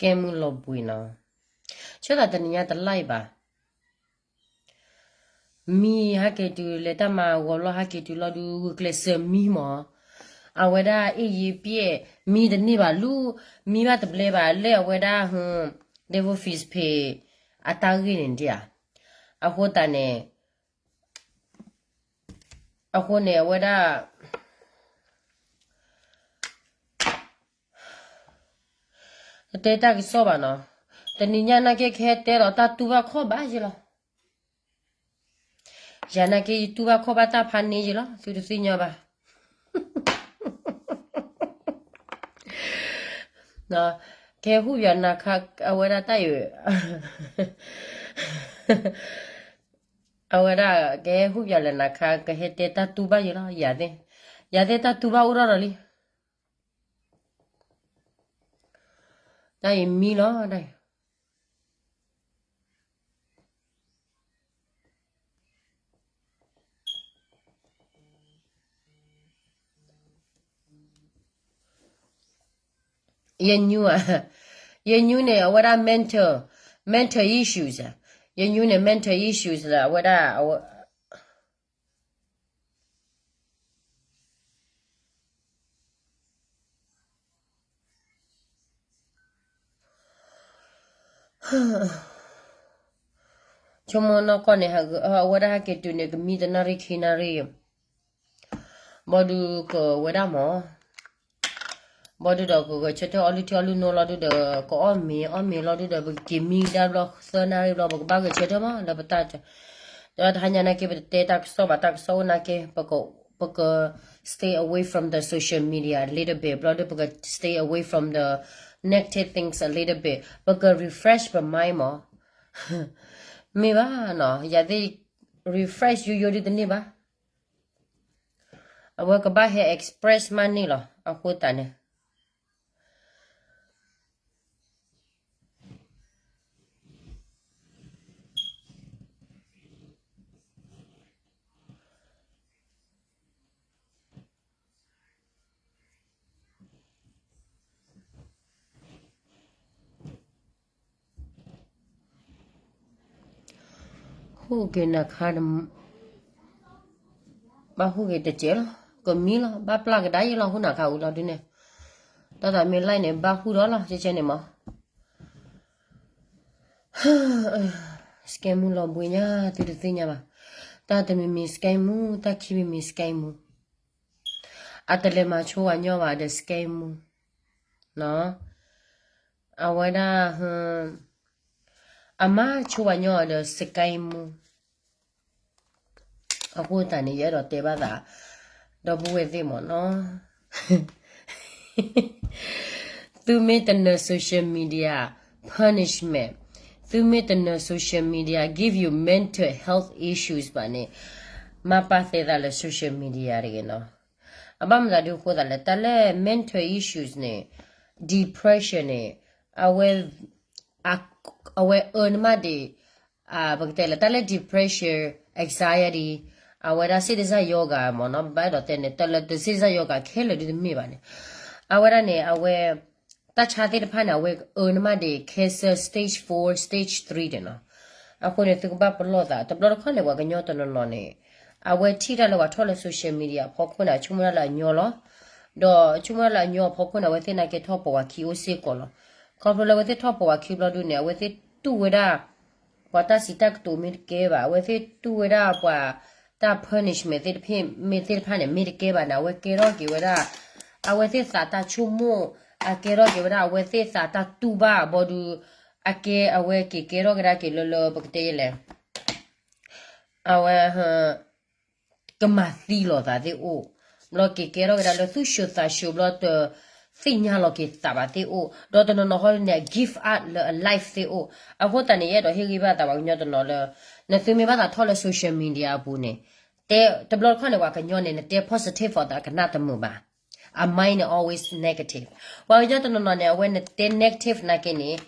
ကဲမုၢ်လီၤဘှံးနီၤ, ဆၢသးတနံၤညါတလါအံၤဘၣ်. မံဟဲက့ၤတုၤလဲၤတၢ်မၤဂီၤလီၤ ဟဲက့ၤတုၤလီၤဒုး ဂုာ်ကျဲးစၢးမံမး, အဝဲဒၣ်အ့ၣ်ယံၤပျဲၢ် မံတန့ၢ်ဘၣ်လူး, မံဘၣ်တဘျဲဘၣ် လၢအဝဲဒၣ် Devil Fish ဖဲအတၢ်ဂ့ၢ်န့ၣ်ဒ်ဧါ, အဃိသတးန့ၣ် အဃိန့ၣ် အဝဲဒၣ် တတဲတၢ်ကစီၣ်ဘၣ်နီၤ, တနံၤညါနာ်က့ ကဟဲတဲလီၤတၢ်တူၢ်ဘၣ်ခီၣ်ဘၣ်ယဲလီၤ. ယၤနာ်က့ ယတူၢ်ဘၣ်ခီၣ်ဘၣ်တၢ်ဖးန့ၢ်ယဲလီၤ သုတသ့ၣ်ညါဘၣ်. ကဟဲဟူၣ်ယၤနၤခါ အဝဲဒၣ်တၢ်အံၤ အဝဲဒၣ်ကဟဲဟူၣ်ယၤလဲၤနၤခါ ကဟဲတဲတၢ်တူၢ်ဘၣ်ယဲလီၤ ယၤသ့ၣ်, ယၤသ့ၣ်တၢ်တူၢ်ဘၣ်အိၣ်ထီၣ်ဒီးလံ. တၢ်အံၤမံလီၤ တၢ်အံၤ ယညူဧါ, ယညူန့ၣ် အဝဲဒၣ် mental, mental issues ဧါ, ယညူန့ၣ် mental issues လၢအဝဲဒၣ် အဝဲ ဆိကမိၣ်နီၢ်ကီၢ်န့ၣ် အဝဲဒၣ်ဟဲက့ၤတုၤန့ၣ် ကမံတနၣ်ရံၣ်ခံနၣ်ရံၣ်, ဘၣ်ဒုးကဝဲဒၣ်မး, ဘၣ်ဒုးဒီးကဂဲၤဆၢထၢၣ်အီလုၢ်ထံအီလုၢ်နိလီၤဒုးဒီး ကအီၣ်မ့ၤအီၣ်မ့ၤလီၤဒုးဒီး ပကက့ၤမံကဒါဘျီ သၢနၣ်ရံၣ်ဘျီ ပကဘၣ်ဂဲၤဆၢထၢၣ်မး လၢပတၢ် ဒီးတဟါညါနာ်က့ ပတတဲတၢ်ကစီၣ်ဘၣ် တၢ်ကစီၣ်အိၣ်နာ်က့ ပက ပက stay away from the social media a little bit ဘျီဒုး ပက stay away from the negative things a little bit ပက refresh ပ mind မး, မ့ၢ်ဘၣ်နီၤ ယၤသ့ၣ် refresh ယိယိဒုးတန့ၢ်ဘၣ်, အဝဲကဘၣ်ဟဲ express မးန့ၣ်လီၤ အဃိသတးန့ၣ် ဟူးက့ၤနခါ, ဘၣ်ဟူးက့ၤတစဲးလီၤ, ကမံလီၤ, ဘၣ်ပျၢ်ကဒါယဲလီၤ ဟူးနခါဝံၤလီၤဒုးန့ၣ်, တၢ်သးမ့ၢ်လၢ်န့ၣ် ဘၣ်ဟူးဒီးလီၤ ကဲကဲန့ၣ်မး scam မူလီၤဘှံးညါ သုတသ့ၣ်ညါဘၣ်, တၢ်တမံၤမံၤ scam မူ, တၢ်ခံမံၤမံၤ scam မူ, အတလဲၤမၤဆိဝဲညီဘၣ်ဒီး scam မူ, အဝဲဒၣ် အမၤဆိဝဲညီဒီး scam မူ, အဃိသတးန့ၣ် ယအဲၣ်ဒိးတဲဘၣ်သး ဒီပုၢ်ဝဲၢ်သ့ၣ်မးနီၤ သုမ့ၢ်တနၢၤ social media punishment, သုမ့ၢ်တနၢၤ social media give you mental health issues ဘၣ်န့ၣ်, မၤပာ်သဲသးလၢ social media တဂ့ၤနီၤ, အဘၣ်မနုၤဒုးအဃိသးလဲၣ်, တၢ်လၢ mental issues န့ၣ်, depression န့ၣ်, အဝဲ အဝဲအၢနမးဒံး, ပကတဲလၢတၢ်လၢ depression, anxiety, အဝဲဒၣ် စိတ်တစရောဂါ မ့ၢ်နီၤ, ဘၣ်အဲၣ်ဒိးတဲန့ၣ် တၢ်လၢစိတ်တစရောဂါ ခဲလၢာ်ဒုးတမ့ၢ်ဘၣ်န့ၣ်, အဝဲဒၣ်န့ၣ် အဝဲ တၢ်ဆါသ့ၣ်တဖၣ်န့ၣ် အဝဲအၢနမးဒံး cancer stage four, stage three န့ၣ်နီၤ, အဃိန့ၣ် သုကဘၣ်ပလီၢ်သး တဘျီတခီၣ်န့ၣ် ပှၤကညီတနီၤနီၤန့ၣ်, အဝဲထံၣ်တၢ်လၢပှၤထီၣ်လၢ social media အဖီခိၣ်န့ၣ် အဆိကမိၣ်တၢ်လၢအညီလီၤ, ဒီးဆိကမိၣ်တၢ်လၢအညီအဖီခိၣ်န့ၣ် အဝဲသ့ၣ်နာ်က့ထီၣ်ပိာ်ဝဲခံအိၣ်စ့ၢ်ကီးလီၤ, ခီဖျိလၢအဝဲသ့ၣ်ထီၣ်ပိာ်ဝဲခံဘျီဒုးန့ၣ် အဝဲသ့ၣ်တူၢ်ဝဲဒၣ် ပှၤတၢ်စံးတၢ်ကတိၤမ့ၢ်တကဲဘၣ်, အဝဲသ့ၣ်တူၢ်ဝဲဒၣ်ပှၤတၢ် punishment သ့ၣ်တဖၣ် မ့ၢ်သ့ၣ်တဖၣ်န့ၣ် မ့ၢ်တကဲဘၣ်န့ၣ် အဝဲကဲထီၣ်က့ၤဝဲဒၣ် အဝဲသ့ၣ်သးတၢ်ဆိကမိၣ်, အကဲထီၣ်က့ၤဝဲဒၣ် အဝဲသ့ၣ်သးတၢ်တူၢ်ဘၣ်ဘီဒုး, အကဲအဝဲက့ၤကဲထီၣ်ကဒါက့ၤလၢလၢပကတဲယဲလဲၣ်, အဝဲ ကမၤသံလီၤသးသ့ၣ်အိၣ်, ဘျီက့ၤကဲထီၣ်ကဒါလၢသူၣ်ဆှၢသးဆှၢဘျီတသ့ၣ်ညါလီၤက့ၤသးဘၣ်သ့ၣ်အိၣ်, ဒီးတနီၤနီၤဟီဒုးန့ၣ် give up လၢအ life သ့ၣ်အိၣ်, အဃိသတးန့ၣ် ယအဲၣ်ဒိးဟ့ၣ်ဂံၢ်ဘၣ်သးပှၤကညီတနီၤလၢ နသုမ့ၢ်ဘၣ်သးထီၣ်လၢ social media အပူၤန့ၣ်, တဲတဘျီတခီၣ်န့ၣ် ပှၤကညီန့ၣ် နတဲ positive အီၤသးကနၣ်တမုာ်ဘၣ်, အ mind န့ၣ် always negative, ပှၤကညီတနီၤနီၤန့ၣ် အဝဲနတဲ negative နာ်က့န့ၣ်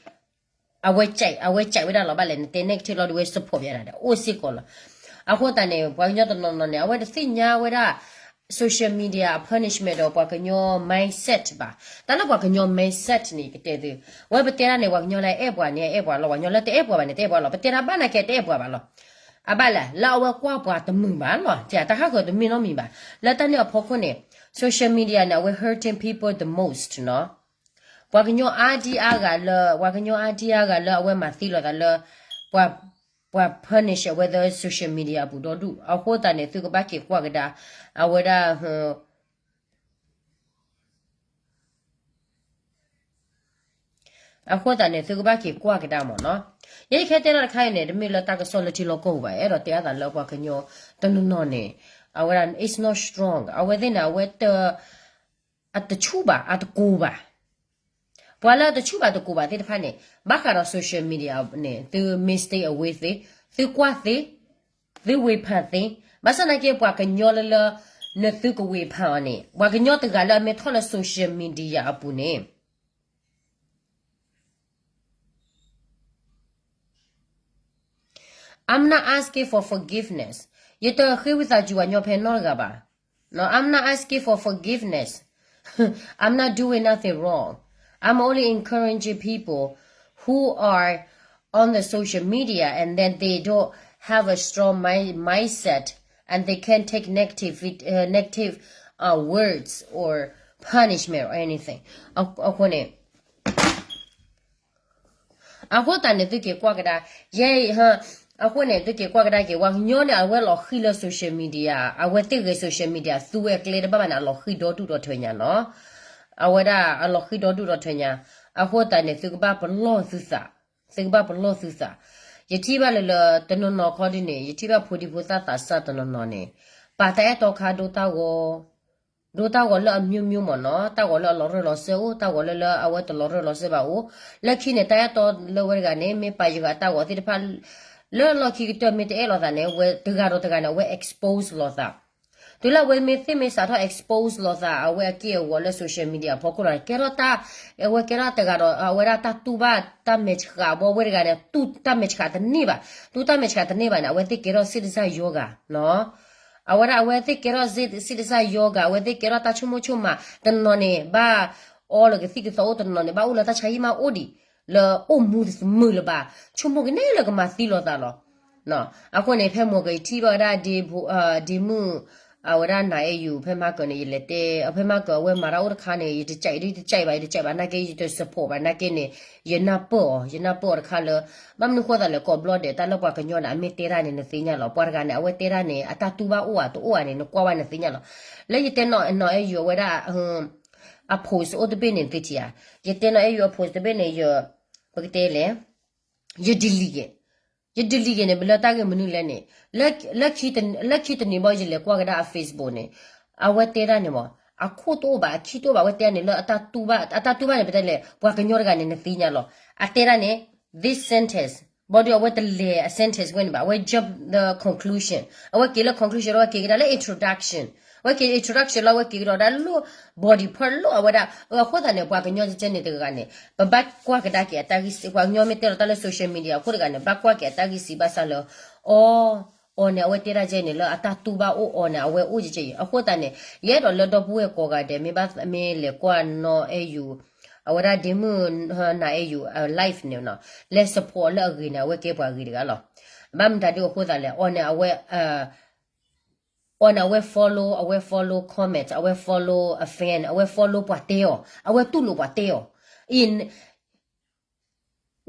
အဝဲ အဝဲကဲဝဲဒၣ်လီၤဘၣ်လဲၣ် နတဲ negative လီၤဒုးဝဲ support ယၤဒၣ်ဒီးအိၣ်စ့ၢ်ကီးလီၤ, အဃိသတးန့ၣ် ပှၤကညီတနီၤနီၤန့ၣ် အဝဲတသ့ၣ်ညါဝဲဒၣ် social media အ punishment ဒီးပှၤကညီ mindset ဘၣ်. တၢ်လၢပှၤကညီ mindset န့ၣ် ကတဲသု, ဝဲပတဲတၢ်န့ၣ် ပှၤကညီလၢအဲၣ်ပှၤန့ၣ် အဲၣ်ပှၤလီၤ, ပှၤကညီလၢတအဲၣ်ပှၤဘၣ်န့ၣ် တအဲၣ်ပှၤလီၤ, ပတဲတၢ်ဘၣ်နာ်က့တအဲၣ်ပှၤဘၣ်လီၤ. အဘၣ်လဲၣ်, လၢအဝဲကွၢ်ပှၤတမုာ်ဘၣ်လီၤ, တၢ်ဟးဃၢၤတမ့ၢ်နီတမံၤဘၣ်. လၢတၢ်န့ၣ်အဖီခိၣ်န့ၣ် social media န့ၣ် အဝဲ hurting people the most နီၤ. ပှၤကညီအါဒံအါဂၤလၢ, ပှၤကညီအါဒံအါဂၤလၢအဝဲမၤသံလိာ်သးလၢ ပှၤ, ပှၤ punish အဝဲသ့ၣ် social media အပူၤဒီဒူၣ်. အဃိသတးန့ၣ် သုကဘၣ်က့ၤကွၢ်ကဒါ အဝဲဒၣ် အဃိသတးန့ၣ် သုကဘၣ်က့ၤကွၢ်ကဒါမ့ၢ်နီၤ. ယဲယခဲတဲလီၤတခါအံၤန့ၣ် တမ့ၢ်လၢတၢ်ကစီၣ်လၢထံလီၢ်ကီၢ်ပူၤဘၣ်, အဲၣ်ဒိးတဲအသးလၢပှၤကညီတနီၤနီၤန့ၣ် အဝဲဒၣ် it's not strong, အဝဲသ့ၣ်န့ၣ် အဝဲတ, အတဆူၣ်ဘၣ် အတကိၤဘၣ်. ပှၤလၢအတဆူၣ်ဘၣ်တကိၤဘၣ်သ့ၣ်တဖၣ်န့ၣ် ဘၣ်ဃးဒီး social media န့ၣ် သု mistake away သ့, သုကွၢ်သ့, သုဝေဖန်သ့. ဘၣ်ဆၣ်သနာ်က့ ပှၤကညီလၢလၢ နသုကဝေဖန်အီၤန့ၣ် ပှၤကညီတဂၤလၢအမ့ၢ်ထီၣ်လၢ social media အပူၤန့ၣ် I'm not asking for forgiveness. ယတဃ့ဝံသးစူၤပှၤကညီဖဲနီတဂၤဘၣ်. No, I'm not asking for forgiveness. I'm not doing nothing wrong. I'm only encouraging people who are on the social media and then they don't have a strong mind, mindset and they can take negative, uh, negative uh, words or punishment or anything. အဃိန့ၣ် အဃိသတးန့ၣ် သုက့ၤကွၢ်ကဒါ, ယဲ, အဃိန့ၣ် သုက့ၤကွၢ်ကဒါက့ၤ ပှၤကညီန့ၣ် အဝဲလီၤဃံၤလၢ social media, အဝဲသ့ၣ်ဂဲၤ social media သူဝဲအကျဲတဘၣ်ဘၣ်န့ၣ် အလီၤဃံၤဒီဒူၣ်ဒီထၢညါနီၤ. အဝဲဒၣ်အလီၤဃံၤဒီဒူၣ်ဒီထၢညါ, အဃိသတးန့ၣ် သုကဘၣ်ပလီၢ်သုသး, သုကဘၣ်ပလီၢ်သုသး. ယထံၣ်ဘၣ်လၢလၢတနီၤနီၤခီဒ်န့ၣ် ယထံၣ်ဘၣ်ဖိဒံဖိသၣ်သးစၢ်တနီၤနီၤန့ၣ် ပာ်တၢ်အဲၣ်တီခါဒိတၢ်ဂီၤ ဒိတၢ်ဂီၤလၢအမျိုးမျိုးမ့ၢ်နီၤ, တၢ်ဂီၤလၢအလီၤရၢၢ်လီၤစၢၤအိၣ်, တၢ်ဂီၤလၢလၢအဝဲတလီၤရၢၢ်လီၤစၢၤဘၣ်အိၣ်. လၢခံန့ၣ် တၢ်အဲၣ်တီလၢဝဲတဂၤန့ၣ် မ့ၢ်ပာ်ယဂၤတၢ်ဂီၤသ့ၣ်တဖၣ် လၢလီၢ်ခံကတၢၢ်မ့ၢ်တအဲၣ်လိာ်သးန့ၣ် ဝဲတဂၤဒီးတဂၤန့ၣ် အဝဲ expose လိာ်သး. တုၤလၢအဝဲမ့ၢ်သ့ၣ်မ့ၢ်စးထီၣ် expose လိာ်သး အဝဲအက့ၢ်အဂီၤလၢ social media အဖီခိၣ်ဒီး ကဲထီၣ်တၢ်, အဝဲကဲထီၣ်တဂၤဒီး အဝဲဒၣ်တၢ်တူၢ်ဘၣ်တၢ်မဲာ်ဆှးဘီဝဲတဂၤန့ၣ် တူၢ်တၢ်မဲာ်ဆှးတန့ၢ်ဘၣ်, တူၢ်တၢ်မဲာ်ဆှးတန့ၢ်ဘၣ်န့ၣ် အဝဲသ့ၣ်ကဲထီၣ်စ့ၣ်တစၢ်ယီဂၤနီၤ. အဝဲဒၣ်အဝဲသ့ၣ်ကဲထီၣ်စ့ၣ်တစၢ်ယီဂၤ, အဝဲသ့ၣ်ကဲထီၣ်တၢ်ဆိကမိၣ်ဆိကမး, တနီၤန့ၣ် ဘၣ်အီလၢကသံၣ်ကသီအိၣ်, တနီၤန့ၣ် ဘၣ်အိၣ်လၢတၢ်ဆါဟံၣ်မးအိၣ်ဒံး, လၢအိၣ်မူတမုာ်လၢၤဘၣ်, ဆိကမိၣ်ကန့ၣ်လၢကမၤသံလိာ်သးလီၤ. အဃိန့ၣ် ဖဲမ့ၢ်ကယထံၣ်ဘၣ်ဝဲဒၣ် ဒ့မုၣ်, အဝဲဒၣ်နၤအဲၣ်ယူၤ ဖဲမၤကၢၤန့ၣ် ယလဲၤတဲ, ဖဲမၤကၢၤအဝဲမၤတၢ်အိၣ်တခါန့ၣ် ယတကးအံၤဒ်ယတကးအံၤဘၣ်, ယတကးအံၤဘၣ် နာ်က့ ယတ support ဘၣ် နာ်က့န့ၣ် ယနၢ်ပၢၢ်အီၤ, ယနၢ်ပၢၢ်အီၤတခါလၢ ဘၣ်မနုၤဃိသးလဲၣ် ကိးဘျီဒဲး တၢ်လၢပှၤကညီန့ၣ် အမ့ၢ်တဲတၢ်န့ၣ် နသ့ၣ်ညါလီၤ. ပှၤတဂၤန့ၣ် အဝဲတဲတၢ်န့ၣ် အတၢ်တူၢ်ဘၣ်အိၣ်ဧါ တအိၣ်ဧါန့ၣ် နကွၢ်ဘၣ်နသ့ၣ်ညါလီၤ. လၢယတဲနီၤအဲၣ်ယူၤအဝဲဒၣ် အ post အိၣ်တဘ့ၣ်န့ၣ် သ့ၣ်ထံဧါ, ယတဲနီၤအဲၣ်ယူၤအ post တဘ့ၣ်န့ၣ် ယ, ပကတဲလဲၣ်, ယ delete က့ၤ, ယ delete က့ၤန့ၣ် လၢတၢ်ဂ့ၢ်မနုၤလဲၣ်န့ၣ်, လၢခံတနံၤဘၣ် ယလဲၤကွၢ်ကဒါအ Facebook န့ၣ်, အဝဲတဲတၢ်န့ၣ်မး, အခိၣ်တအိၣ်ဘၣ် အခံတအိၣ်ဘၣ် အဝဲတဲန့ၣ်လၢအတၢ်တူၢ်ဘၣ်, အတၢ်တူၢ်ဘၣ်န့ၣ် ပတဲလဲၣ် ပှၤကညီတဂၤန့ၣ် နသ့ၣ်ညါလီၤ. အတဲတၢ်န့ၣ် this sentence ဘၣ်ဒီး အဝဲတလဲၤအ sentence ဝဲန့ၣ်ဘၣ်, အဝဲ jump the conclusion, အဝဲက့ၤလၢ conclusion ဒီး အဝဲက့ၤကဒါလၢ introduction, အဝဲက့ၤ introduction လီၤ အဝဲက့ၤကဒီးဒၣ်လၢ body part လီၤ အဝဲဒၣ်. အဃိသတးန့ၣ် ပှၤကညီကဲန့ၣ်တဂၤဂၤန့ၣ် ပဘၣ်ကွၢ်ကဒါက့ၤအတၢ်ဂံၢ်စံး, ပှၤကညီမ့ၢ်တဲလီၤတၢ်လၢ social media အဃိတဂၤန့ၣ် ဘၣ်ကွၢ်က့ၤအတၢ်ဂံၢ်စံးဘၣ်ဆၣ်လၢ အီၤ, အီၤန့ၣ် အဝဲတဲတၢ်ကဲန့ၣ်လၢအတၢ်တူၢ်ဘၣ်အိၣ်, အီၤန့ၣ် အဝဲအိၣ်ကဲကဲအံၤ. အဃိသတးန့ၣ် ယအဲၣ်ဒိးလၢဒီပုၢ်ဝဲၢ်ကိးဂၤဒဲး မ့ၢ်ဘၣ်မ့ၢ်လဲၤကွၢ်နီၤအဲၣ်ယူၤ အဝဲဒၣ်ဒ့မုၣ်နၤအဲၣ်ယူၤ live န့ၣ်နီၤ, လဲၤ support လၢအဂ့ၤန့ၣ် အဝဲကဲပှၤဂ့ၤတဂၤလီၤ. ဘၣ်မတၤဒ်အဃိသတးလဲၣ်, အီၤန့ၣ် အဝဲ အီၤန့ၣ် အဝဲ follow, အဝဲ follow comment, အဝဲ follow a fan, အဝဲ follow ပှၤတဲအီၤ, အဝဲတူၢ်လိာ်ပှၤတဲအီၤ. အံၤ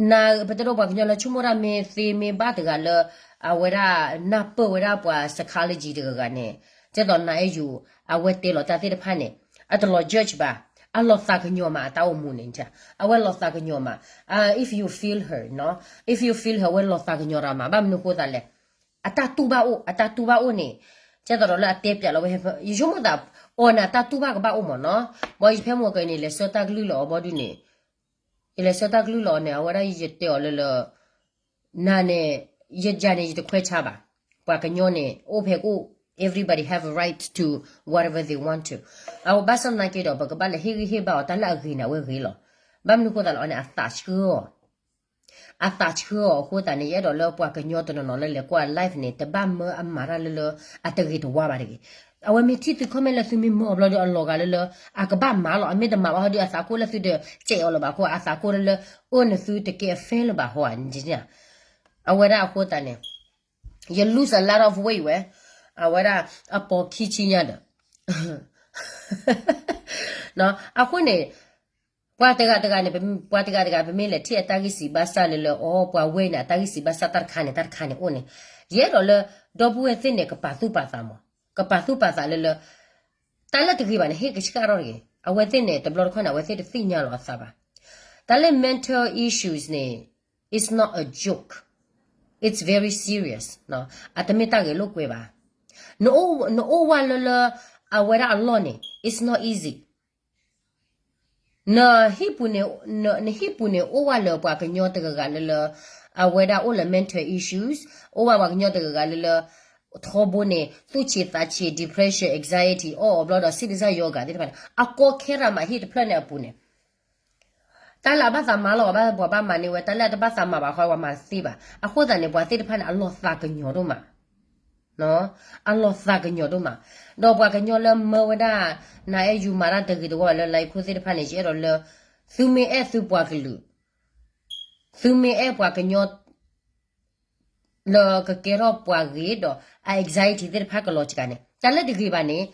နၤ ပတဲဒိးပှၤကညီလၢဆိကမိၣ်တၢ် မ့ၢ်သ့မ့ၢ်ဘၣ်တဂၤလၢ အဝဲဒၣ်နၢ်ပၢၢ်ဝဲဒၣ်ပှၤ psychology တဂၤဂၤန့ၣ်, ကဲသိးနၤအဲၣ်ယူၤ အဝဲတဲလီၤတၢ်သ့ၣ်တဖၣ်န့ၣ် အတလီၤ judge ဘၣ်, အလီၤသးကညီၤမးအတၢ်အိၣ်မူန့ၣ်, အဝဲလီၤသးကညီၤမး, if you feel her, if you feel her အဝဲလီၤသးကညီၤတၢ်မး, ဘၣ်မနုၤဃိသတးလဲၣ်, အတၢ်တူၢ်ဘၣ်အိၣ်, အတၢ်တူၢ်ဘၣ်အိၣ်န့ၣ်, ကဲသိးဒီးလၢအတဲပၠးလီၤဝဲ, ယဆိကမိၣ်သး အီၤန့ၣ် အတၢ်တူၢ်ဘၣ်ကဘၣ်အိၣ်မးနီၤ, ဘၣ်ယဖဲမ့ၢ်ကဲန့ၣ် လဲၤဆှၢတၢ်ကလုၢ်လၢအီၤဘၣ်ဒုန့ၣ်, ယလဲၤဆှၢတၢ်ကလုၢ်လၢအီၤန့ၣ် အဝဲဒၣ်ယတဲအီၤလၢလၢ နၤန့ၣ် ယကန့ၣ် ယတခွဲးဆါဘၣ်, ပှၤကညီန့ၣ် အိၣ်ဖဲကအိၣ်, everybody have a right to whatever they want to, အဝဲဘၣ်ဆၣ်သနာ်က့ဒီး ပကဘၣ်လဲၤဟ့ၣ်ဂံၢ်ဟ့ၣ်ဘါအီၤ တၢ်လၢအဂ့ၤန့ၣ် အဝဲဂ့ၤလီၤ. ဘၣ်မနုၤဃိသတးလဲၣ် အီၤန့ၣ် အသးဆှၢအီၤ အသးဆှၢအီၤအဃိသတးန့ၣ် ယအဲၣ်ဒိးလၢပှၤကညီတနီၤနီၤလၢလဲၤကွၢ် live န့ၣ် တဘၣ်မၢအမၤတၢ်လၢလၢအတဂ့ၤတဝါဘၣ်တဂ့ၤ. အဝဲမ့ၢ်ထံၣ်သု comment လၢသုမ့ၢ်မၢအီၤဘျီဒီးအလီၤဂာ်လၢလၢ အကဘၣ်မၤလီၤ, အမ့ၢ်တမၤဘၣ်ဟီဒီး အသးကိၢ်လၢသုတစဲးအီၤလၢၤဘၣ်အဃိ အသးကိၢ်လၢလၢ အၢနသုတကဲအ fan လၢၤဘၣ်ဟီဧါ. အဝဲဒၣ်အဃိသတးန့ၣ် ယ lose a lot of weight ဝဲ, အဝဲဒၣ်အပိာ်ခံဆံညါဒီး အဃိန့ၣ် ပှၤတဂၤတဂၤန့ၣ် ပှၤတဂၤတဂၤ ပမ့ၢ်လဲၤထံၣ်အတၢ်ဂံၢ်စံးဘၣ်စၢ်လၢလၢ အီ ပှၤဝဲန့ၣ် အတၢ်ဂံၢ်စံးဘၣ်စၢ်တၢ်တခါန့ၣ် တၢ်တခါန့ၣ်အိၣ်န့ၣ်, ယအဲၣ်ဒိးလၢ ဒီပုၢ်ဝဲၢ်သ့ၣ်န့ၣ် ကပာ်သူၣ်ပာ်သးမး, ကပာ်သူၣ်ပာ်သးလၢလၢ တၢ်လၢတဂ့ၤဘၣ်န့ၣ် ဟ့ၣ်ကဆှၣ်ထီၣ်တဂ့ၤ. အဝဲသ့ၣ်န့ၣ် တဘျီတခီၣ်န့ၣ် အဝဲသ့ၣ်တသ့ၣ်ညါလီၤအသးဘၣ်. တၢ်လၢ mental issues န့ၣ် it's not a joke, it's very serious, အတမ့ၢ်တၢ်ဂဲၤလိာ်ကွဲဘၣ်. နအိၣ်ဝဲလၢလၢ အဝဲဒၣ်အလီၢ်န့ၣ် it's not easy. နဟံၣ်ပူၤန့ၣ် နဟံၣ်ပူၤန့ၣ် အိၣ်ဝဲလၢပှၤကညီတဂၤဂၤလၢလၢ အဝဲဒၣ်အိၣ်လၢ mental issues, အိၣ်ဝဲပှၤကညီတဂၤဂၤလၢလၢ ထီဘိန့ၣ် သူၣ်ဆံးသးဆံး depression, anxiety အီၣ်အီၤဘျီဒီး စံၣ်ဒစၢ်ယီဂၤသ့ၣ်တဖၣ်န့ၣ် အကီခဲရၤမးဟံၣ်တဖျၢၣ်န့ၣ်အပူၤန့ၣ် တၢ်လၢအဘၣ်သးမၤလီၤ ပှၤဘၣ်မၤန့ၢ်ဝဲ, တၢ်လၢအတဘၣ်သးမၤဘၣ်ဃီ ပှၤမၤတသ့ဘၣ်. အဃိသတးန့ၣ် ပှၤသ့ၣ်တဖၣ်န့ၣ် အလီၤသးကညီၤဒိၣ်မး, အလီၤသးကညီၤဒိၣ်မး. ဒီးပှၤကညီလၢမၢဝဲဒၣ် နအဲၣ်ယူၤမၤတၢ်တဂ့ၤတဝါဘၣ်လၢ live ခိၣ်သ့ၣ်တဖၣ်န့ၣ် ယအဲၣ်ဒိးလၢ သုမ့ၢ်အဲၣ်သုပှၤကလုာ်, သုမ့ၢ်အဲၣ်ပှၤကညီ လၢကကဲထီၣ်ပှၤဂ့ၤဒီး အ anxiety သ့ၣ်တဖၣ်ကလီၤစှၤန့ၣ် တၢ်လၢတဂ့ၤဘၣ်န့ၣ်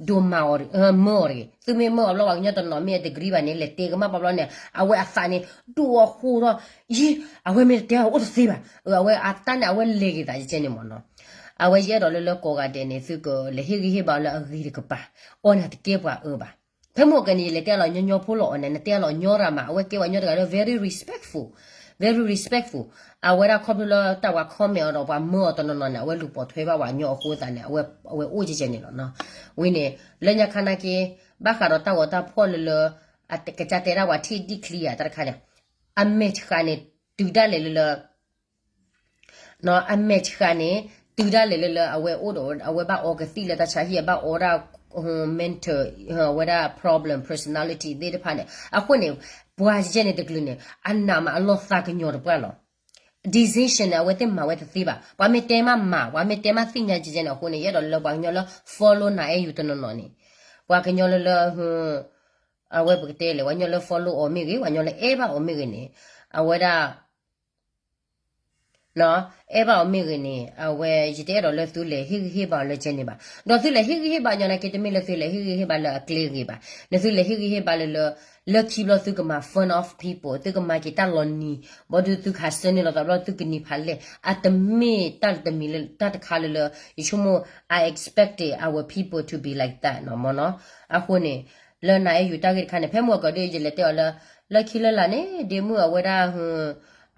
ဒိးမၤအီၤ, မၢအီၤတဂ့ၤ. သုမ့ၢ်မၢအီၤဘျီ ပှၤကညီတနီၤမ့ၢ်အ degree ဘၣ်န့ၣ် လဲၤတဲကမၣ်ပှၤဘျီန့ၣ် အဝဲအသးန့ၣ် ဒိၣ်အဃိဒီး ယံၤ အဝဲမ့ၢ်တတဲအီၤအိၣ်တသ့ဘၣ်. အဝဲအတၢ်န့ၣ် အဝဲလဲၤဂ့ၤသးယကဲန့ၣ်မ့ၢ်နီၤ. အဝဲယအဲၣ်ဒိးလၢလၢကိးဂၤဒဲးန့ၣ် သုကလဲၤဟ့ၣ်ဂံၢ်ဟ့ၣ်ဘါအီၤလၢအဂ့ၤတကပၤ, အီၣ်နၤတကဲပှၤအၢဘၣ်. ဖဲမုၢ်ကနံၤ ယလဲၤတဲလီၤညီညီဖိလီၤအီၤန့ၣ် နတဲလီၤညီရၤမး အဝဲကဲပှၤညီတဂၤလၢ very respectful, very respectful. အဝဲဒၣ်ခီဖျိလၢတၢ်ဝဲ comment အီၤဒီး ပှၤမၢအီၤတနီၤနီၤန့ၣ် အဝဲလူၤပိာ်ထွဲဘၣ်ပှၤညီအဃိသတးန့ၣ် အဝဲအိၣ်ကဲကဲန့ၣ်လီၤ. ဝံၤန့ၣ် လၢညါခါနာ်က့ ဘၣ်ဃးဒီးတၢ်ဂီၤတၢ်ဖှီၣ်လၢလၢ ကစၢ်တဲဒၣ်ပှၤထံၣ်ဒံၣ်ချံဧါ တၢ်တခါန့ၣ် အမဲာ်ဆှးန့ၣ် တုၤဒၣ်လဲာ်လၢလၢ အမဲာ်ဆှးန့ၣ် တုၤဒၣ်လဲာ်လၢလၢ အဝဲအိၣ်ဒီး အဝဲဘၣ်အီကသံၣ်လၢတၢ်ဆါဟံၣ် အဘၣ်အီဒၣ် mental, အဝဲဒၣ် problem, personality သ့ၣ်တဖၣ်န့ၣ် အဃိန့ၣ် ပှၤယဲန့ၣ်တကလုာ်န့ၣ် အနးမးအလီၤသးကညီၤတပှၢ်လီၤ. decision န့ၣ် အဝဲသ့ၣ်မၤဝဲတသ့ဘၣ်. ပှၤမ့ၢ်တဲမးမၤ, ပှၤမ့ၢ်တဲမးသ့ၣ်ညါကဲကဲန့ၣ် အဃိန့ၣ် ယအဲၣ်ဒိးလၢပှၤကညီလၢ follow နၤအဲၣ်ယူၤတနီၤနီၤန့ၣ် ပှၤကညီလၢလၢ အဝဲပကတဲလဲၣ် ပှၤကညီလၢ follow အီၤမ့ၢ်ဂ့ၤ ပှၤကညီလၢအဲၣ်ဘၣ်အီၤမ့ၢ်ဂ့ၤန့ၣ် အဝဲဒၣ် အဲၣ်ဘၣ်အီၤမ့ၢ်ဂ့ၤန့ၣ် အဝဲ ယတအဲၣ်ဒိးလၢသုလဲၤဟ့ၣ်ဂံၢ်ဟ့ၣ်ဘါအီၤလၢကဲန့ၣ်ဘၣ်. ဒီးသုလဲၤဟ့ၣ်ဂံၢ်ဟ့ၣ်ဘါညီနာ်က့ တမ့ၢ်လၢသုလဲၤဟ့ၣ်ဂံၢ်ဟ့ၣ်ဘါလၢအကျဲဂ့ၤဘၣ်. နသုလဲၤဟ့ၣ်ဂံၢ်ဟ့ၣ်ဘါလၢလၢ လၢခံဘျီသုကမၤ fun of people သုကမၤက့ၤတၢ်လီၤနံၤ ဘၣ်ဒီးသုကဟးဆၢန့ၢ်လီၤသးဘျီသုကနံၤဖးလဲၢ် အတမ့ၢ်တၢ်တမံၤလၢတၢ်တခါလၢလၢ ယဆိကမိၣ် I expected our people to be like that နီၤမ့ၢ်နီၤ. အဃိန့ၣ် လၢနၤအဲၣ်ယူၤတၢ်ဂ့ၢ်တခါန့ၣ် ဖဲမုၢ်အကီၢ်ဒီး ယလဲၤတဲအီၤလၢ လၢခံလၢလာ်န့ၣ် ဒ့မုၣ်အဝဲဒၣ်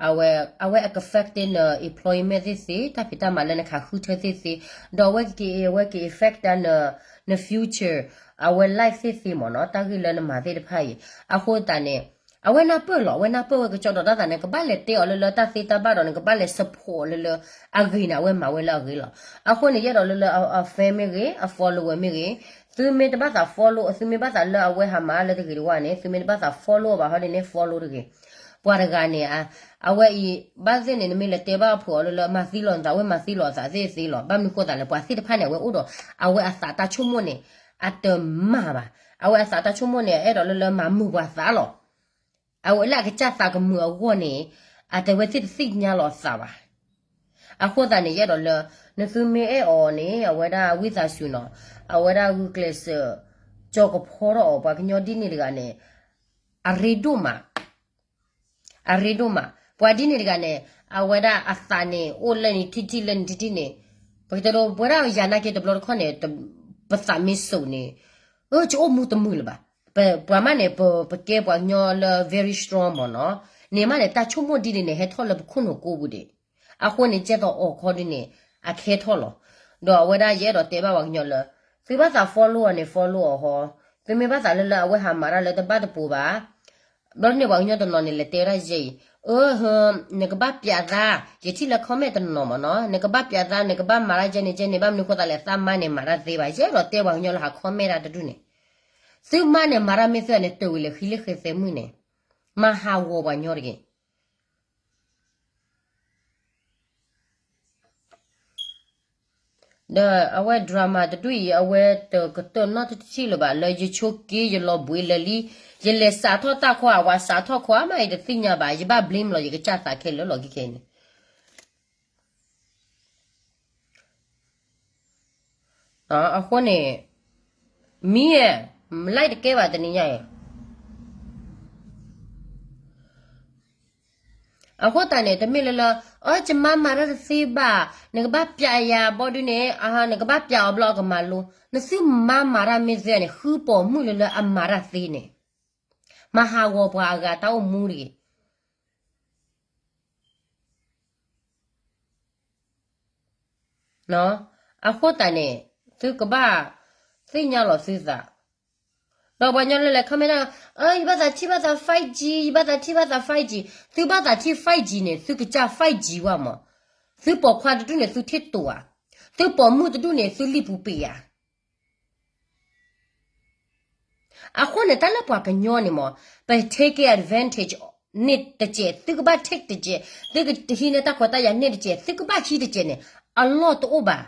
အဝဲ အဝဲအက affect န employment သ့ၣ်သ့ၣ် တၢ်ဖံးတၢ်မၤလၢနခးဃုထၢသ့ၣ်သ့ၣ် ဒီးအဝဲကက့ၤ အဝဲက့ၤ affect န န future အဝဲ life သ့ၣ်သ့ၣ်မ့ၢ်နီၤ တၢ်ဂ့ၢ်လၢနမၤသ့ၣ်တဖၣ်အံၤ အဃိသတးန့ၣ် အဝဲနၢ်ပၢၢ်လီၤ အဝဲနၢ်ပၢၢ်ဝဲကစီဒီးတၢ်သးန့ၣ် ကဘၣ်လဲၤတဲအီၤလၢလၢတၢ်သ့တၢ်ဘၣ်ဒီး နကဘၣ်လဲၤ support လၢလၢ အဂ့ၤန့ၣ် အဝဲမၤဝဲလၢအဂ့ၤလီၤ. အဃိန့ၣ် ယအဲၣ်ဒိးလၢလၢအ fan မ့ၢ်ဂ့ၤ အ follower မ့ၢ်ဂ့ၤ သုမ့ၢ်တဘၣ်သး follow သုမ့ၢ်ဘၣ်သးလၢအဝဲဟးမၤလၢတဂ့ၤတဝါန့ၣ် သုမ့ၢ်တဘၣ်သး follow ဘၣ်ဟီဒ်န့ၣ် follow တဂ့ၤ. ပှၤတဂၤန့ၣ် အဝဲအံၤ ဘၣ်သ့ၣ်န့ၣ် နမ့ၢ်လဲၤတဲဘၣ်အဖုးအီၤလၢလၢ မၤသံလီၤနသး အဝဲမၤသံလီၤအသးသ့ၣ်သ့ၣ်လီၤ. ဘၣ်မနုၤဃိသးလဲၣ် ပှၤသ့ၣ်တဖၣ်န့ၣ် အဝဲအိၣ်ဒီး အဝဲအသးတၢ်ဆိကမိၣ်န့ၣ် အတမၤဘၣ်. အဝဲအသးတၢ်ဆိကမိၣ်န့ၣ် အအဲၣ်ဒိးလၢလၢမၤမုာ်ပှၤသးလီၤ. အဝဲလၢအကစၢ်သးကမုာ်အဂီၢ်န့ၣ် အတဝဲသ့ၣ်တသ့ၣ်ညါလီၤအသးဘၣ်. အဃိသတးန့ၣ် ယအဲၣ်ဒိးလၢ နသုမ့ၢ်အဲၣ်အီၤန့ၣ် အဝဲဒၣ်ဝံသးစူၤနီၤ အဝဲဒၣ်ဂုာ်ကျဲးစၢး ကၠီကဖီထီၣ်အီၤ ပှၤကညီဒ်န့ၣ်တဂၤန့ၣ် အရ့ဒိၣ်မး အရ့ဒိၣ်မး ပှၤဒ်န့ၣ်တဂၤန့ၣ် အဝဲဒၣ်အသးန့ၣ် အိၣ်လၢနံၤထံထံလၢနံၤထံထံန့ၣ် ပကတဲဒိး ပဝဲဒၣ်ယၤနာ်က့တဘျီတခီၣ်န့ၣ် ပသးမ့ၢ်စိာ်န့ၣ် အၢ ကအိၣ်မူတမုာ်လၢၤဘၣ်. ပှၤမးန့ၣ် ပကဲပှၤကညီလၢ very strong မ့ၢ်နီၤ န့ၣ်မးန့ၣ် တၢ်ဆိကမိၣ်ဒ်န့ၣ်န့ၣ် ဟဲထီၣ်လၢပခိၣ်နူာ်ကိးပူၤဒံး အဃိန့ၣ် ကဲသိးအီၤခီဒ်န့ၣ် အကဟဲထီၣ်လီၤ. ဒီးအဝဲဒၣ်ယအဲၣ်ဒိးတဲဘၣ်ပှၤကညီလၢ သုဘၣ်သး follow အီၤန့ၣ် follow အီၤဟီ, သုမ့ၢ်ဘၣ်သးလၢလၢအဝဲဟးမၤတၢ်လၢတဘၣ်တပူၤဘၣ်. ဘျီန့ၣ်ပှၤကညီတနီၤန့ၣ် လဲၤတဲဝဲဒၣ်ယဲအံၤ, အၢ နကဘၣ်ပျးသး, ယထံၣ်လၢ comment တနီၤမ့ၢ်နီၤ, နကဘၣ်ပျးသး, နကဘၣ်မၤတၢ်ယဲန့ၣ်ယဲန့ၣ်, ဘၣ်မနုၤဃိသးလဲၣ်, သးမါန့ၣ်မၤတၢ်သ့ဘၣ်. ယအဲၣ်ဒိးတဲပှၤကညီလၢဟး comment တၢ်တဒူၣ်န့ၣ်, သုမါန့ၣ်မၤတၢ်မ့ၢ်သ့န့ၣ် တၢ်ဝံၤလဲၤဃံလၢဃဲသဲမုၣ်န့ၣ်, မၤဟးဂီၤပှၤကညီတဂ့ၤ. ဒီးအဝဲ drama တဒူၣ်အံၤ အဝဲတကတၢၢ်နီတထံၣ်လၢၤဘၣ် လၢယဆိက့ယလီၤဘှံးလၢာ်လံ, ယလဲၤစးထီၣ်တၢ်ခီ အဝဲစးထီၣ်ခီအါမး ယတသ့ၣ်ညါဘၣ် ယဘၣ်ဘျ့မလီၤ ယကစၢ်သးခဲလၢာ်လီၤ ခဲခဲအံၤန့ၣ် အဃိန့ၣ် မံဧါ, မၤလၢ်တကဲဘၣ်တနံၤညါအံၤ. အဃိသတးန့ၣ် တမ့ၢ်လၢလၢ အၢ ယမါမၤတၢ်တသ့ဘၣ်, နကဘၣ်ပျးယၤဘီဒုန့ၣ် နကဘၣ်ပျးအီၤဘျီအကမၤလိ, နသုမါမၤတၢ်မ့ၢ်သ့န့ၣ် ဃုပိာ်မုၣ်လၢလၢအမၤတၢ်သ့န့ၣ်, မၤဟးဂီၤပှၤအဂၤတၢ်အိၣ်မူတဂ့ၤ. အဃိသတးန့ၣ် သုကဘၣ်သ့ၣ်ညါလီၤသုသး, ဒီးပှၤကညီလၢလဲၤ comment တၢ်, ယဘၣ်သးထံၣ်ဘၣ်သး five G, ယဘၣ်သးထံၣ်ဘၣ်သး five G, သုဘၣ်သးထံၣ် five G န့ၣ် သုကစၢ် five G ဝဲမး, သုပိာ်ခွါတဒူၣ်န့ၣ် သုထံၣ်တိာ်ဧါ, သုပိာ်မုၣ်တဒူၣ်န့ၣ် သုလံၣ်ပူၤပ့ၤဧါ. အဃိန့ၣ် တၢ်လၢပှၤကညီန့ၣ်မး ပ take advantage န့ၣ်တစဲး သုကဘၣ် take တစဲး, သုကဟံးန့ၢ်တၢ်ခွဲးတၢ်ယာ်န့ၣ်တစဲး သုကဘၣ်ဟံးတစဲးန့ၣ် အလီၢ်တအိၣ်ဘၣ်.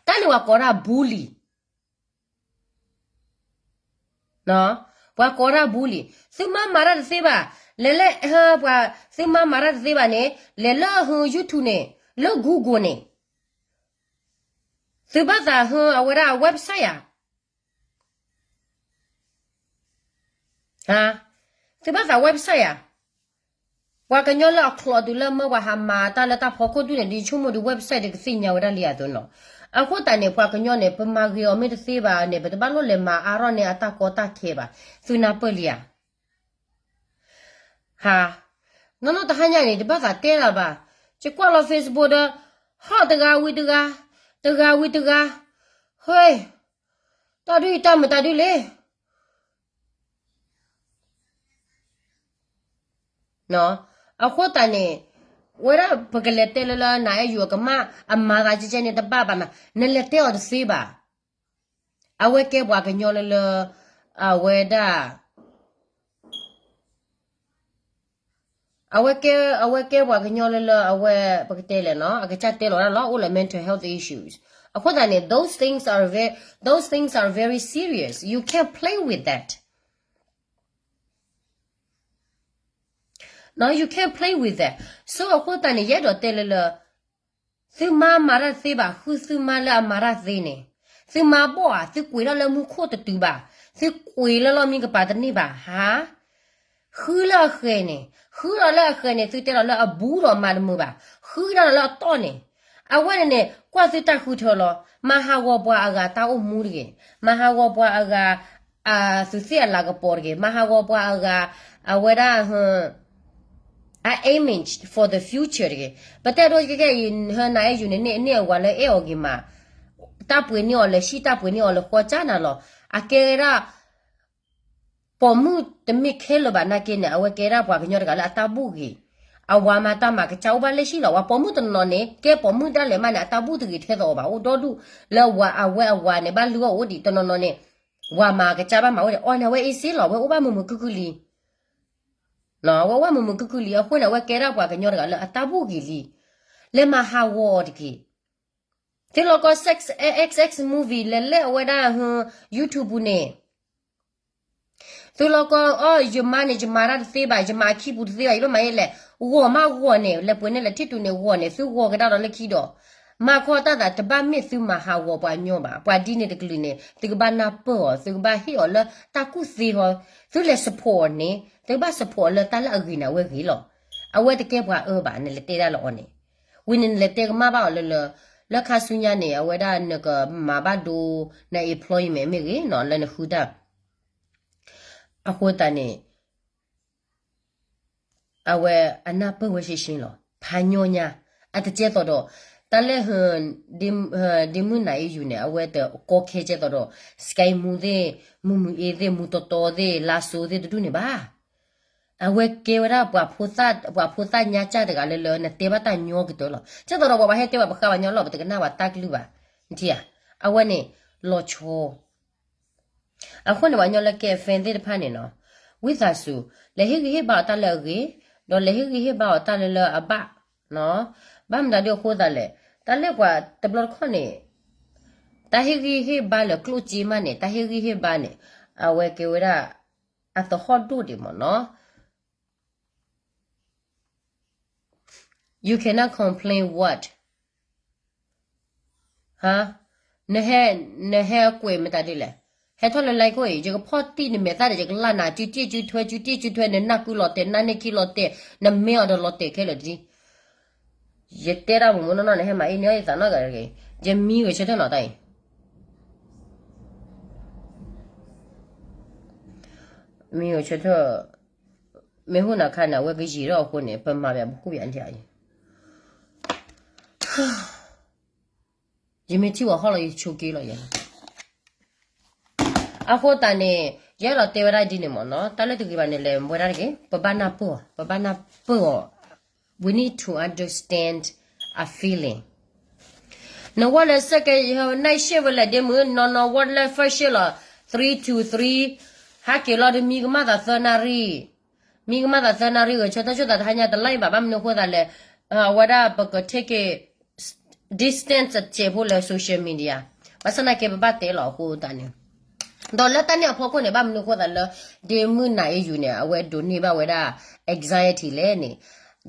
တၢ်န့ၣ်ပှၤကိးဒၣ် bully, ပှၤကိးဒၣ် bully, သုမါမၤတၢ်တသ့ဘၣ်, လဲၤလၢ ပှၤ သုမါမၤတၢ်တသ့ဘၣ်န့ၣ် လဲၤလၢ YouTube န့ၣ် လၢ Google န့ၣ် သုဘၣ်သး အဝဲဒၣ် website ဧါ, သုဘၣ်သး website ဧါ, ပှၤကညီလၢအချီးတုၤလၢမၢပှၤဟးမၤတၢ်လၢတၢ်ဖီခိၣ်ဒူၣ်န့ၣ် ဒ်ဆိကမိၣ်ဒ် website ဒ်ကသ့ၣ်ညါဝဲဒၣ်လံအသိးနီၤ. အဃိသတးန့ၣ် ပှၤကညီန့ၣ် ပမၤဂ့ၤအီၤမ့ၢ်တသ့ဘၣ်န့ၣ် ပတဘၣ်လိၣ်လဲၤမၤအါထီၣ်န့ၢ်အတၢ်ကီတၢ်ခဲဘၣ်. သုနၢ်ပၢၢ်လံဧါ. ဟါ, နီၢ်နီၢ်တဟါညါန့ၣ် တဘၣ်သးတဲလၢၤဘၣ်. ယကွၢ်လီၤ Facebook ဒီး ဟီၣ်တဂၤဝံၤတဂၤ, တဂၤဝံၤတဂၤ, ဟဲ, တၢ်ဒုးအံၤတၢ်မုာ်တၢ်ဒုးလဲၣ်. အဃိသတးန့ၣ် ဝဲဒၣ်ပကလဲၤတဲလၢလၢ နအဲၣ်ယိၤအကမၣ် အမၤသးကဲကဲန့ၣ်တဘၣ်ဘၣ်မး, နလဲၤတဲအီၤတသ့ဘၣ်. အဝဲကဲပှၤကညီလၢလၢ အဝဲဒၣ် အဝဲကဲ အဝဲကဲပှၤကညီလၢလၢ အဝဲ ပကတဲလဲၣ်နီၤ အကစၢ်တဲလီၤဒၣ်လီၤ အိၣ်လၢ mental health issues. အဃိသတးန့ၣ် those things are very, those things are very serious. You can't play with that. No, you can't play with that. So အဃိသတးန့ၣ် ယအဲၣ်ဒိးတဲလၢလၢ သုမါမၤတၢ်သ့ဘၣ် ဃုသုမါလၢအမၤတၢ်သ့န့ၣ်, သုမါဘီၣ်ဧါ သုကွံာ်ထီၣ်လၢမူခိၣ်တတုၤဘၣ်, သုကွံာ်လၢလီၢ်မံကပၤတန့ၢ်ဘၣ်ဟါ, ဃုလၢအဃဲၤန့ၣ်, ဃုဒီးလၢအဃဲၤန့ၣ် သုတဲဒီးလၢအဘူးဒီးမၤတမုာ်ဘၣ်, ဃုဒၣ်ဒီးလၢအတီၢ်န့ၣ်, အဝဲန့ၣ်န့ၣ် ကွၢ်သုတၢ်ဃုထၢလီၤ, မၤဟးဂီၤပှၤအဂၤတၢ်အိၣ်မူတဂ့ၤ, မၤဟးဂီၤပှၤအဂၤ အသုးသ့ၣ်အလၤကပီၤတဂ့ၤ, မၤဟးဂီၤပှၤအဂၤ အဝဲဒၣ် အ aiming for the future တဂ့ၤ. ပတဲဒိကဲကဲအံၤ ဟၢနၤအဲၣ်ယူၤန့ၣ် န့ၢ်အဝၤလၢအဲၣ်အီၤဂ့ၤမး, တၢ်ပှ့ၤန့ၢ်အီၤလၢဟံၣ် တၢ်ပှ့ၤန့ၢ်အီၤလၢဃီကၢ်နၤလီၤ. အကဲဝဲဒၣ် ပိာ်မုၣ်တမ့ၢ်ခဲလၢာ်ဘၣ်နာ်က့န့ၣ် အဝဲကဲဒၣ်ပှၤကညီတဂၤလၢအတၢ်ဘူၣ်ဂ့ၤ, အဝၤမၤတၢ်မၤကစၢ်အိၣ်ဘၣ်လၢဟံၣ်လီၤ. ပှၤပိာ်မုၣ်တနီၤန့ၣ် ကဲပိာ်မုၣ်ဒၣ်လဲာ်မးန့ၣ် အတၢ်ဘူၣ်တဂ့ၤထဲသိးအီၤဘၣ် အိၣ်ဒီဒူၣ်လၢအဝၤ အဝဲအဝၤန့ၣ် ဘၣ်လုၢ်အီၣ်အိၣ်ဒံး တနီၤနီၤန့ၣ် ဝၤမၤကစၢ်ဘၣ်မၤဝဲဒီး အီၤန့ၣ် အဝဲအ့စ့လီၤ ဝဲအိၣ်ဘၣ်မုာ်မုာ်ခုၣ်ခုၣ်လံ ဝဲအိၣ်ဘၣ်မုာ်မုာ်ခုၣ်ခုၣ်လံ အဃိန့ၣ် အဝဲကဲဒၣ်ပှၤကညီတဂၤလၢအတၢ်ဘူၣ်ဂ့ၤလံ, လဲၤမၤဟးဂီၤအီၤတက့ၢ်. သုလီၤကီ X X X movie လဲၤလၢအဝဲဒၣ် YouTube ပူၤန့ၣ် သုလီၤကီ အီ ယမါန့ၣ် ယမၤတၢ်တသ့ဘၣ်, ယမၤအခံပူၤတသ့ဘၣ်, ယဘၣ်မၤယဲလဲၣ်, ဂီၤမးဂီၤန့ၣ်, လဲၤပှ့ၤန့ၢ်လဲၤထံၣ်တူာ်န့ၣ်ဂီၤန့ၣ်, သုဂီၤကဒါဒီးလၢခံဒီး, မၤခီတၢ်သးတဘၣ်မ့ၢ်သုမၤဟးဂီၤပှၤကညီဘၣ်, ပှၤဒ်န့ၣ်တကလုာ်န့ၣ် သုကဘၣ်နၢ်ပၢၢ်အီၤ, သုကဘၣ်ဟ့ၣ်အီၤလၢတၢ်ကူၣ်သ့ဟီ, သုလဲၤ support အီၤန့ၣ် သုကဘၣ် support အီၤလၢတၢ်လၢအဂ့ၤန့ၣ်အဝဲဂ့ၤလီၤ. အဝဲတကဲပှၤအၢဘၣ်, နလဲၤတဲဒၣ်လၢအီၤန့ၣ်, ဝံၤန့ၣ်နလဲၤတဲကမၣ်ဘၣ်အီၤလၢလၢ, လၢခါဆူညါန့ၣ် အဝဲဒၣ်နကမၤဘၣ်ဒိ န employment မ့ၢ်ဂ့ၤနီၤ လၢနဃုတၢ် အဃိသတးန့ၣ် အဝဲအနၢ်ပၢၢ်ဝဲရှဲရှဲလီၤ. ဖးညီညါ အတကဲသိးဒီး တၢ်လၢ ဒ့မုၣ်နၤအ့ယူၤန့ၣ် အဝဲတကီခဲကဲသိးဒီး စကဲမူသ့ၣ်, မုၢ်မုၢ်အ့သ့ၣ်, မူတီတီသ့ၣ်, လါစိၤသ့ၣ်တဒူၣ်န့ၣ်ဘၣ်. အဝဲကဲဝဲဒၣ်ပှၤဖိသၣ်, ပှၤဖိသၣ်ညါကၢ်တဂၤလၢလၢ နတဲဘၣ်တၢ်ညီကတၢၢ်လီၤ. ကဲသိးဒီးပှၤဘၣ်ဟဲတဲဝဲပဃါပှၤညီလီၤ ပတကနၣ်ပှၤတၢ်ကလုၢ်ဘၣ်. နထံၣ်ဧါ, အဝဲန့ၣ် လီၤဆီ အဃိန့ၣ် ပှၤကညီလၢကဲ fan သ့ၣ်တဖၣ်န့ၣ်နီၤ, ဝံသးစူၤ လဲၤဟ့ၣ်ဂံၢ်ဟ့ၣ်ဘါအီၤတၢ်လၢအဂ့ၤ, ဒီးလဲၤဟ့ၣ်ဂံၢ်ဟ့ၣ်ဘါအီၤတၢ်လၢလၢအဘၣ်, ဘၣ်မနုၤဒ်အဃိသတးလဲၣ်, တၢ်လၢပှၤတဘျီတခီၣ်န့ၣ် တၢ်ဟ့ၣ်ဂံၢ်ဟ့ၣ်ဘါလၢကျိၣ်စ့မးန့ၣ် တၢ်ဟ့ၣ်ဂံၢ်ဟ့ၣ်ဘါန့ၣ် အဝဲကဲဝဲဒၣ် အသဟီၣ်ဒိၣ်ဒံးမ့ၢ်နီၤ You cannot complain what? ဟါ, နဟဲ, နဟဲအကွဲးမတၤဒ်လဲၣ်. ဟဲထီၣ်လၢ like အံၤ ယကဖီၣ်တံၢ်နမဲာ်သၣ်ဒီး ယကလၢ်နၤ စုတံၢ်စုထွဲ စုတံၢ်စုထွဲ နနၢ်ကုလီၤတဲာ် နနၢ်န့ၢ်ခံလီၤတဲာ် နမ့ၢ်အီၤဒီးလီၤတဲာ်ခဲလၢာ်တဒ် ယတဲတၢ်မူးမူးနီၢ်နီၢ်န့ၣ် ဟဲမၤအ့ၣ်န့ၢ်အီၤယသးနီၢ်ဂၤတဂ့ၤ. ယမံဂဲၤဆၢထၢၣ်နီၤတၢ်အံၤ မံဂဲၤဆၢထၢၣ် မ့ၢ်ဟိၣ်နၤခါန့ၣ် အဝဲကယံာ်ထီၣ်အဃိန့ၣ် ပမၤပျးပဃုပျးန့ၣ်အံၤ ယမ့ၢ်ထံၣ်ဝဲဟီၣ်လီၤ ယဆိးက့လီၤယဲ. အဃိသတးန့ၣ် ယအဲၣ်ဒိးတဲဝဲဒၣ်ဒ်န့ၣ်မ့ၢ်နီၤ တၢ်လၢတဂ့ၤဘၣ်န့ၣ် လဲၤဝဲဒၣ်တဂ့ၤ ပဘၣ်နၢ်ပၢၢ်အီၤ ပဘၣ်နၢ်ပၢၢ်အီၤ we need to understand a feeling. နဝဲလၢ second နၢ်ရှဲဝဲလဲၣ်ဒ့မုၣ် နီၢ်နီၢ်ဝဲလၢ first ရှဲလီၤ three to three ဟဲက့ၤလီၤဒီး မံကမၣ်သးသၢနၣ်ရံၣ် မံကမၣ်သးသၢနၣ်ရံၣ် ဂဲၤဆၢထၢၣ်ဆိသးတဟါညါတလါအံၤဘၣ် ဘၣ်မနုၤအဃိသတးလဲၣ် အဝဲဒၣ်ပက take distance စဲးဖိလၢ social media ဘၣ်ဆၣ်နာ်က့ပဘၣ်တဲလီၤအဃိသတးန့ၣ် ဒီးလၢတၢ်န့ၣ်အဖီခိၣ်န့ၣ် ဘၣ်မနုၤအဃိသတးလၢ ဒ့မုၣ်နၤအ့ယူၤန့ၣ် အဝဲဒိးန့ၢ်ဘၣ်ဝဲဒၣ် anxiety လဲၣ်န့ၣ်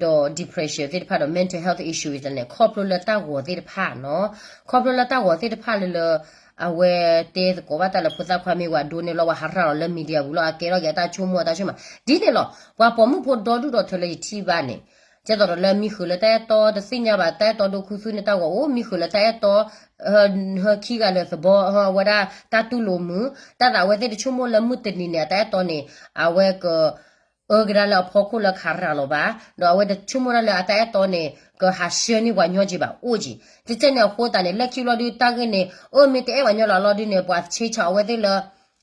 ဒီး depression သ့ၣ်တဖၣ်ဒီး mental health issues န့ၣ် ခီဖျိလၢတၢ်ဂီၤသ့ၣ်တဖၣ်နီၤ ခီဖျိလၢတၢ်ဂီၤသ့ၣ်တဖၣ်လၢလၢ အဝဲတဲသကိးဘၣ်တၢ်လၢဖိသၣ်ခွါမ့ၢ်ဝဲဒိးန့ၢ်လီၤ ဝဲဟးရၤလီၤလၢ media ပူၤလီၤ အကဲထီၣ်က့ၤအတၢ်ဆိကမိၣ်အတၢ်ဆိကမး ဒ်န့ၣ်လီၤ ပှၤပိာ်မုၣ်ဖိဒီဒူၣ်ဒီထၢလၢယထံၣ်ဘၣ်န့ၣ် ကဲသိးဒီးလၢမံဃုာ်လၢတၢ်အဲၣ်တီ တသ့ၣ်ညါဘၣ် တၢ်အဲၣ်တီဒိခူသူၣ်န့ၣ်တၢ်ဂီၤအိၣ် မံဃုာ်လၢတၢ်အဲၣ်တီ ဟၢခံဂၤလၢသဘီ အဝဲဒၣ်တၢ်တူၢ်လိာ်မုာ် တၢ်သးအဝဲသ့ၣ်တဆိကမိၣ်လၢမုၢ်တနံၤန့ၣ် အတၢ်အဲၣ်တီန့ၣ် အဝဲက အၢကဒါလၢအဖီခိၣ်လၢကဟးရၤလီၤဘၣ် ဒီးအဝဲတဆိကမိၣ်ဒၣ်လၢအတၢ်အဲၣ်တီန့ၣ် ကဟးဆှၢန့ၢ်ပှၤညီက့ၤဘၣ် အိၣ်က့ၤ ကဲကဲန့ၣ်အဃိသတးန့ၣ် လၢခံဘျီဒုတၢ်ဂ့ၢ်န့ၣ် အၢမ့ၢ်တအဲၣ်ပှၤညီလီၤလီၤဒုန့ၣ် ပှၤဆ့ဆးအဝဲသ့ၣ်လၢ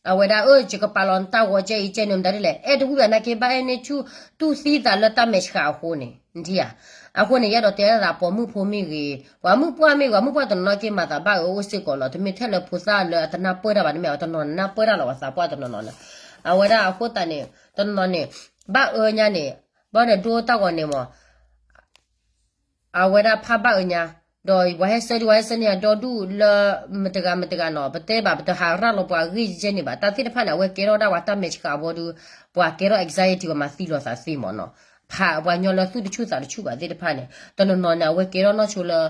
အဝဲဒၣ်အၢ ယကပာ်လီၤနတၢ်ဂီၤကဲအံၤကဲန့ၣ် မတၤဒ်လဲၣ် အဲၣ်တဝံၣ်ဘၣ်နာ်က့ ဘၣ်အဲၣ်န့ၢ်ဆူၣ် တူၢ်သံသးလၢတၢ်မဲာ်ဆှးအဃိန့ၣ် နထံၣ်ဧါ အဃိန့ၣ် ယအဲၣ်ဒိးတဲသးပိာ်မုၣ်ဖိမ့ၢ်ဂ့ၤ ပှၤမုၣ်ပှၢ်မ့ၢ်ဂ့ၤ ပှၤမုၣ်ပှၢ်တနီၤနီၤက့ၤမၤသးဘၣ်အၢအိၣ်စ့ၢ်ကီးလီၤ တမ့ၢ်ထဲလၢဖိသၣ်လၢအတနၢ်ပၢၢ်တၢ်ဘၣ် တမ့ၢ်အတနီၤနၢ်ပၢၢ်တၢ်လီၤ ပှၤသးပှၢ်တနီၤနီၤလၢ အဝဲဒၣ်အဃိသတးန့ၣ် တနီၤန့ၣ် ဘၣ်အၢညါန့ၣ် ဘၣ်န့ၣ်ဒိတၢ်ဂီၤန့ၣ်မး အဝဲဒၣ်ဖးဘၣ်အၢညါ ဒီးပှၤဟဲဆှၢဒုး ပှၤဟဲဆှၢန့ၢ်အဒီဒူၣ်လၢ မတဂၤမတဂၤနီၤ ပတဲဘၣ် ပတဟးရၤလီၤပှၤဂ့ၢ်ကဲန့ၣ်ဘၣ် တၢ်သ့ၣ်တဖၣ်န့ၣ် အဝဲကဲထီၣ်ဒၣ်ပှၤတၢ်မဲာ်ဆှးအဘီဒုး ပှၤကဲထီၣ် anxiety ပှၤမၤသံလိာ်သးသ့မးနီၤ ဖးပှၤညီလၢသူၣ်တဆူၣ်သးတဆူၣ်ဘၣ်သ့ၣ်တဖၣ်န့ၣ် တနီၤနီၤန့ၣ် အဝဲကဲထီၣ်နီၢ်ဆိလၢ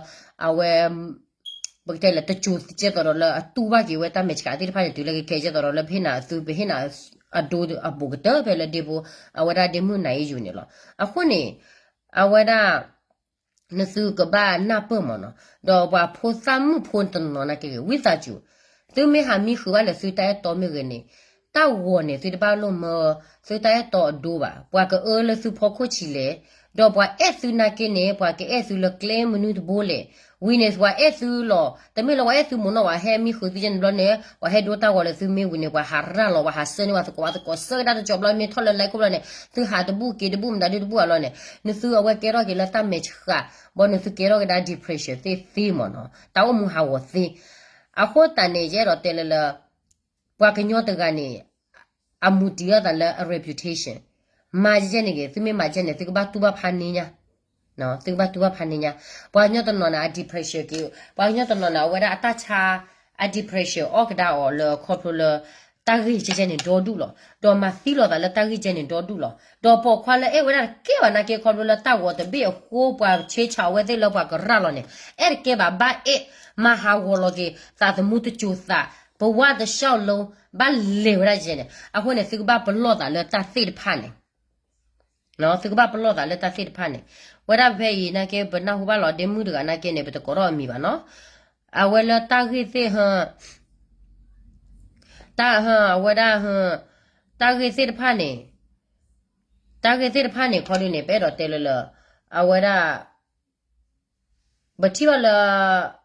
အဝဲ ပကတဲလၢတစိၤကဲသိးဒီးလၢအတူၢ်ဘၣ်က့ၤဝဲတၢ်မဲာ်ဆှးသ့ၣ်တဖၣ်န့ၣ် တုၤလၢကခဲကဲသိးဒီးလၢပဟ့ၣ်နၤအသု ပဟ့ၣ်နၤအဒိအဘူးကတၢၢ်ဖဲလၢဒ့ဖိ အဝဲဒၣ်ဒ့မုၣ်နၤအ့ယူၤန့ၣ်လီၤ. အဃိန့ၣ် အဝဲဒၣ် နသုကဘၣ်နၢ်ပၢၢ်မးနီၤ ဒီးပှၤဖိသၣ်မုၣ်ဖိတနီၤနီၤနာ်က့ဂ့ၤ ဝံသးစူၤ သုမ့ၢ်ဟးမံဃုာ်ဘၣ်လၢသုတၢ်အဲၣ်တီမ့ၢ်ဂ့ၤန့ၣ် တၢ်ဂီၤန့ၣ် သုတဘၣ်လိၣ်မၢ သုတၢ်အဲၣ်တီအဒိဘၣ် ပှၤကအၢလၢသုဖီခိၣ်ဆံးလဲၣ် ဒီးပှၤအဲၣ်သုနာ်က့န့ၣ် ပှၤကအဲၣ်သုလၢကျဲမနုၤတဘိလဲၣ် ဝံၤန့ၣ် ပှၤအဲၣ်သုလီၤ တမ့ၢ်လၢပှၤအဲၣ်သုမ့ၢ်နီၤ ပှၤဟဲမံဃုာ်သုကဲန့ၣ်ဘျီန့ၣ် ပှၤဟဲဒိတၢ်ဂီၤလၢသုမ့ၢ်ဝံၤန့ၣ် ပှၤဟးရၤလီၤ ပှၤဟးဆှၢန့ၢ်ပှၤသကိး ပှၤသကိးဆှၢကဒါတကီဘျီ မ့ၢ်ထီၣ်လၢ like ဘျီန့ၣ် သုဟးတဘူၣ်က့ၤတဘူၣ်မတၤဒုတဘူၣ်အလီၢ်န့ၣ် နသုအဝဲကဲထီၣ်က့ၤလၢတၢ်မဲာ်ဆှး ဘၣ်နသုကဲထီၣ်ကဒါ depression သ့သ့မ့ၢ်နီၤ တၢ်အိၣ်မူဟးဂီၤသ့ အဃိသတးန့ၣ် ယအဲၣ်ဒိးတဲလၢလၢ ပှၤကညီတဂၤန့ၣ် အမူတံၢ်အသးလၢအ reputation မၤယဲန့ၣ်ဂ့ၤ သုမ့ၢ်မၤယဲန့ၣ် သုကဘၣ်တူၢ်ဘၣ်ဖးန့ၢ်ညါ သုကဘၣ်တူၢ်ဘၣ်ဖးန့ၢ်ညါ ပှၤကညီတနီၤန့ၣ် အ depression က့ၤ ပှၤကညီတနီၤန့ၣ် အဝဲဒၣ်အတၢ်ဆါ အ depression အီၣ်ကဒါအီၤလၢခီဖျိလၢ တၢ်ဂ့ၢ်ကဲကဲန့ၣ်ဒီဒူၣ်လီၤ ဒီးမၤသံလိာ်သးလၢတၢ်ဂ့ၢ်ကဲန့ၣ်ဒီဒူၣ်လီၤ ဒီးပိာ်ခွါလၢအဲၣ်ဝဲဒၣ်တကဲဘၣ်နာ်က့ခီဖျိလၢတၢ်ဂီၤတဘ့ၣ်အဃိ ပှၤဆ့ဆးအဝဲသ့ၣ်လၢပှၤကရၤလီၤန့ၣ် အဲၣ်တကဲဘၣ်ဘၣ်အဲၣ် မၤဟးဂီၤလီၤက့ၤ သးသမူတစိၤသး ပဝါတလျှောက်လုံး ဘၣ်လဲၤဝဲဒၣ်ယဲန့ၣ် အဃိန့ၣ် သုကဘၣ်ပလီၢ်သးလၢတၢ်သ့ၣ်တဖၣ်န့ၣ် သုကဘၣ်ပလီၢ်သးလၢတၢ်သ့ၣ်တဖၣ်န့ၣ် ဝဲဒၣ်ဖဲအံၤနာ်က့ ပနၢ်ဟူဘၣ်လီၤဒ့မုၣ်တဂၤနာ်က့န့ၣ် ပတကိးထီၣ်အမံၤဘၣ်နီၤ အဝဲလၢတၢ်ဂ့ၢ်သ့ၣ် တၢ် အဝဲဒၣ် တၢ်ဂ့ၢ်သ့ၣ်တဖၣ်န့ၣ် တၢ်ဂ့ၢ်သ့ၣ်တဖၣ်န့ၣ် ခီဒုန့ၣ် ပအဲၣ်ဒိးတဲလၢလၢ အဝဲဒၣ် ပထံၣ်ဘၣ်လၢ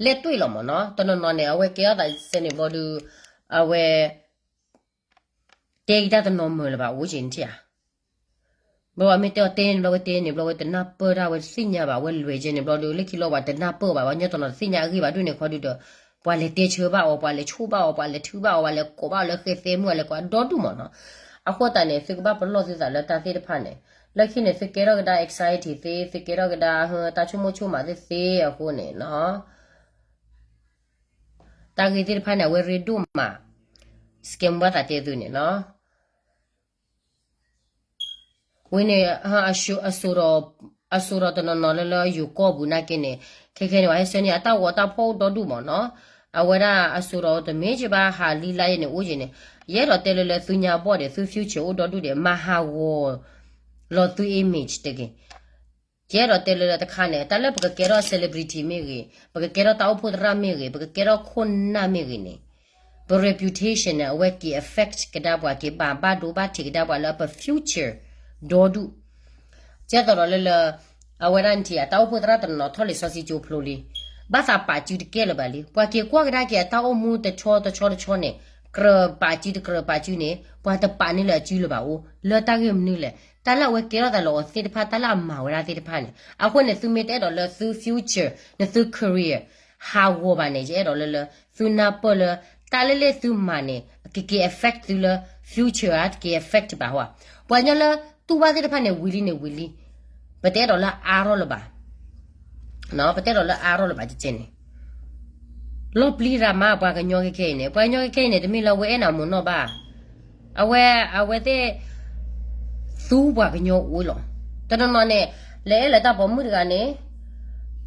လဲၣ်တွ့ၣ်လီၤမ့ၢ်နီၤ တနီၤနီၤန့ၣ် အဝဲကဲထီၣ်သးစဲန့ၣ်ဘျီဒု အဝဲ တဲက့ၤတၢ်တနီၤမုာ်လၢၤဘၣ် အိၣ်က့ၤနထံၣ်ဧါ ဘၣ်ဝဲမ့ၢ်တဲအီၤတဲန့ၣ်ဘျီဝဲတဲန့ၣ်ဘျီဝဲတနၢ်ပၢၢ်တၢ်ဝဲတသ့ၣ်ညါဘၣ် ဝဲလွဲၢ်ကဲန့ၣ်ဘျီဒု လၢခံလီၤပှၤတနၢ်ပၢၢ်ဘၣ် ပှၤကညီတနီၤတသ့ၣ်ညါအဂ့ၢ်ဘၣ်ဒ်န့ၣ်ခီဒုဒီး ပှၤလဲၤတဲဆၢဘၣ်အီၤ ပှၤလဲၤဆိၣ်ဘၣ်အီၤ ပှၤလဲၤထုဘၣ်အီၤ ပှၤလဲၤကိးဘၣ်အီၤလၢဃဲသဲမုၣ် ပှၤလဲၤကိးဒီဒူၣ်မ့ၢ်နီၤ အဃိသတးန့ၣ် သုကဘၣ်ပလီၢ်သုသးလၢတၢ်သ့ၣ်တဖၣ်န့ၣ် လၢခံန့ၣ် သုကဲထီၣ်ကဒါ anxiety သ့, သုကဲထီၣ်ကဒါ တၢ်ဆိကမိၣ်ဆိကမးသ့သ့အဃိန့ၣ်နီၤ, တၢ်ဂ့ၢ်သ့ၣ်တဖၣ်န့ၣ် အဝဲရ့ဒိၣ်မး, scam ဘၣ်သးတဲသုန့ၣ်နီၤ. ဝံၤန့ၣ် အစိၤဒီးတနီၤနီၤလၢလၢယိၤကီၢ်ပူၤနာ်က့န့ၣ်, ခဲခဲန့ၣ် ပှၤဟဲဆှၢန့ၢ်အတၢ်ဂီၤတၢ်ဖီၣ်အိၣ်ဒီဒူၣ်မးနီၤ. အဝဲဒၣ်အစိၤဒီးတမ့ၢ်က့ဘၣ် ဟးလံလါယဲန့ၣ် အိၣ်က့န့ၣ်, ယအဲၣ်ဒိးတဲလၢလၢသုညါဘီၣ်ဒီး သု future အိၣ်ဒီဒူၣ်ဒီး မၤဟးဂီၤလီၤသု image တက့ၢ်. ယအဲၣ်ဒိးတဲလၢလၢတခါန့ၣ် တၢ်လၢပကကဲထီၣ် celebrity မ့ၢ်ဂ့ၤ, ပကကဲထီၣ်တၢ်အိၣ်ဖှိၣ်သရၣ်မ့ၢ်ဂ့ၤ, ပကကဲထီၣ်ခိၣ်နၢ်မ့ၢ်ဂ့ၤန့ၣ်, ပ reputation န့ၣ် အဝဲက့ၤ affect ကဒါပှၤ, က့ၤဘၣ်ဘၣ်ဒိဘၣ်ထံးကဒါပှၤလၢပ future ဒီဒူၣ်. ကဲသိးဒီးလၢလၢ အဝဲဒၣ်နထံၣ် အတၢ်အိၣ်ဖှိၣ်သရၣ်တနီၤနီၤထီၣ်လံာ်စီဆှံကၠိဖျိလံ, ဘၣ်သးပာ်စုတကဲလၢၤဘၣ်လံ. ပှၤက့ၤကွၢ်ကဒါက့ၤအတၢ်အိၣ်မူတဆီတဆီတဆီန့ၣ်, ကြၢးပာ်စုတကြၢးပာ်စုန့ၣ် ပှၤတပာ်န့ၢ်လၢအစုလၢၤဘၣ်အိၣ်, လၢတၢ်ဂ့ၢ်မနုၤလဲၣ်, တၢ်လၢအဝဲကဲထီၣ်သးလၢအီၤသ့ၣ်တဖၣ်, တၢ်လၢအမၤဝဲဒၣ်သ့ၣ်တဖၣ်န့ၣ်. အဃိန့ၣ် သုမ့ၢ်တအဲၣ်ဒိးလၢသု future နသု career ဟးဂီၤဘၣ်န့ၣ်, ယအဲၣ်ဒိးလၢလၢ သုနၢ်ပၢၢ်လၢ တၢ်လၢလၢသုမၤန့ၣ် ကက့ၤ affect သုလၢ future ဧါ, တက့ၤ affect ဘၣ်ဟီဧါ. ပှၤကညီလၢတူၢ်ဘၣ်သ့ၣ်တဖၣ်န့ၣ် ဝံၤလံန့ၣ်ဝံၤလံ, ပတအဲၣ်ဒိးလၢအါထီၣ်လၢၤဘၣ်, ပတအဲၣ်ဒိးလၢအါထီၣ်လၢၤဘၣ် ကကဲန့ၣ် လီၤပျံၤရၤမး ပှၤကညီခဲခဲအံၤန့ၣ်, ပှၤကညီခဲခဲအံၤန့ၣ် တမ့ၢ်လၢအဝဲအဲၣ်နၤမိၢ်နီၢ်ဘၣ်. အဝဲ, အဝဲသ့ၣ် သူပှၤကညီအိၣ်လီၤ. တနီၤနီၤန့ၣ် လဲၤအဲၣ်လၢတၢ်ပိာ်မုၣ်တဂၤန့ၣ်,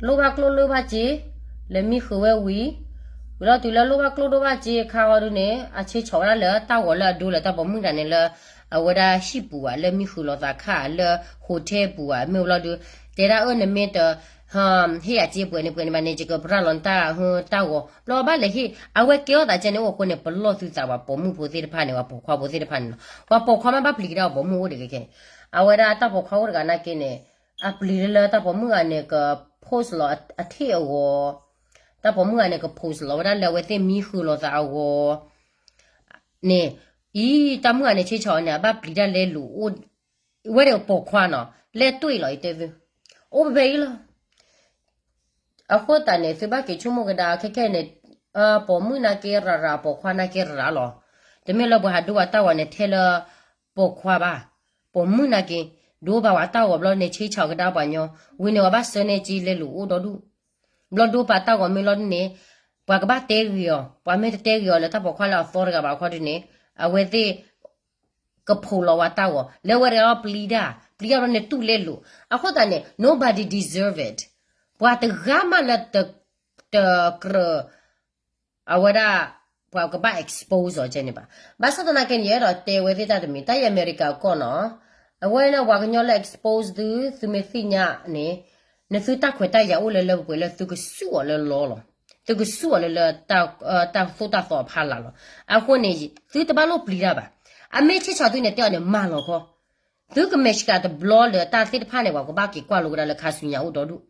လိၣ်ဘၣ်ကျိၣ်လိၣ်ဘၣ်စ့, လဲၤမံဃုာ်ဝဲဝံၤ, ဝံၤလီၤတုၤလၢလိၣ်ဘၣ်ကျိၣ်လိၣ်ဘၣ်စ့ခါဃီဒုန့ၣ် အဆ့ဆီၣ်ဝဲဒၣ်လၢတၢ်ဂီၤလၢအဒိလၢတၢ်ပိာ်မုၣ်တဂၤန့ၣ်လၢ အဝဲဒၣ်ဟံၣ်ပူၤဧါ, လၢမံဃုာ်လိာ်သးခါလၢ hotel ပူၤဧါ, မ့ၢ်ဝံၤလီၤဒု တဲဒၣ်အၢ နမ့ၢ်တ ဟ့ၣ်ယၤစ့ပှဲၤန့ၣ်ပှဲၤန့ၣ်ဘၣ်န့ၣ် ယကပရၢ်လီၤနတၢ်ဟုတၢ်ဂီၤ, ဘျီဘၣ်လဲၤဟ့ၣ်, အဝဲကဲထီၣ်သးကဲန့ၣ်အိၣ်အဃိန့ၣ် ပလီၢ်သုသး ပှၤပိာ်မုၣ်ဖိသ့ၣ်တဖၣ်န့ၣ်, ပှၤပိာ်ခွါဖိသ့ၣ်တဖၣ်န့ၣ်လီၤ. ပှၤပိာ်ခွါမ့ၢ်ဘၣ်ပျံၤကဒါပှၤပိာ်မုၣ်အိၣ်ဒံးခဲခဲ, အဝဲဒၣ်တၢ်ပိာ်ခွါအိၣ်တဂၤနာ်က့န့ၣ်, အပျံၤလၢလၢတၢ်ပိာ်မုၣ်ဂၤန့ၣ် က post လီၤအထ့ၣ်အဂီၤ, တၢ်ပိာ်မုၣ်ဂၤန့ၣ် က post လီၤဝဲဒၣ်လၢအဝဲသ့ၣ်မံဃုာ်လိာ်သးအဂီၤ န့ၣ်, အံၤ တၢ်မုၣ်ဂၤန့ၣ် ဆ့ဆီၣ်အီၤန့ၣ် အဘၣ်ပျံၤတၢ်လဲလိာ်အိၣ်, ဝဲဒၣ်ပိာ်ခွါနီၤ, လဲတူၢ်အံၤလီၤ ယတဲသု, အိၣ်ဖဲဖဲအံၤလီၤ. အဃိသတးန့ၣ် သုဘၣ်က့ၤဆိကမိၣ်ကဒါခဲခဲန့ၣ်, ပိာ်မုၣ်နာ်က့ရၤရၤ ပိာ်ခွါနာ်က့ရၤရၤလီၤ. တမ့ၢ်လၢပှၤဟးဒိပှၤတၢ်ဂီၤန့ၣ် ထဲလၢပိာ်ခွါဘၣ်, ပိာ်မုၣ်နာ်က့, ဒိပာ်ပှၤတၢ်ဂီၤဘျီန့ၣ် ဆ့ဆီၣ်ကဒါပှၤညီ, ဝံၤန့ၣ် ပှၤဘၣ်ဆှၢန့ၢ်က့လဲလိာ်အိၣ်ဒီဒူၣ်, ဘျီဒိပာ်တၢ်ဂီၤမ့ၢ်လီၤဒုန့ၣ်, ပှၤကဘၣ်တဲဂ့ၤအီၤ, ပှၤမ့ၢ်တတဲဂ့ၤအီၤလၢတၢ်ပိာ်ခွါလၢအသီတဂၤဘၣ်ခီဒုန့ၣ်, အဝဲသ့ၣ် ကဖိးလီၤဝဲတၢ်ဂီၤ, လၢဝဲတဂၤပျံၤတၢ်, ပျံၤတၢ်ဘျီန့ၣ်တူၢ်လဲလိာ်, အဃိသတးန့ၣ် nobody deserve it, ပှၤတဂၤမးလၢ တကြၢး အဝဲဒၣ် ပှၤကဘၣ် expose အီၤကဲန့ၣ်ဘၣ်. ဘၣ်ဆၣ်သနာ်က့န့ၣ် ယအဲၣ်ဒိးတဲဝဲသ့ၣ်တၢ်တမံၤ, တၢ်အံၤအမဲရကၤကီၢ်နီၤ, အဝဲန့ၣ်ပှၤကညီလၢ expose သု, သုမ့ၢ်သ့ၣ်ညါန့ၣ်, နသုတၢ်ခွဲးတၢ်ယာ်အိၣ်လၢလၢပှဲၤပှဲၤလၢသုကစူၣ်အီၤလၢလီလီၤ, သုကစူၣ်အီၤလၢလၢ တၢ်သိၣ်တၢ်သီအဖီလာ်လီၤ. အဃိန့ၣ် သုတဘၣ်လိၣ်ပျံၤတၢ်ဘၣ်. အမ့ၢ်ဆ့ၣ်ဆီၣ်သုန့ၣ် တဲအီၤန့ၣ် မၤလီၤခီ, သုကမဲာ်ဆှးတဘျီလၢတၢ်သ့ၣ်တဖၣ်န့ၣ် ပှၤကဘၣ်က့ၤကွၢ်လိကဒါလၢခါဆူညါအိၣ်ဒီဒူၣ်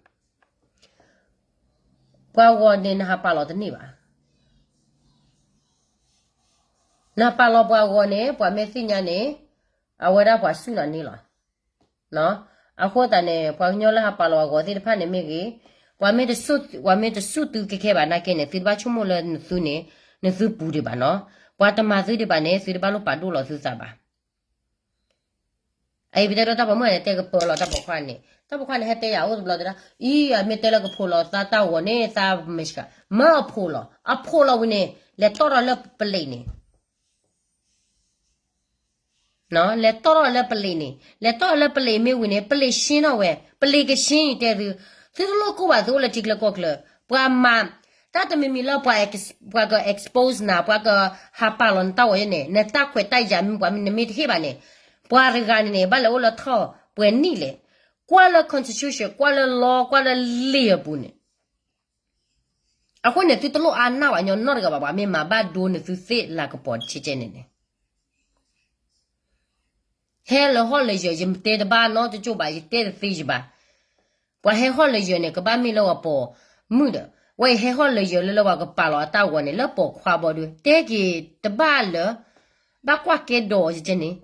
ပှၤဂီၤန့ၣ် နဟးပာ်လီၤတန့ၢ်ဘၣ်. နဟးပာ်လီၤပှၤဂီၤန့ၣ် ပှၤမ့ၢ်သ့ၣ်ညါန့ၣ် အဝဲဒၣ်ပှၤစူၣ်နၤန့ၣ်လီၤ. အဃိသတးန့ၣ် ပှၤကညီလၢဟးပာ်လီၤအဂီၤသ့ၣ်တဖၣ်န့ၣ်မ့ၢ်ဂ့ၤ, ပှၤမ့ၢ်တစူၣ်သုကဲခဲဘၣ်နာ်က့န့ၣ် သုတဘၣ်ဆိကမိၣ်လၢနသုန့ၣ် နသုပူၤဒံးဘၣ်နီၤ. ပှၤတမၤသုဒံးဘၣ်န့ၣ် သုတဘၣ်လိၣ်ပာ်ဒိၣ်လီၤသုသးဘၣ်. အအံၤပတဲဒိတၢ်ပိာ်မုၣ်ဂၤန့ၣ် တဲကပၢလီၤတၢ်ပိာ်ခွါန့ၣ်, တၢ်ပိာ်ခွါန့ၣ် ဟဲတဲယၤအိၣ်တဘျီတဲဒၣ်, အံၤ အမ့ၢ်တဲလၢကဖိးလီၤသးတၢ်ဂီၤန့ၣ် သးမဲာ်ဆှး, မၢအဖိးလီၤ, အဖိးလီၤဝံၤန့ၣ် လဲၤတီၣ်ထီၣ်လၢပလံးန့ၣ် လဲၤတီၣ်ထီၣ်လၢပလံးန့ၣ်, လဲၤတီၣ်ထီၣ်လၢပလံးမ့ၢ်ဝံၤန့ၣ် ပလံးရှင်းထီၣ်ဝဲ, ပလံးကရှင်းအံၤတဲသု, သုတလိၣ်ကိၢ်ဘၣ်သုအိၣ်လၢထံချၢကီၢ်ချၢ, ပှၤမၤ, တၢ်တမံၤမံၤလၢပှၤ, ပှၤက expose နၤ, ပှၤကဟးပာ်လီၤနတၢ်ဂီၤယဲန့ၣ် နတၢ်ခွဲးတၢ်ယာ်မ့ၢ်ပှၤမ့ၢ်နမ့ၢ်တဟ့ၣ်ဘၣ်န့ၣ်, ပှၤတဂၤန့ၣ်န့ၣ် ဘၣ်လဲၤအိၣ်လၢထီၣ်ပှဲၤနံၣ်လဲၣ်, ကွၢ်လၢ constitution ကွၢ်လၢ law ကွၢ်လၢလံာ်အပူၤန့ၣ် အဃိန့ၣ် သုတလိၣ်အါနၢ်ဝဲညီနီတဂၤဘၣ်, ပှၤမ့ၢ်မၤဘၣ်ဒိနသုသ့ၣ်လၤကပီၤတဆဲကဲန့ၣ်န့ၣ်, ဟဲလၢဟီၣ်လၢယၢၤ ယတဲတဘၣ်နီတကၠိၢ်ဘၣ်, ယတဲတသ့ယဘၣ်. ပှၤဟဲဟီၣ်လၢယၢၤန့ၣ် ကဘၣ်မ့ၢ်လၢပှၤပိာ်မုၣ်ဒီး, ဝဲအံၤဟဲဟီၣ်လၢယၢၤလၢလၢပှၤကပာ်လီၤအတၢ်ဂီၤန့ၣ် လၢပိာ်ခွါဘီဒု, တဲက့ၤတဘၣ်လၢ ဘၣ်ကွၢ်ကဲဒီးယကဲန့ၣ်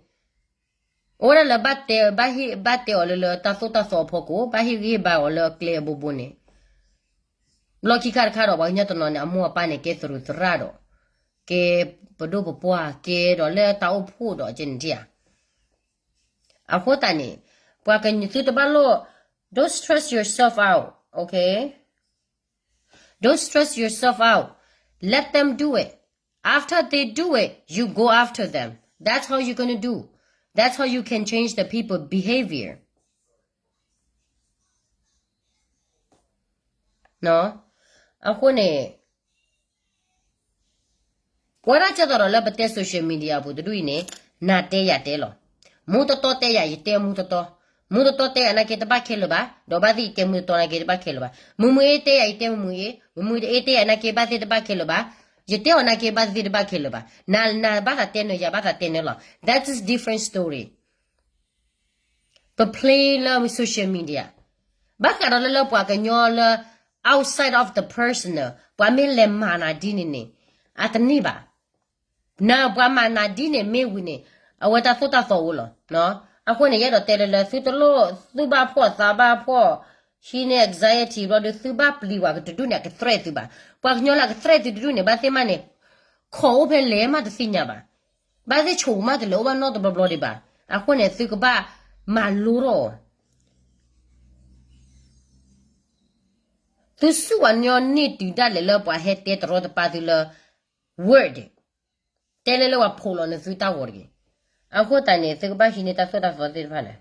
အဝဲဒၣ်လၢဘၣ်တဲ, ဘၣ်ဟ့ၣ်ဘၣ်တဲအီၤလၢလၢတၢ်သိၣ်တၢ်သီအဖီခိၣ်, ဘၣ်ဟ့ၣ်ဂံၢ်ဟ့ၣ်ဘါအီၤလၢအကျဲအဘိဘိန့ၣ်, ဘျီခံခါတခါဒီး ပှၤကညီတနီၤန့ၣ် အမိၢ်အပၢ်န့ၣ် ကဲသရူးသရၣ်ဒီး, ကဲပဒိၣ်ပပှၢ်, ကဲဒီးလၢတၢ်အိၣ်ဖှိၣ်ဒီးကဲန့ၣ်ဧါ. အဃိသတးန့ၣ်, ပှၤကညီသုတဘၣ်လိၣ်, don't stress yourself out, okay? Don't stress yourself out. Let them do it. After they do it, you go after them. That's how you're gonna do. That's how you can change the people behavior. အဃိန့ၣ် ဝဲဒၣ်ကဲသိးဒီးလၢပတဲ social media ပူၤတဒူၣ်အံၤန့ၣ်, နၤတဲယၤတဲလီၤ. မူတတီတဲယၤ ယတဲမူတတီ, မူတတီတဲယၤနာ်က့တဘၣ်ခဲလၢာ်ဘၣ်, ဒီးဘၣ်သ့ၣ်ယတဲမူတတီနာ်က့တဘၣ်ခဲလၢာ်ဘၣ်. မုၢ်မုၢ်အ့တဲယၤ ယတဲမုၢ်မုၢ်အ့, မုၢ်မုၢ်တအ့တဲယၤနာ်က့ဘၣ်သ့ၣ်တဘၣ်ခဲလၢာ်ဘၣ်, ယတဲအီၤနာ်က့ဘၣ်သ့ၣ်တဘၣ်ခဲလၢာ်ဘၣ်. နၤ နၤဘၣ်သးတဲနၢၤ ယၤဘၣ်သးတဲနၢၤလီၤ. That is different story. ပ play လၢ social media, ဘၣ်ဃးဒီးလၢလၢပှၤကညီလၢ outside of the personal ပှၤမ့ၢ်လဲၤမၤနၤဒ်န့ၣ်န့ၣ်, အတန့ၢ်ဘၣ်. နၤပှၤမၤနၤဒ်န့ၣ်မ့ၢ်ဝံၤန့ၣ်, အဝဲတၢ်သိၣ်တၢ်သီအိၣ်လီၤ. အဃိန့ၣ် ယအဲၣ်ဒိးတဲလၢလၢသုတလိၣ်, သုဘၣ်ဖှီၣ်သးဘၣ်ဖှီၣ်, ဟံးန့ၢ် anxiety ဘျီဒီး သုဘၣ်ပျံၤဝဲကတဒူၣ်န့ၣ် အကသရဲးသုဘၣ်. ပှၤကညီလၢအကသရဲးသုတဒူၣ်န့ၣ် ဘၣ်သ့ၣ်မးန့ၣ်, ခိးအိၣ်ဖဲလဲၣ်မးတသ့ၣ်ညါဘၣ်. ဘၣ်သ့ၣ်ဆိးမးတလဲၤအိၣ်ဘၣ်နီတဘျီဘျီဒံးဘၣ်. အဃိန့ၣ် သုကဘၣ်မၤလိထီၣ်အီၤ. သုစူၢ်ဝဲညီန့ၢ်တုၤဒၣ်လဲာ်လၢပှၤဟဲတဲတရီတပါသုလၢ word, တဲလၢလၢပှၤဖိးလီၤနသုတၢ်ဂီၤတဂ့ၤ. အဃိသတးန့ၣ် သုကဘၣ်ဟံးန့ၢ်တၢ်သိၣ်တၢ်သီသ့ၣ်တဖၣ်န့ၣ်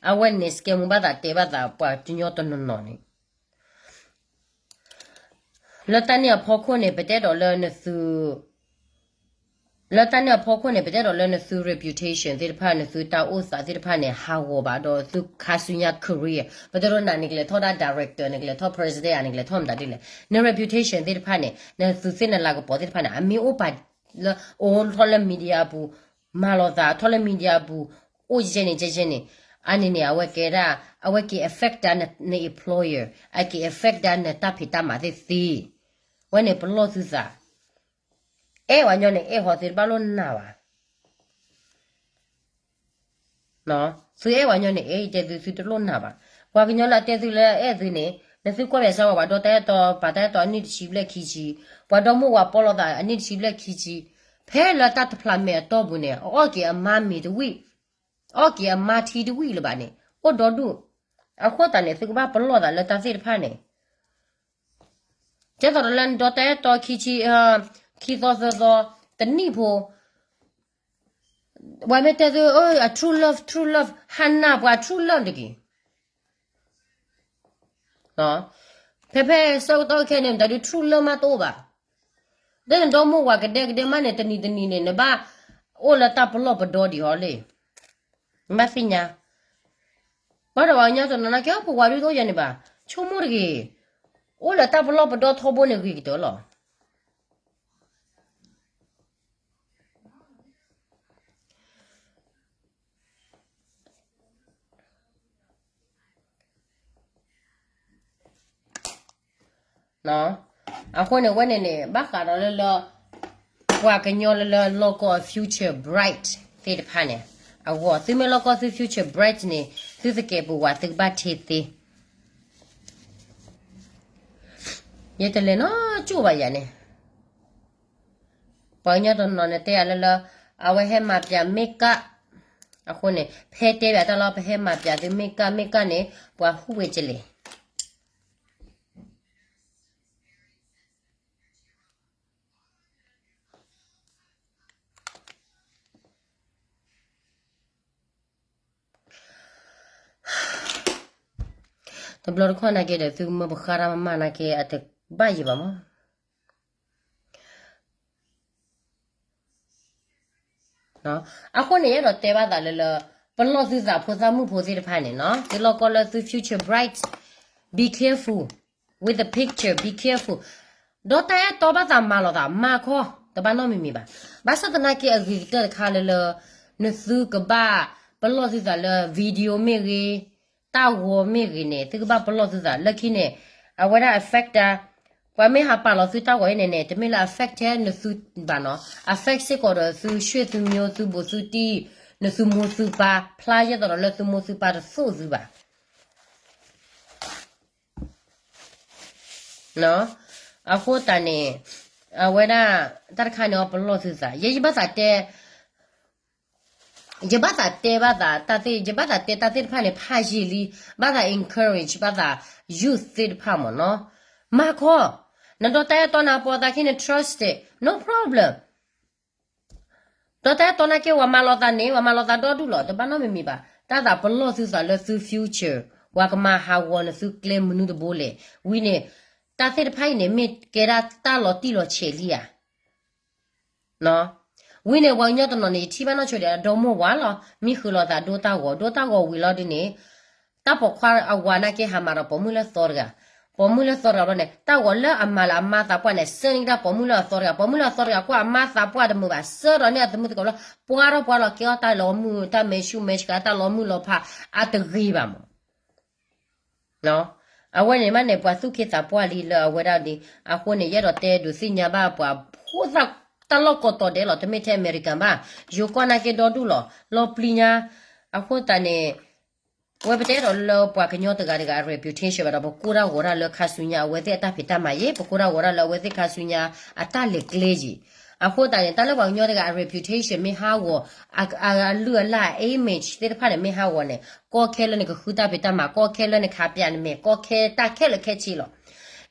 အဝဲန့ၣ် စကဲမူဘၣ်သးတဲဘၣ်သးပှၤကညီတနီၤနီၤန့ၣ်, လၢတၢ်န့ၣ်အဖီခိၣ်န့ၣ် ပတဲဒီးလၢနသု, လၢတၢ်န့ၣ်အဖီခိၣ်န့ၣ် ပတဲဒီးလၢနသု reputation သ့ၣ်တဖၣ် နသုတၢ်အိၣ်သးသ့ၣ်တဖၣ်န့ၣ် ဟးဂီၤဘၣ်ဒီးသုခါဆူညါ career ပတဲဒီးနၤန့ၣ်ကလဲၤထီၣ်ဒၣ် director န့ၣ်ကလဲၤထီၣ် president န့ၣ်ကလဲၤထီၣ်မတၤဒ်လဲၣ်, န reputation သ့ၣ်တဖၣ်န့ၣ် နသုသ့ၣ်နလၤကပီၤသ့ၣ်တဖၣ်န့ၣ် အမ့ၢ်အိၣ်ပာ်လၢအိၣ်ထီၣ်လၢ media အပူၤ, မၤလီၤသးထီၣ်လၢ media အပူၤ, အိၣ်ကဲန့ၣ်ကဲကဲန့ၣ်, အန့ၣ်န့ၣ် အဝဲကဲဒၣ်, အဝဲက့ၤ affect ဒၣ်န employer, အက့ၤ affect ဒၣ်နတၢ်ဖံးတၢ်မၤသ့ၣ်သ့ၣ်, ဝဲန့ၣ်ပလီၢ်သုသး, အဲၣ်ဝဲညီန့ၣ် အဲၣ်ဟီသုတဘၣ်လိၣ်နၤဘၣ်. သုအဲၣ်ဝဲညီန့ၣ် အဲၣ်တဲသု သုတလိၣ်နၤဘၣ်. ပှၤကညီလၢအတဲသုလၢအဲၣ်သုန့ၣ်, နသုကွၢ်ဘၣ်စၢၤဝဲ ပှၤဒီတၢ်အဲၣ်တီ ပှၤတၢ်အဲၣ်တီအနံၣ်တဆံဘျဲၣ်ခံဆံ, ပှၤဒီမိၢ်ဝၤပီလီၤသးအနံၣ်တဆံဘျဲၣ်ခံဆံ, ဖဲလၢတၢ်တဖျးမဲာ်အတီၢ်ပူၤန့ၣ် အအီၣ်က့ၤအမါမ့ၤတဝံၣ်, အအီၣ်က့ၤအမါထံတဝံၣ်လၢၤဘၣ်န့ၣ် အိၣ်ဒီဒူၣ်. အဃိသတးန့ၣ် သုကဘၣ်ပလီၢ်သးလၢတၢ်သ့ၣ်တဖၣ်န့ၣ် ကဲသိးဒီးလၢနဒီတၢ်အဲၣ်တီခံဆံ, ခံသီသၢသီ, တနံၣ်ဖိ, ပှၤမ့ၢ်တဲသု, အ true love, true love, ဟးနၢ်ပှၤ true love တက့ၢ်. ဖဲဖဲဆၢကတီၢ်ခဲအံၤန့ၣ် တၢ်ဒုး true love မးတအိၣ်ဘၣ်. ဒီးနဒီမိၢ်ဝၤကဒဲကဒဲမးန့ၣ် တနံၤတနံၤန့ၣ် နဘၣ်အိၣ်လၢတၢ်ပလီၢ်ပဒီဒံးဟီလံ. နဘၣ်သ့ၣ်ညါ, ဘၣ်ဒီးပှၤကညီတနီၤနာ်က့ ပဝၤဒုးတအိၣ်ယၤန့ၣ်ဘၣ်, ဆိကမိၣ်တဂ့ၤ, အိၣ်လၢတၢ်ပလီၢ်ပဒီထီဘိန့ၣ်ဂ့ၤကတၢၢ်လီၤ. အဃိန့ၣ်ဝဲန့ၣ်န့ၣ် ဘၣ်ဃးဒီးလၢလၢ ပှၤကညီလၢလၢလီၢ်ကီၢ် future bright သ့ၣ်တဖၣ်န့ၣ်, အဂီၢ် သုမ့ၢ်လီၢ်ကီၢ်သု future bright န့ၣ် သုသကဲးပဝးသုကဘၣ်ထံသ့. ယတလဲၤနီၢ်ကၠိဘၣ်ယၤန့ၣ်, ပှၤကညီတနီၤန့ၣ်တဲယၤလၢလၢ အဝဲဟဲမၤပၠး makeup, အဃိန့ၣ် ဖဲတဲဘၣ်တၢ်လီၤ ပဟဲမၤပၠးသု makeup, makeup န့ၣ် ပှၤဟူးဝဲကလဲၣ် တဘျီတခီၣ်နာ်က့ဒီး သုမၢပဃါတၢ်မၤမၤနာ်က့ အတဘၣ်ယံၤဘၣ်မး. အဃိန့ၣ် ယအဲၣ်ဒိးတဲဘၣ်သးလၢလၢ ပလီၢ်သုသးဖိသၣ်မုၣ်ဖိသ့ၣ်တဖၣ်န့ၣ်နီၤ သုလီၢ်ကီၢ်လၢသု future bright, be careful with the picture, be careful. ဒီးတၢ်အဲၣ်တီဘၣ်သးမၤလီၤသး မၤခီ တဘၣ်နီတမံၤမံၤဘၣ်. ဘၣ်ဆၣ်သနာ်က့ အဂ့ၤကတၢၢ်တခါလၢလၢ နသုကဘၣ်ပလီၢ်သုသးလၢ video မ့ၢ်ဂ့ၤ, တၢ်ဂီၤမ့ၢ်ဂ့ၤန့ၣ် သုကဘၣ်ပလီၢ်သုသး လၢခံန့ၣ် အဝဲဒၣ် affect တၢ်, ပှၤမ့ၢ်ဟးပာ်လီၤသုတၢ်ဂီၤအံၤန့ၣ်န့ၣ် တမ့ၢ်လၢ affect ထဲနသုဘၣ်နီၤ affect စ့ၢ်ကီးဒီးသု ဆွေသုမျိုး သုဘူးသုတံၢ်, နသုမိၢ်သုပၢ် ဖျါယဲၢ်သိးဒီးလၢသုမိၢ်သုပၢ်တသိၣ်သုဘၣ်. အဃိသတးန့ၣ် အဝဲဒၣ် တၢ်တခါန့ၣ်အီၤပလီၢ်သုသး ယဲယဘၣ်သးတဲ ယဘၣ်သးတဲဘၣ်သးတၢ်သ့ၣ် ယဘၣ်သးတဲတၢ်သ့ၣ်တဖၣ်န့ၣ် ဖးယံာ်လံ ဘၣ်သး encourage ဘၣ်သး youth သ့ၣ်တဖၣ်မ့ၢ်နီၤ, မၤခီ, နဒီးတၢ်အဲၣ်တီနၤပိာ်သးခံန့ၣ် trust it, no problem. ဒီးတၢ်အဲၣ်တီနာ်က့ ပှၤမၤလီၤသးန့ၣ် ပှၤမၤလီၤသးဒီဒူၣ်လီၤ တဘၣ်နီတမံၤမံၤဘၣ်, တၢ်သးပလီၢ်သုသးလၢသု future, ပှၤကမၤဟးဂီၤနသုကျဲမနုၤတဘိလဲၣ်, ဝံၤန့ၣ် တၢ်သ့ၣ်တဖၣ်အံၤန့ၣ် မ့ၢ်ကဲဒၣ်တၢ်လီၤတံၢ်လီၤဆဲးလံဧါ ဝံၤန့ၣ် ပှၤကညီတနီၤန့ၣ် ယထံၣ်ဘၣ်နီၢ်ဆိဒံး အဒီမိၢ်ဝၤလီၤ မံဃုာ်လိာ်သးဒိတၢ်ဂီၤ ဒိတၢ်ဂီၤဝံၤလီၤဒုန့ၣ်, တၢ်ပိာ်ခွါအဝၤနာ်က့ ဟးမၤဒီးပိာ်မုၣ်လၢသီတဂၤ, ပိာ်မုၣ်လၢသီတဂၤဘျီန့ၣ် တၢ်ဂီၤလၢအမၤလၢအမါသးပှၢ်န့ၣ် ဆၢန့ၢ်ကဒါပိာ်မုၣ်လၢအသီတဂၤ, ပိာ်မုၣ်လၢအသီတဂၤကွၢ်အမါသးပှၢ်တမုာ်ဘၣ် ဆၢဒီးန့ၢ်အသမုသကိးလၢ ပှၤဒီးပှၤလီၤ ကဲအီၣ်တၢ်လီၤမုၢ် တၢ်မဲာ်ဆူၣ်မဲာ်ဆှး တၢ်လီၤမုၢ်လီၤဖး အတဂ့ၤဘၣ်မး အဝဲန့ၣ်မးန့ၣ် ပှၤသူၣ်က့သးပှၢ်လံလၢအဝဲဒၣ်ဒ် အဃိန့ၣ် ယအဲၣ်ဒိးတဲဒုးသ့ၣ်ညါဘၣ်ပှၤဖိသၣ်တၢ်လီၢ်ကိးတီၤဒဲးလီၤ တမ့ၢ်ထဲအမဲရကၤဘၣ်, ယိၤကီၢ်နာ်က့ဒီဒူၣ်လီၤ လီၤပျံၤညါ, အဃိသတးန့ၣ် ဝဲပတဲဒီးလၢပှၤကညီတဂၤတဂၤအ reputation ဘၣ်ဒီး ပကိၢ်တၢ်ဂီၤတၢ်လၢခါဆူညါအဝဲသ့ၣ်အတၢ်ဖံးတၢ်မၤယဲၢ် ပကိၢ်တၢ်ဂီၤတၢ်လၢအဝဲသ့ၣ်ခါဆူညါအတၢ်လဲၤကျဲယဲၢ်, အဃိသတးန့ၣ် တၢ်လၢပှၤကညီတဂၤအ reputation မ့ၢ်ဟးဂီၤ အလုၢ်အလၢ် image သ့ၣ်တဖၣ်န့ၣ်မ့ၢ်ဟးဂီၤန့ၣ် ကီခဲလၢနကဃုတၢ်ဖံးတၢ်မၤ ကီခဲလၢနခးပၠးနမဲာ် ကီခဲတၢ်ခဲလၢာ်ခဲဆ့လီၤ.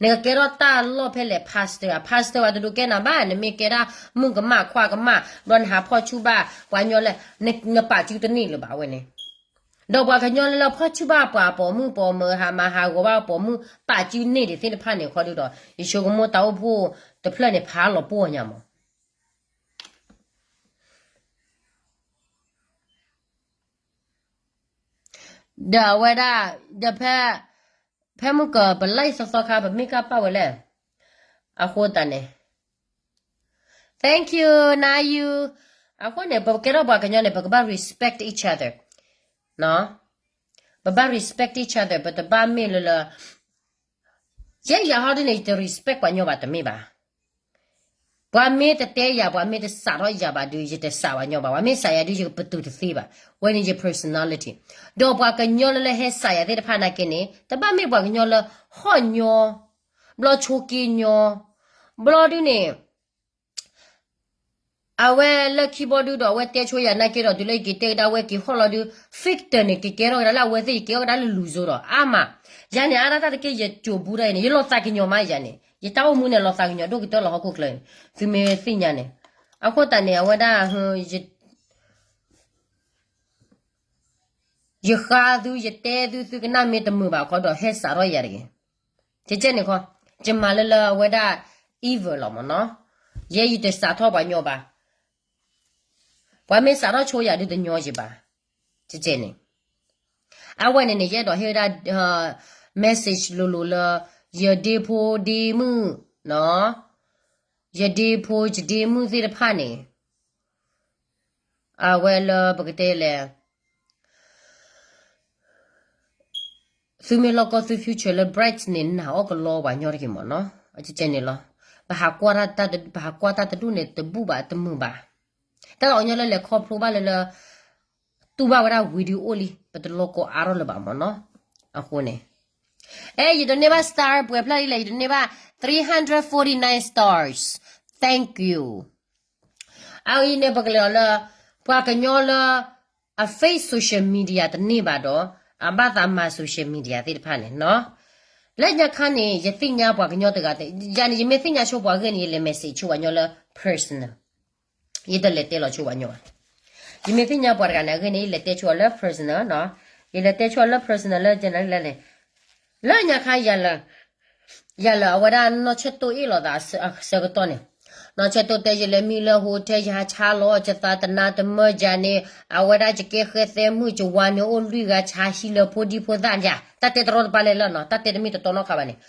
နကကဲထီၣ်တၢ်လီၢ်ဖဲလဲၣ် pastor ဧါ pastor ဝဲတဒိးကဲနၤဘၣ် နမ့ၢ်ကဲဒၣ်မုၣ်ကမၣ်ခွါကမၣ် ဘျီနဟးဖီၣ်ဆူၣ်ဘၣ်ပှၤကညီလဲၣ် နပာ်စုတန့ၢ်လၢၤဘၣ်ဝဲန့ၣ်, ဒီးပှၤကညီလၢလၢဖီၣ်ဆူၣ်ဘၣ်ပှၤပိာ်မုၣ်ပိာ်မၢၤဟးမၤဟးဂီၤဘၣ်ပိာ်မုၣ်ပာ်စုန့ၢ်ဒံးသ့ၣ်တဖၣ်န့ၣ် ခီဒုဒီး ယဆိကမိၣ်တၢ်အိၣ်ဖှိၣ်တဖျၢၣ်န့ၣ် ဖးလီၤပှီၢ်ညါမး ဒီးအဝဲဒၣ် ဒီးဖဲ ဖဲမုၢ်ကီၤ ပလၢသီသီခါ ပမ့ၢ်ကၢ်ပာ်ဝဲလဲၣ်, အဃိသတးန့ၣ် thank you နၤယူ, အဃိန့ၣ် ပကဲထီၣ်ပှၤကညီန့ၣ် ပကဘၣ် respect each other, ပဘၣ် respect each other ပတဘၣ်မ့ၢ်လၢလၢ ယဲယၤဟီဒ်န့ၣ် ယတ respect ပှၤညီဘၣ်တမ့ၢ်ဘၣ်, ပှၤမ့ၢ်တတဲယၤ ပှၤမ့ၢ်တစးထီၣ်ယၤဘၣ်ဒုး ယတစးပှၤညီဘၣ်, ပှၤမ့ၢ်စးယၤဒုး ယကပတုာ်တသ့ဘၣ်, ဝဲန့ၣ်ယ personality, ဒီးပှၤကညီလၢလၢဟဲစးယၤသ့ၣ်တဖၣ်နာ်က့န့ၣ် တဘၣ်မ့ၢ်ပှၤကညီလၢဟီၣ်ညီ, ဘျီဆိက့ညီ, ဘျီဒုးန့ၣ် အဝဲလၢခံဘီဒုဒီး အဝဲတဲဆိယၤနာ်က့ဒီး တုၤလၢယက့ၤတဲကဒါဝဲက့ၤဟီၣ်လီၤဒုး factor န့ၣ် ကကဲထီၣ်ကဒါလၢအဝဲသ့ၣ် ယကဲထီၣ်ကဒါလၢလူၤစိၤဒီး အါမး, ယၤန့ၣ် အါဒၣ်တၢ်တက့ၢ် ယကိာ်ပူတၢ်အံၤန့ၣ် ယလီၤသးကညီၤမးယၤန့ၣ် ယတၢ်အိၣ်မူန့ၣ် လီၤသးကညီၤဒိၣ်ကတၢၢ်လီၤဟီၣ်ခိၣ်ချၢန့ၣ် သုမ့ၢ်သ့ၣ်ညါန့ၣ်, အဃိသတးန့ၣ် အဝဲဒၣ် ယဃါသု ယတဲသု သုကနၣ်မ့ၢ်တမုာ်ဘၣ်ခီဒီး ဟဲစးထီၣ်ယၤတဂ့ၤ. ကကဲန့ၣ်ခီ, ယမၤလၢလၢအဝဲဒၣ် evil လီၤမ့ၢ်နီၤ, ယဲယတစးထီၣ်ပှၤညီဘၣ်, ပှၤမ့ၢ်စးထီၣ်ဆိယၤဒုးတညီယဘၣ်, ကကဲန့ၣ်, အဝဲန့ၣ်န့ၣ် ယအဲၣ်ဒိးဟ့ၣ်ဝဲဒၣ် message လိၤလိၤလၢ ယဒ့ဖိဒ့မုၣ်, ယဒ့ဖိယဒ့မုၣ်သ့ၣ်တဖၣ်န့ၣ် အဝဲလၢပကတဲလဲၣ်, သုမ့ၢ်လီၢ်ကီၢ်သု future လၢ bright န့ၣ် နာ်အီၣ်ကလီပှၤညီတဂ့ၤမ့ၢ်နီၤ, ကကဲန့ၣ်လီၤ, ပဟးကွၢ်တၢ်တဒူၣ်န့ၣ် တဘူၣ်ဘၣ်တမုာ်ဘၣ်, တၢ်လီၤညီလၢလဲၤခီဖျိဘၣ်လၢလၢ တူၢ်ဘၣ်ဝဲဒၣ် video အိၣ်လံ ပတလီၤကီအါထီၣ်လၢၤဘၣ်မ့ၢ်နီၤ, အဃိန့ၣ် အဲ ယတန့ၢ်ဘၣ် star ပှဲၤဖျၢၣ်လံလဲၣ် ယတန့ၢ်ဘၣ် three hundred forty-nine stars, thank you. အအံၤန့ၣ် ပကလဲၤအီၤလၢ ပှၤကညီလၢ အ face social media တန့ၢ်ဘၣ်ဒီး အဘၣ်သးမၤ social media သ့ၣ်တဖၣ်န့ၣ်နီၤ, လၢညါခါန့ၣ် ယသ့ၣ်ညါပှၤကညီတဂၤ, ယၤန့ၣ် ယမ့ၢ်သ့ၣ်ညါဆိပှၤဂ့ၢ်န့ၣ် ယလဲၤ message ဆိပှၤညီလၢ personal, ယတလဲၤတဲလီၤဆိပှၤညီဘၣ်, ယမ့ၢ်သ့ၣ်ညါပှၤတဂၤန့ၣ်အဂ့ၢ်န့ၣ် ယလဲၤတဲဆိအီၤလၢ personal နီၤ, ယလဲၤတဲဆိအီၤလၢ personal လၢယနလဲၣ်န့ၣ်, လၢညါခါ ယၤလၢအဝဲဒၣ်နီၢ်ဆၢၣ်တိၢ်အ့ၣ်လိာ်သးအဆၢကတီၢ်န့ၣ်, နီၢ်ဆၢၣ်တိၢ်တဲ ယလဲၤမံလၢ hotel ယဟးဆါလီၤ ယသးတနါတမၢယၤန့ၣ်, အဝဲဒၣ်ယကဲဃဲသဲမုၣ် ယဝၤန့ၣ်အိၣ်လွံၢ်ဂၤ ဆါဟံးလၢဖိဒံဖိသၣ်ယၤ, တၢ်တဲတရီတပါလဲၣ်လၢနီၤ, တၢ်တဲတမ့ၢ်တတီနီတခါဘၣ်န့ၣ်,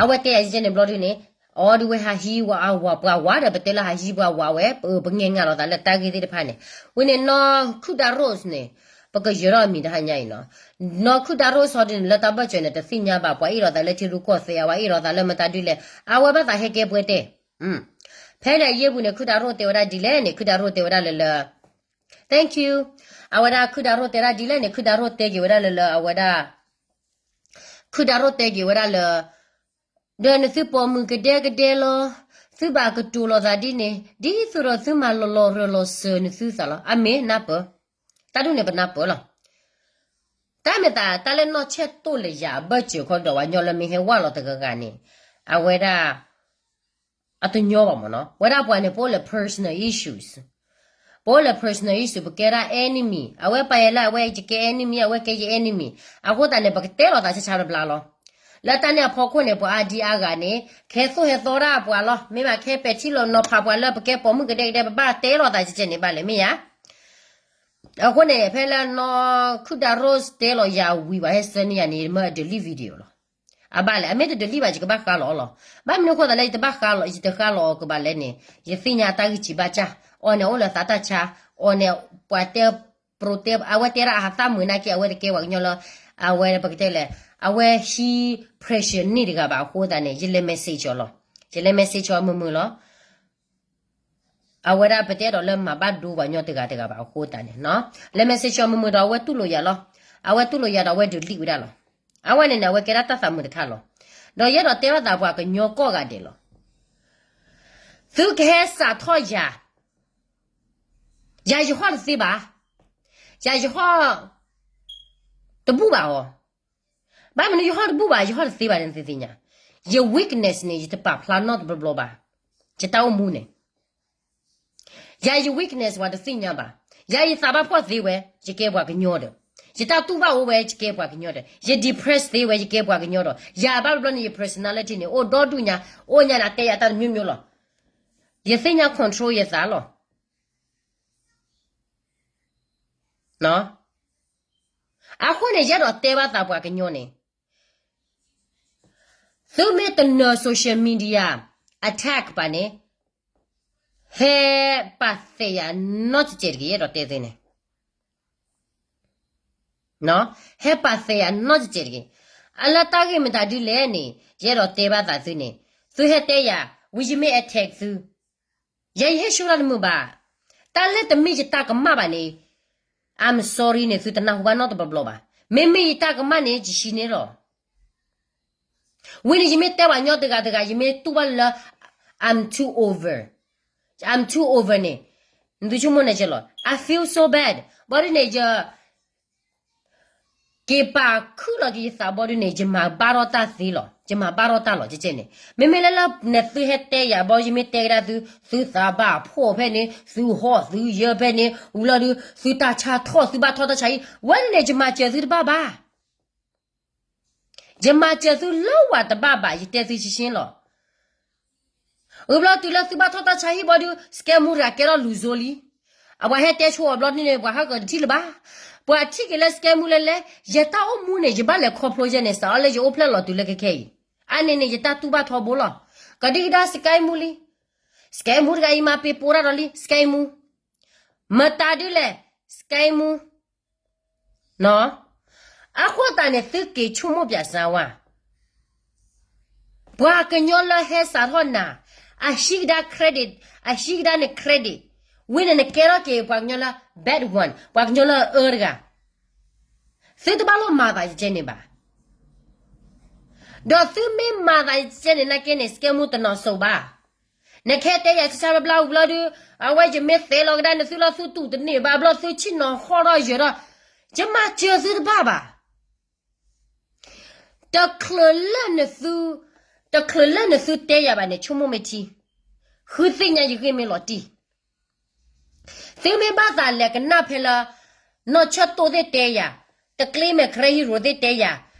အဝဲတဲယၤယဲန့ၣ်ဘျီဒုန့ၣ်, အီဒုးဝဲဟးဟံးဝဲအဝၤပှၤဝၤဒီး ပတဲလၢဟးဟံးပှၤဝၤဝဲ, ပငဲၢ်ငါလိာ်သးလၢတၢ်ဂ့ၢ်သ့ၣ်တဖၣ်န့ၣ်, ဝံၤန့ၣ်နီၢ်ခုၣ်တၢ်ရိၣ်န့ၣ်, ပကယၢၤထီၣ်အမံၤတဟါညါအံၤနီၤ, နီၢ်ခုၣ်တၢ်ရိၣ်ဟီဒုန့ၣ် လၢတၢ်ဘၢၣ်စၢၤန့ၣ် တသ့ၣ်ညါဘၣ် ပှၤအ့ၣ်လိာ်သးလၢထံရူၢ်ကီၢ်သဲး အဝဲအ့ၣ်လိာ်သးလၢမတၤဒုလဲၣ်, အဝဲဘၣ်သးဟဲကဲပှဲၤတဲာ်, ဖဲန့ၣ်အယ့ၢ်ပူၤန့ၣ် ခုၣ်တၢ်ရိၣ်တဲဝဲဒၣ်ဒ်လဲၣ်န့ၣ် ခုၣ်တၢ်ရိၣ်တဲဝဲဒၣ်လၢလၢ thank you, အဝဲဒၣ်ခုၣ်တၢ်ရိၣ်တဲဒၣ်ဒ်လဲၣ်န့ၣ် ခုၣ်တၢ်ရိၣ်တဲက့ၤဝဲဒၣ်လၢလၢအဝဲဒၣ်, ခုၣ်တၢ်ရိၣ်တဲက့ၤဝဲဒၣ်လၢ ဒီးနသုပိာ်မုၣ်ကဒဲကဒဲလီၤ, သုဘၣ်ကတိၤလိာ်သးဒ်န့ၣ် ဒ်သိးဒီးသုမၤလီၤလီၤရၢၢ်လီၤစၢၤနသုသးလီၤ. အမ့ၢ်နၢ်ပၢၢ်, တၢ်ဒ်န့ၣ်ပနၢ်ပၢၢ်လီၤ. တၢ်မ့ၢ်သး တၢ်လၢနီၢ်ဆဲၣ်တိၣ်လၢယၤအဘၢၣ်စၢၤခီဒီး ပှၤကညီလၢမ့ၢ်ဟဲဝၢ်လီၤတဂၤဂၤန့ၣ် အဝဲဒၣ် အတညီဘၣ်မ့ၢ်နီၤ. ဝဲဒၣ်ပှၤန့ၣ် ပအိၣ်လၢ personal issues, ပအိၣ်လၢ personal issues, ပကဲဒၣ် enemy, အဝဲပာ်ယၤလၢအဝဲယကဲ enemy, အဝဲကဲယ enemy. အဃိသတးန့ၣ် ပကတဲလိာ်သးဆါဆါဘျါဘျါလီၤ. လၢတၢ်န့ၣ်အဖီခိၣ်န့ၣ် ပှၤအါဒံအါဂၤန့ၣ် ကဟဲသိၣ်ဟဲသီဒၣ်ပှၤလီၤ. မ့ၢ်ဘၣ်ကဟဲပဲာ်ထံလီၤနီၤဖးပှၤလၢပကဲပိာ်မုၣ်ကဒဲကဒဲ ပဘၣ်တဲလိာ်သးကဲကဲန့ၣ်ဘၣ်လဲၣ် မ့ၢ်ဧါ. အဃိန့ၣ် ဖဲလၢနီၢ်ခုၣ်တၢ်ရိၣ်တဲလီၤယၤဝံၤ ပှၤဟဲဆှၢန့ၢ်ယၤန့ၣ် ယမၢ delete video လီၤ. အဘၣ်လဲၣ်, အမ့ၢ်တ delete ဘၣ် ယကဘၣ်ဃါလီၤအီၤလီၤ. ဘၣ်မနုၤအဃိသတးလၢယတဘၣ်ဃါလီၤ, ယတဃါလီၤအီၤကဘၣ်လဲၣ်န့ၣ် ယသ့ၣ်ညါအတၢ်ဂံၢ်စၢ်ဘါစၢ်, အီၤန့ၣ်အိၣ်လၢသးတၢ်ဆါ, အီၤန့ၣ် ပှၤတဲ ပြိတဲ အဝဲတဲဒၣ်အဟးသၣ်မုာ်နာ်က့ အဝဲတကဲပှၤကညီလၢ အဝဲပကတဲလဲၣ်, အဝဲဟံး pressure န့ၢ်တဂၤဘၣ်အဃိသတးန့ၣ် ယလဲၤ message အီၤလီၤ. ယလဲၤ message အီၤမုာ်မုာ်လီၤ. အဝဲဒၣ်ပတဲဒီးလၢမၤဘၣ်ဒိပှၤကညီတဂၤတဂၤဘၣ်အဃိသတးန့ၣ်, လဲၤ message အီၤမုာ်မုာ်ဒီး အဝဲတူၢ်လိာ်ယၤလီၤ. အဝဲတူၢ်လိာ်ယၤဒီး အဝဲ delete ဝဲဒၣ်လီၤ. အဝဲန့ၣ်န့ၣ် အဝဲကဲဒၣ်တၢ်သးမုာ်တခါလီၤ. ဒီးယအဲၣ်ဒိးတဲဘၣ်သးပှၤကညီကိးဂၤဒဲးလီၤ. သုကဟဲစးထီၣ်ယၤ, ယၤယဟီၣ်တသ့ဘၣ်, ယၤယဟီၣ်တဘူၣ်ဘၣ်အီၤ. ဘၣ်မနုၤယဟီၣ်တဘူၣ်ဘၣ် ယဟီၣ်တသ့ဘၣ်န့ၣ် သုသ့ၣ်ညါ, ယ weakness န့ၣ် ယတပာ်ဖျါနီတဘျီဘျီဘၣ်, ယတၢ်အိၣ်မူန့ၣ် ယၤယ weakness ပှၤတသ့ၣ်ညါဘၣ်. ယၤယသးဘၣ်ဖှီၣ်သ့ဝဲ ယကဲပှၤကညီဒီး, ယတၢ်တူၢ်ဘၣ်အိၣ်ဝဲ ယကဲပှၤကညီဒီး, ယ depress သ့ဝဲ ယကဲပှၤကညီဒီး, ယၤဘၣ်တဘျီန့ၣ် ယ personality န့ၣ် အိၣ်ဒီဒူၣ်ညါ, အိၣ်ညါန့ၣ် အတဲယၤတၢ်တမျိုးမျိုးလီၤ. ယသ့ၣ်ညါ control ယသးလီၤ. အဃိန့ၣ် ယအဲၣ်ဒိးတဲဘၣ်သးပှၤကညီန့ၣ်, သုမ့ၢ်တနၢၤ social media attack ဘၣ်န့ၣ်, ဟဲပာ်သးယၤနီတစဲးတဂ့ၤ ယအဲၣ်ဒိးတဲသုန့ၣ်, ဟဲပာ်သးယၤနီတစဲးတဂ့ၤ. အလၢတၢ်ဂ့ၢ်မတၤဒ်လဲၣ်န့ၣ် ယအဲၣ်ဒိးတဲဘၣ်သးသုန့ၣ်, သုဟဲတဲယၤ ဝံၤယမ့ၢ် attack သု ယၤယဟ့ၣ်ဆူၣ်တၢ်တမုာ်ဘၣ်. တၢ်လၢတမ့ၢ်ယတၢ်ကမၣ်ဘၣ်န့ၣ်, I'm sorry န့ၣ် သုတနၢ်ဟူဘၣ်နီတဘျီဘျီဘၣ်. မ့မ့ၢ်ယတၢ်ကမၣ်န့ၣ် ယဆံန့ၣ်လီၤ. ဝံၤန့ၣ် ယမ့ၢ်တဲပှၤကညီတဂၤတဂၤ ယမ့ၢ်တူၢ်ဘၣ်လၢ I'm too over, I'm too over န့ၣ်, နသုဆိကမိၣ်န့ၣ်ကလီၤ, I feel so bad. ဘီဒုန့ၣ် ယ က့ၤပာ်ခုၣ်လီၤက့ၤယသးဘီဒုန့ၣ် ယမၤဘၣ်ထီၣ်တၢ်သ့လီၤ, ယမၤဘၣ်ထီၣ်တၢ်လီၤ ကဲကဲန့ၣ်. မ့မ့ၢ်လၢလၢနသုဟဲတဲယၤဘီ ယမ့ၢ်တဲကဒါသု, သုသးဘၣ်ဖှီၣ်ဖဲန့ၣ်, သုဟီၣ်သုယၢဖဲန့ၣ်, ဝံၤလီၤဒုး သုတၢ်ဆါထီၣ် သုဘၣ်ထီၣ်တၢ်ဆါဟံၣ်, ဝဲန့ၣ်န့ၣ် ယမၤစၢၤသုတဘၣ်ဘၣ်. ယမၤစၢၤသုလၢဝဲတဘၣ်ဘၣ်, ယတဲသုရှင်းရှင်းလီၤ. ဝံၤဘျီတုၤလၢသုဘၣ်ထီၣ်တၢ်ဆါဟံၣ်ဘီဒုး scammer တဂၤကဲထီၣ်လူၤစိလံ. အပှၤဟဲတဲဆိအီၤဘျီဒုန့ၣ် ပှၤဟဲကီၤတထံၣ်လၢၤဘၣ်. ပှၤထံၣ်က့ၤလၢ scammer လဲၣ်လဲၣ်, ယတၢ်အိၣ်မူန့ၣ် ယဘၣ်လဲၤခီဖျိယဲန့ၣ် စးအီၤလၢယအိၣ်ဖျဲၣ်လီၤတုၤလၢခဲခဲအံၤ. အန့ၣ်န့ၣ် ယတၢ်တူၢ်ဘၣ်ထီဘိလီၤ. ကဒံကဒါ scammer လံ. scammer တဂၤအံၤမၤပ့ၤပိာ်တၢ်ဒီးလံ scammer. မတၤဒုလဲၣ် scammer. အဃိသတးန့ၣ် သုက့ၤဆိကမိၣ်ပၠးစါဝဲ ပှၤကညီလၢဟဲစးထီၣ်နၤ, အဟံးကဒါ credit, အဟံးကဒါန့ၣ် credit, ဝံၤန့ၣ်နကဲထီၣ်က့ၤပှၤကညီလၢ bad one, ပှၤကညီလၢအအၢတဂၤ, သုတဘၣ်လိၣ်မၤသးယကဲန့ၣ်ဘၣ်. ဒီးသုမ့ၢ်မၤသးယကဲန့ၣ် နာ်က့န့ၣ် scammer တနီၤစိၤဘၣ်. နကဟဲတဲယၤဆါဆါဘျါဘျါဝံၤဘျီဒုး, အဝဲယမ့ၢ်သဲးလီၤကဒါနသုလီၤသုတူၢ်တန့ၢ်ဘၣ်ဘျီ သုဆ့ၣ်နီၤဟီၣ်ထီၣ်ယၢၤထီၣ်, ယမၤစၢၤသုတဘၣ်ဘၣ်. တချုးလၢနသု, တချုးလၢနသုတဲယၤဘၣ်န့ၣ် ဆိကမိၣ်မ့ၢ်ထံ, ဃုသ့ၣ်ညါယဂ့ၢ်မ့ၢ်လီၤတံၢ်. သုမ့ၢ်ဘၣ်သးလဲၤကနၣ်ဖဲလၢ နီၢ်ဆၢၣ်တိၣ်သ့ၣ်တဲယၤ, တကျ့မဲာ် Karen Hero သ့ၣ်တဲယၤ,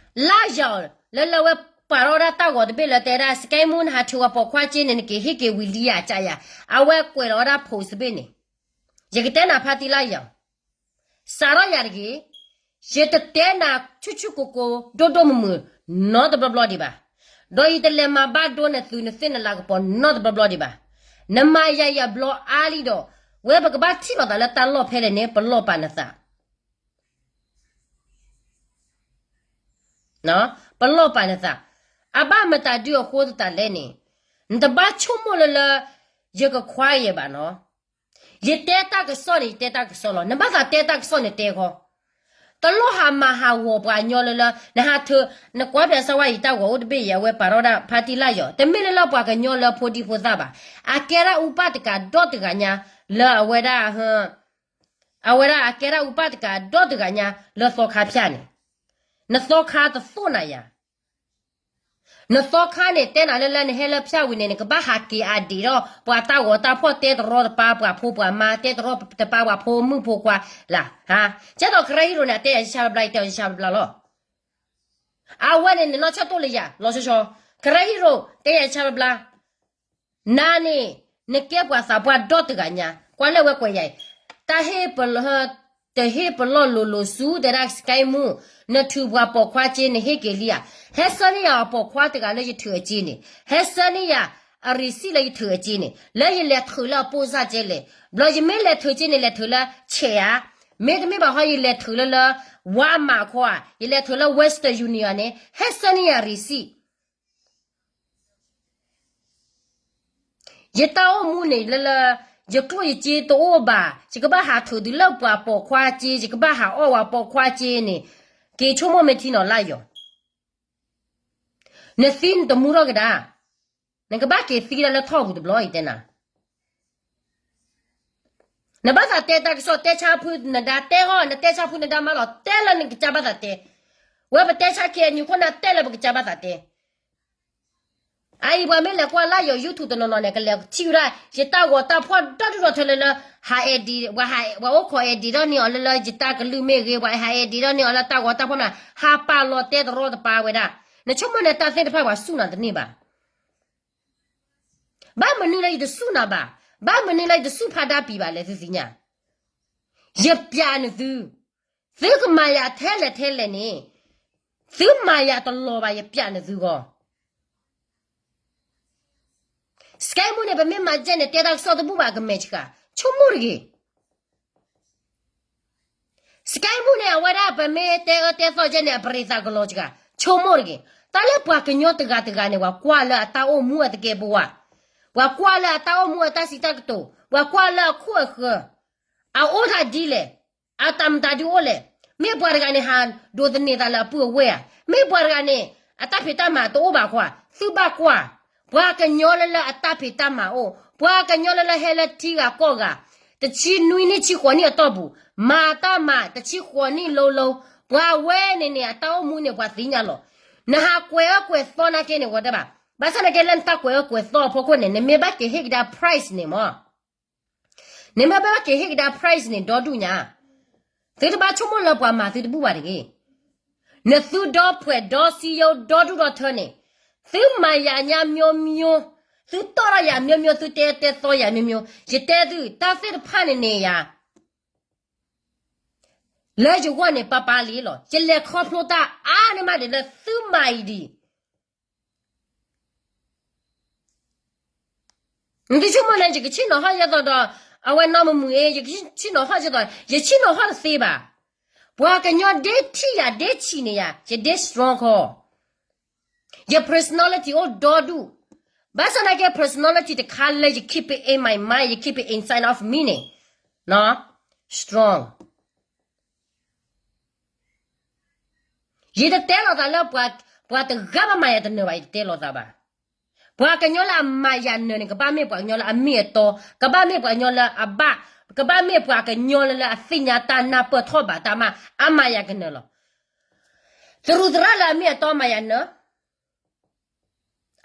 လါယၤ လၢလၢအဝဲပာ်ထီၣ်ဝဲဒၣ်တၢ်ဂီၤတဘ့ၣ်လၢတဲဒၣ် scammer နဟးထုးဝဲပိာ်ခွါက့န့ၣ် နက့ၤဟ့ၣ်က့ၤဝံၤလံယၤကယၤ, အဝဲကွဲးလီၤဝဲဒၣ် post တဘ့ၣ်န့ၣ်, ယကတဲနၤဖါတံၢ်လါယၤ စးထီၣ်ယၤတဂ့ၤ, ယတတဲနၤဆူၣ်ဆူၣ်ကိၢ်ကိၢ် ဒိၣ်ဒိၣ်မုၢ်မုၢ် နီတဘျီဘျီဒံးဘၣ်. ဒီးယတလဲၤမၤဘၣ်ဒိနသုးနသ့ၣ်နလၤကပီၤနီတဘျီဘျီဒံးဘၣ်. နမၤယၤယၤဘျီအါလံဒီး, ဝဲပကဘၣ်ထံၣ်လိာ်သးလၢတၢ်လီၢ်ဖဲလဲၣ်န့ၣ် ပလီၢ်ပာ်နသး ပလီၢ်ပာ်နသး, အဘၣ်မတၤဒုအဃိသတးလဲၣ်န့ၣ်, နတဘၣ်ဆိကမိၣ်လၢလၢ ယကခွါယဲဘၣ်နီၤ. ယတဲတၢ်ကစီၣ်န့ၣ် ယတဲတၢ်ကစီၣ်လီၤ. နဘၣ်သးတဲတၢ်ကစီၣ်န့ၣ်တဲဃီ. တလိၣ်ဟးမၤဟးဂီၤပှၤကညီလၢလၢ နဟးထၢ နကွၢ်ပၠးစၢဝါယံၤတၢ်ဂီၤအိၣ်တဘ့ၣ်အံၤ အဝဲပာ်ထီၣ်ဝဲဒၣ်ဖါတံၢ်လၢ်ယီၤ တမ့ၢ်လၢလၢပှၤကညီလၢဖိဒံဖိသၣ်ဘၣ်. အကဲဒၣ်အူပၣ်တကးဒီတဂၤညါ လၢအဝဲဒၣ် အဝဲဒၣ်အကဲဒၣ်အူပၣ်တကးဒီတဂၤညါလၢသီခါဖၠၣ်န့ၣ်, နသီခါတသိၣ်နၤယၤ, နသီခါန့ၣ် တဲနၤလၢလၢနဟဲလၢဖၠၣ်ဝံၤန့ၣ် နကဘၣ်ဟးက့ၤအဒံးဒီး ပှၤတၢ်ဂီၤတၢ်ဖီၣ်တဲတရီတပါ ပှၤဖိပှၤမါတဲတရီတပါ ပှၤဖိမုၣ်ဖိခွါလၢ်, ကဲသိးကရၢဟံရိၤန့ၣ် အတဲယၤဆါဘျါဘျါ ယတဲအီၤဆါဘျါဘျါလီၤ. အဝဲန့ၣ် နနီၢ်ဆၢၣ်တိၣ်လၢယၤ လီၤဆီဆီ, ကရၢဟံရိၤ တဲယၤဆါဘျါဘျါ နၤန့ၣ် နကဲပှၤသးပှၢ်ဒီတဂၤညါ ကွၢ်လၢဝဲကွဲးယၤအံၤ, တၢ်ဟ့ၣ်ပလီၢ် တဟ့ၣ်ပလီၢ်လိၤလိၤဆူ တဲဒၣ် Sky Moo, နထုးပှၤပိာ်ခွါစ့ နဟ့ၣ်က့ၤလံဧါ, ဟဲဆှၢန့ၢ်ယၤအပိာ်ခွါတဂၤလၢယထုးအစ့န့ၣ်, ဟဲဆှၢန့ၢ်ယၤ အ receipt လၢယထုးအစ့န့ၣ် လၢယလဲၤထုးလၢအပိၢ်စၢ်ကဲလဲၣ်, ဘျီယမ့ၢ်လဲၤထုးစ့န့ၣ် လဲၤထုးလၢ ဆဲးဧါ, မ့တမ့ၢ်ဘၣ်ဟီ ယလဲၤထုးလၢလၢ Walmart ခီဧါ, ယလဲၤထုးလၢ Western Union န့ၣ် ဟဲဆှၢန့ၢ်ယၤ receipt ယတၢ်အိၣ်မူန့ၣ်လၢလၢ ယကျိၣ်ယစ့တအိၣ်ဘၣ်, ယကဘၣ်ဟးထုးတုၤလၢပှၤပိာ်ခွါစ့, ယကဘၣ်ဟးအီၣ်ပှၤပိာ်ခွါစ့န့ၣ်, က့ၤဆိကမိၣ်မ့ၢ်ထံနီၤလၢ်ယီၤ, နသံနတမူထီၣ်ကဒါ, နကဘၣ်က့ၤသံဒၣ်လၢထီၣ်ပူၤတဘျီအံၤတဲနၤ နဘၣ်သးတဲတၢ်ကစီၣ် တဲဆါဖုနဒါ တဲဟီၣ် နတဲဆါဖုနဒါမးလီၤ တဲလၢနကစၢ်ဘၣ်သးတဲ, ဝဲပတဲဆါ K N U ခိၣ်နၢ်တဲလၢပကစၢ်ဘၣ်သးတဲ အအံၤပှၤမ့ၢ်လဲၤကွၢ်လၢ်ယီၤ YouTube တနီၤနီၤန့ၣ် ကလဲၤထံၣ်ဝဲဒၣ် ယတၢ်ဂီၤတၢ်ဖီၣ်ဒီဒူၣ်ဒီထၢလၢလၢ ဟး edit ပှၤဟး ပှၤအိၣ်ခိး edit ထီၣ်န့ၢ်အီၤလၢလၢယတၢ်ကလုၢ်မ့ၢ်ဂ့ၤ ပှၤဟး edit ထီၣ်န့ၢ်အီၤလၢတၢ်ဂီၤတၢ်ဖီၣ်မနၤ ဟးပာ်လီၤတဲတရီတပါဝဲဒၣ်, နဆိကမိၣ်န့ၣ်တၢ်သ့ၣ်တဖၣ်ပှၤစူၢ်နၤတန့ၢ်ဘၣ်. ဘၣ်မနုၤလၢယတစူၢ်နၤဘၣ်, ဘၣ်မနုၤလၢယတစူၢ်ဖးဒါပံၤဘၣ်လဲၣ် သုသ့ၣ်ညါ, ယပျးနသု, သုကမၤယၤထဲလဲၣ်ထဲလဲၣ်န့ၣ်, သုမၤယၤတလီၤဘၣ် ယပျးနသုဂီၢ် Sky Moo န့ၣ် ပမ့ၢ်မၤကဲန့ၣ် တဲတၢ်ကစီၣ်တဘူၣ်ဘၣ်ကမဲာ်ဆှး, ဆိကမိၣ်တဂ့ၤ. Sky Moo န့ၣ် အဝဲဒၣ်ပမ့ၢ်တဲအၢတဲသီကဲန့ၣ် အပရံးသးကလီၤစှၤ, ဆိကမိၣ်တဂ့ၤ. တၢ်လၢပှၤကညီတဂၤတဂၤန့ၣ် ပှၤကွၢ်လၢအတၢ်အိၣ်မူအသကဲးပဝး, ပှၤကွၢ်လၢအတၢ်အိၣ်မူအတၢ်စံးတၢ်ကတိၤ, ပှၤကွၢ်လၢအခိၣ်အဃၢၤ, အအိၣ်တၢ်ဒ်လဲၣ်, အတၢ်မတၤဒုအိၣ်လဲၣ်, မ့ၢ်ပှၤတဂၤန့ၣ် ဟးဒိးသန့ၤသးလၢအပုၢ်အဝဲၢ်ဧါ, မ့ၢ်ပှၤတဂၤန့ၣ် အတၢ်ဖံးတၢ်မၤတအိၣ်ဘၣ်ခီ, သုဘၣ်ကွၢ်, ပှၤကညီလၢလၢအတၢ်ဖံးတၢ်မၤအိၣ်, ပှၤကညီလၢလၢဟဲလၢထံဂၤကီၢ်ဂၤ, တဆံနွံနံၣ်ဆံဃိးနံၣ်အတီၢ်ပူၤ, မၤတၢ်မၤတဆံဃိးနံၣ်လိၤလိၤ, ပှၤဝဲန့ၣ်န့ၣ် အတၢ်အိၣ်မူန့ၣ် ပှၤသ့ၣ်ညါလီၤ. နဟးကွဲးအၢကွဲးသီနာ်က့န့ၣ် ဝဲတဘၣ်, ဘၣ်ဆၣ်နာ်က့လၢနတၢ်ကွဲးအၢကွဲးသီအဖီခိၣ်န့ၣ် နမ့ၢ်ဘၣ်က့ၤဟ့ၣ်ကဒါ price န့ၣ်မၢ် နမ့ၢ်ဘၣ်က့ၤဟ့ၣ်ကဒါ price န့ၣ် ဒီဒူၣ်ညါ, သုတဘၣ်ဆိကမိၣ်လၢပှၤမၤသုတဘူၣ်ဘၣ်တဂ့ၤ. နသုဒီဖှဲးဒီစံယိဒီဒူၣ်ဒီထၢန့ၣ်, သုမၤယၤညါမျိုးမျိုး, သုတီၢ်ထီၣ်ယၤမျိုးမျိုး, သုတဲတဲသီယၤမျိုးမျိုး, ယတဲသု တၢ်သ့ၣ်တဖၣ်န့ၣ်န့ၣ်ယၤ လၢယဂီၢ်န့ၣ် ပၢ်ပၢ်လံလီၤ. ယလဲၤခီဖျိတၢ်အါန့ၢ်မးဒံးလၢသုမၤအံၤဒံး နသုဆိကမိၣ်န့ၣ် ယကဆ့ၣ်နီၤဟီၣ်ယဲသိးဒီး အဝဲနီၢ်မုာ်မုာ်အ့ ယကဆ့ၣ်နီၤဟီၣ်ယဲသိး, ယဆ့ၣ်နီၤဟီၣ်တသ့ဘၣ်. ပှၤကညီဒ့ထံၣ်ယၤဒ့ဆံးန့ၢ်ယၤ ယဒ့ strong ခီ, ယ personality အိၣ်ဒီဒူၣ်, ဘၣ်ဆၣ်နာ်က့ personality တခါလၢယ keep it in my mind, ယ keep it inside of me န့ၣ် strong. ယတတဲလိာ်သးလၢ ပှၤတဂၤဘၣ်မၤယၤတနၢၤဘၣ်, ယတတဲလိာ်သးဘၣ်. ပှၤကညီလၢအမၤယၤနၢၤန့ၣ် ကဘၣ်မ့ၢ်ပှၤကညီလၢအမ့ၢ်အတီ, ကဘၣ်မ့ၢ်ပှၤကညီလၢအဘၣ်, ကဘၣ်မ့ၢ်ပှၤကညီလၢလၢအသ့ၣ်ညါတၢ်နၢ်ပၢၢ်ထီၣ်ဘးတၢ်မး, အမၤယၤကနၢၤလီၤ. သရူးသရၣ်လၢအမ့ၢ်အတီမၤယၤနၢၤ,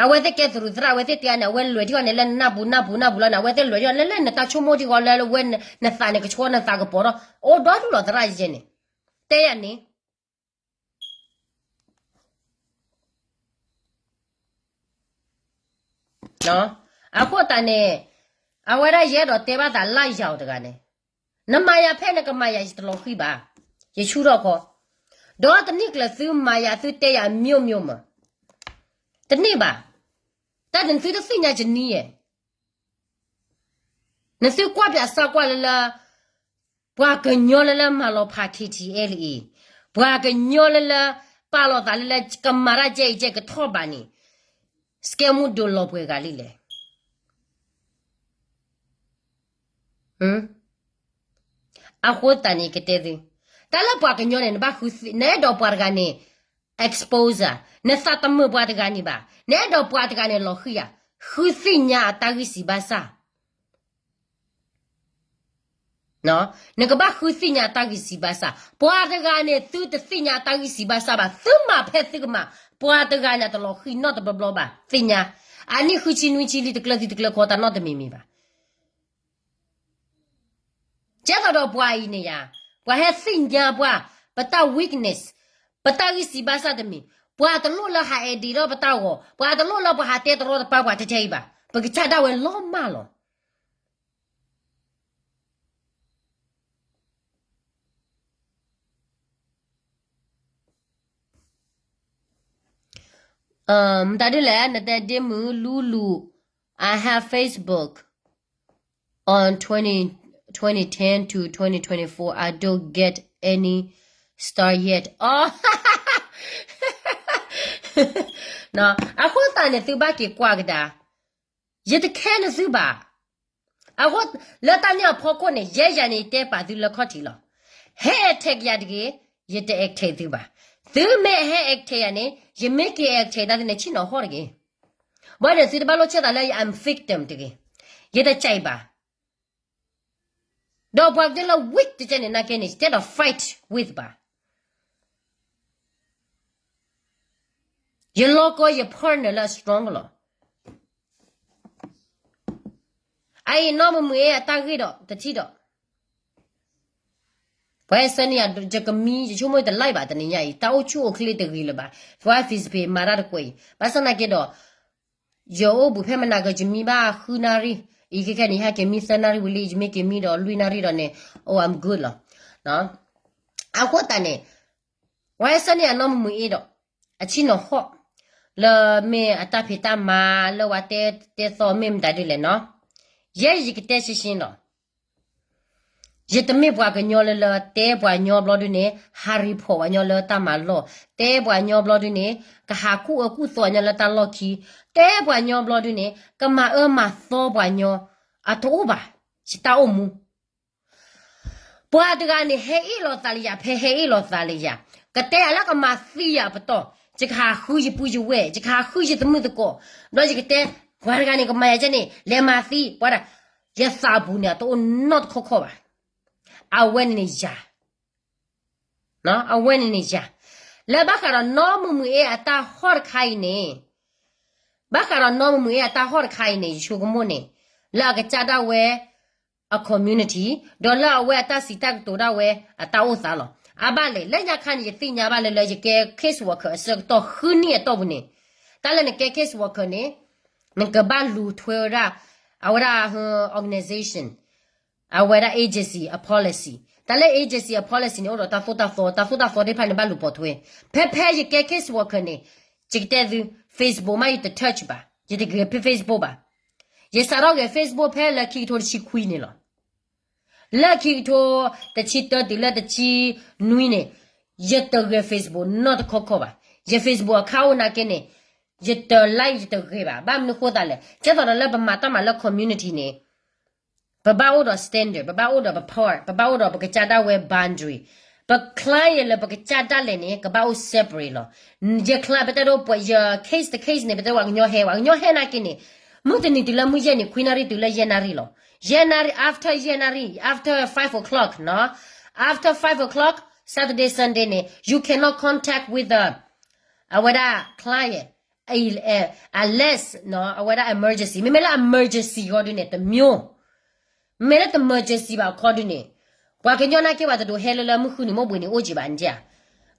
အဝဲသ့ၣ်ကဲသရူးသရၣ် အဝဲသ့ၣ်တဲန့ၣ် အဝဲလဲၤထီၣ်န့ၣ်လၢနနၢ်ပူၤနၢ်ပူၤနၢ်ပူၤလီၤန့ၣ် အဝဲသ့ၣ်လဲၤထီၣ်လၢလၢနတၢ်ဆိကမိၣ်ထံဃီလၢဝဲနသးန့ၣ်ကဆှီနသးကပီၤထီၣ် အိၣ်ဒီဒူၣ်လီၤသရၣ်ယဲန့ၣ်, တဲယၤန့ၣ် အဃိသတးန့ၣ် အဝဲဒၣ်ယအဲၣ်ဒိးတဲဘၣ်သးလၢယၤအီၤတဂၤန့ၣ်, နမၤယၤဖဲနကမၤယၤ ယတလီၤဃံၤဘၣ်, ယဆူၣ်ထီၣ်ခီ, ဒီးတနံၣ်ကျၢၤသုမၤယၤသုတဲယၤ မျိုးမျိုး မး, တန့ၢ်ဘၣ်, တၢ်နသုတသ့ၣ်ညါယနံၤယဲ, နသုကွၢ်ပၠးစၢကွၢ်လၢလၢ ပှၤကညီလၢလၢမၤလီၤဖး K T L A, ပှၤကညီလၢလၢ ပာ်လီၤသးလၢလၢကမၤတၢ်ကဲအံၤကဲကထီၣ်ဘးန့ၣ်, စကဲမူဒိးလီၤပှဲၤဂၤလံလဲၣ်. အဃိသတးန့ၣ် ယကတဲသု, တၢ်လၢပှၤကညီန့ၣ် နဘၣ်ဃုသ့ၣ်, နအဲၣ်ဒိးပှၤတဂၤန့ၣ် expose ဧါ, နသးတမုာ်ပှၤတဂၤန့ၣ်ဘၣ်, နအဲၣ်ဒိးပှၤတဂၤန့ၣ်လီၤဃံၤဧါ, ဃုသ့ၣ်ညါအတၢ်ဂံၢ်စံးဘၣ်စၢ်. နကဘၣ်ဃုသ့ၣ်ညါအတၢ်ဂံၢ်စံးဘၣ်စၢ်. ပှၤတဂၤန့ၣ် သုတသ့ၣ်ညါအတၢ်ဂံၢ်စံးဘၣ်စၢ်ဘၣ်, သုမၤဖဲသုကမၤ, ပှၤတဂၤန့ၣ် တလီၤဃံၤနီတဘျီဘျီဘၣ်, သ့ၣ်ညါ. အနံၣ်ဃုဆံနွံဆံလံ တကျၢၤသုတကျၢၤခီ တၢ်နီတမံၤမံၤဘၣ်. ကဲသိးဒီးပှၤအံၤန့ၣ်ယါ, ပှၤဟဲသ့ၣ်ညါပှၤ, ပတၢ် weakness, ပတၢ်ဂံၢ်စံးဘၣ်စၢ်တမံၤ, ပှၤတလိၣ်လၢဟးအဲၣ်ဒိးဒီးပတၢ်ဂီၤ, ပှၤတလိၣ်လၢပှၤဟးတဲတရီတပါပှၤထဲထဲအံၤဘၣ်, ပကစၢ်ဒၣ်ဝဲလီၤမၢ်လီၤ. မတၤဒ်လဲၣ် နတဲဒ့မုၢ်လူလူ, I have Facebook on twenty, twenty ten to twenty twenty-four, I don't get any star yet. အဃိသတးန့ၣ် သုဘၣ်က့ၤကွၢ်ကဒါ, ယတခဲနသုဘၣ်. အဃိ လၢတၢ်န့ၣ်အဖီခိၣ်န့ၣ် ယဲယၤန့ၣ် ယတဲပာ်သုလၢခီၣ်ထံးလီၤ. ဟဲ attack ယၤတဂ့ၤ, ယတ attack သုဘၣ်. သုမ့ၢ်ဟဲ attack ယၤန့ၣ် ယမ့ၢ်က့ၤ attack တၢ်သုန့ၣ် ဆ့ၣ်နီၤဟီၣ်တဂ့ၤ. ဘၣ်န့ၣ် သုတဘၣ်လိၣ်ဆဲးသးလၢ I'm victim တဂ့ၤ. ယတကြိုက်ဘၣ်. ဒီးပှၤကတၢၢ်လၢ weak တကဲန့ၣ် နာ်က့န့ၣ် instead of fight with ဘၣ်. ယလီၤကီယ partner လၢအ strong လီၤ. အအံၤနီၢ်မုာ်မုာ်အ့ အတၢ်ဂ့ၢ်ဒီး တထံၣ်ဒီး ပှၤဟဲဆၢန့ၢ်ယၤ ယကမံ ယဆိကမိၣ်တ like ဘၣ် တနံၤညါအံၤ တၢ်အိၣ်ဆူၣ်အိၣ်ချ့တဂ့ၤလၢၤဘၣ်. ပှၤ Facebook မၤတၢ်တကွဲးအံၤ ဘၣ်ဆၣ်နာ်က့ဒီး ယအိၣ်ဘူးဖဲမနၤက ယမံဘၣ်ဃုနၣ်ရံၣ်, အံၤခဲခဲန့ၣ် ယဟဲက့ၤမံသၢနၣ်ရံၣ်ဝံၤလံ ယမ့ၢ်က့ၤမံဒီးလွံၢ်နၣ်ရံၣ်ဒီးန့ၣ် oh I'm good လီၤ. အဃိသတးန့ၣ် ပှၤဟဲဆၢန့ၢ်ယၤနီၢ်မုာ်မုာ်အ့ဒီး အဆ့ၣ်နီၤဟီၣ် လၢမ့ၢ်အတၢ်ဖံးတၢ်မၤလၢပှၤတဲတဲသီမ့ၢ်မတၤဒ်လဲၣ်နီၤ. ယဲယကတဲရှင်းရှင်းလီၤ. ယတမ့ၢ်ပှၤကညီလၢလၢတဲပှၤညီဘျီဒုန့ၣ် ဟး report ပှၤညီလၢတၢ်မၤလီၢ်, တဲပှၤညီဘျီဒုန့ၣ် ကဟးကူၣ်အၢကူၣ်သီပှၤညီလၢတၢ်လီၢ်ခံ, တဲပှၤညီဘျီဒုန့ၣ် ကမၤအၢမၤသီပှၤညီ, အတအိၣ်ဘၣ်. ယတၢ်အိၣ်မူ ပှၤတဂၤန့ၣ် ဟဲအ့ၣ်လိာ်သးလၢယၤ ဖဲဟဲအ့ၣ်လိာ်သးလၢယၤ, ကတဲယၤလၢကမၤသံယၤအပတီၢ်, ယကဟးဃုယပုၢ်ယဝဲၢ်, ယကဟးဃုယသမုၣ်သကိး, ဒီးယကတဲ ပှၤတဂၤန့ၣ် ကမၤယၤကဲန့ၣ် လဲၤမၤသံ, ပှၤဒၣ် ယသးပူၤန့ၣ် အတအိၣ်နီတခီခီဘၣ်. အဝဲန့ၣ်န့ၣ်ယၤ အဝဲန့ၣ်န့ၣ်ယၤ, လၢဘၣ်ဃးဒီးနီၢ်မုာ်မုာ်အ့အတၢ်ဟီၣ်တခါအံၤန့ၣ်, ဘၣ်ဃးဒီးနီၢ်မုာ်မုာ်အ့အတၢ်ဟီၣ်တခါအံၤန့ၣ် ယဆိကမိၣ်န့ၣ် လၢအကစၢ်ဒၣ်ဝဲ အ community, ဒီးလၢအဝဲအတၢ်စံးတၢ်ကတိၤဒၣ်ဝဲ အတၢ်အိၣ်သးလီၤ. အဘၣ်လဲၣ်, လၢညါခါန့ၣ် ယသ့ၣ်ညါဘၣ်လၢလၢယကဲ case worker အဆၢကတီၢ်ဃုနံၣ်အတီၢ်ပူၤန့ၣ်, တၢ်လၢနကဲ case worker န့ၣ် နကဘၣ်လူၤထွဲဝဲဒၣ် အဝဲဒၣ် organization, အဝဲဒၣ် agency အ policy, တၢ်လၢ agency အ policy န့ၣ် အိၣ်ဒီးတၢ်သိၣ်တၢ်သီ, တၢ်သိၣ်တၢ်သီသ့ၣ်တဖၣ်န့ၣ် ဘၣ်လူၤပိာ်ထွဲ. ဖဲဖဲယကဲ case worker န့ၣ် ယကတဲသု Facebook မး ယတ touch ဘၣ်, ယတဂဲၤဖဲ Facebook ဘၣ်. ယစးထီၣ်ဂဲၤ Facebook ဖဲလၢခံကထိတဆံခွံန့ၣ်လီၤ. လၢခံကထိတဆံတၢတုၤလၢတဆံနွံန့ၣ် ယတဂဲၤ Facebook နီတခီခီဘၣ်. ယ Facebook account နာ်က့န့ၣ် ယတ like ယတဂဲၤဘၣ်. ဘၣ်မနုၤဃိသးလဲၣ်, ကဲသိးဒီးလၢပမၤတၢ်မၤလၢ community န့ၣ် ပဘၣ်အိၣ်ဒီး standard, ပဘၣ်အိၣ်ဒီးပ part, ပဘၣ်အိၣ်ဒီးပကစၢ်ဒၣ်ဝဲ boundary, ပ client လၢပကစၢ်ဒၣ်လဲာ်န့ၣ် ကဘၣ်အိၣ် separate လီၤ. ယ client ပတဲဒိ ယ case တ case န့ၣ် ပတဲဝဲကညီဟဲ, ဝဲကညီဟဲနာ်က့န့ၣ် မုၢ်တနံၤတုၤလၢမုၢ်ယဲၢ်နံၤ, ခွံနၣ်ရံၣ်တုၤလၢယဲၢ်နၣ်ရံၣ်လီၤ. ယဲၢ်နၣ်ရံၣ်, after ယဲၢ်နၣ်ရံၣ်, after five o'clock နီၤ, after five o'clock, Saturday, Sunday န့ၣ် you cannot contact with the အဝဲဒၣ် client unless နီၤ အဝဲဒၣ် emergency, မ့မ့ၢ်လၢ emergency ဃီဒုန့ၣ် တမျိုး, မ့ၢ်လၢတ emergency ဘၣ်အခီဒုန့ၣ် ပှၤကညီနာ်က့ ပှၤတဒိးဟဲလၢလၢမုၢ်ဃုနံၤမိၢ်ဘှံးန့ၣ် အိၣ်က့ၤဘၣ်န့ၣ်ဧါ.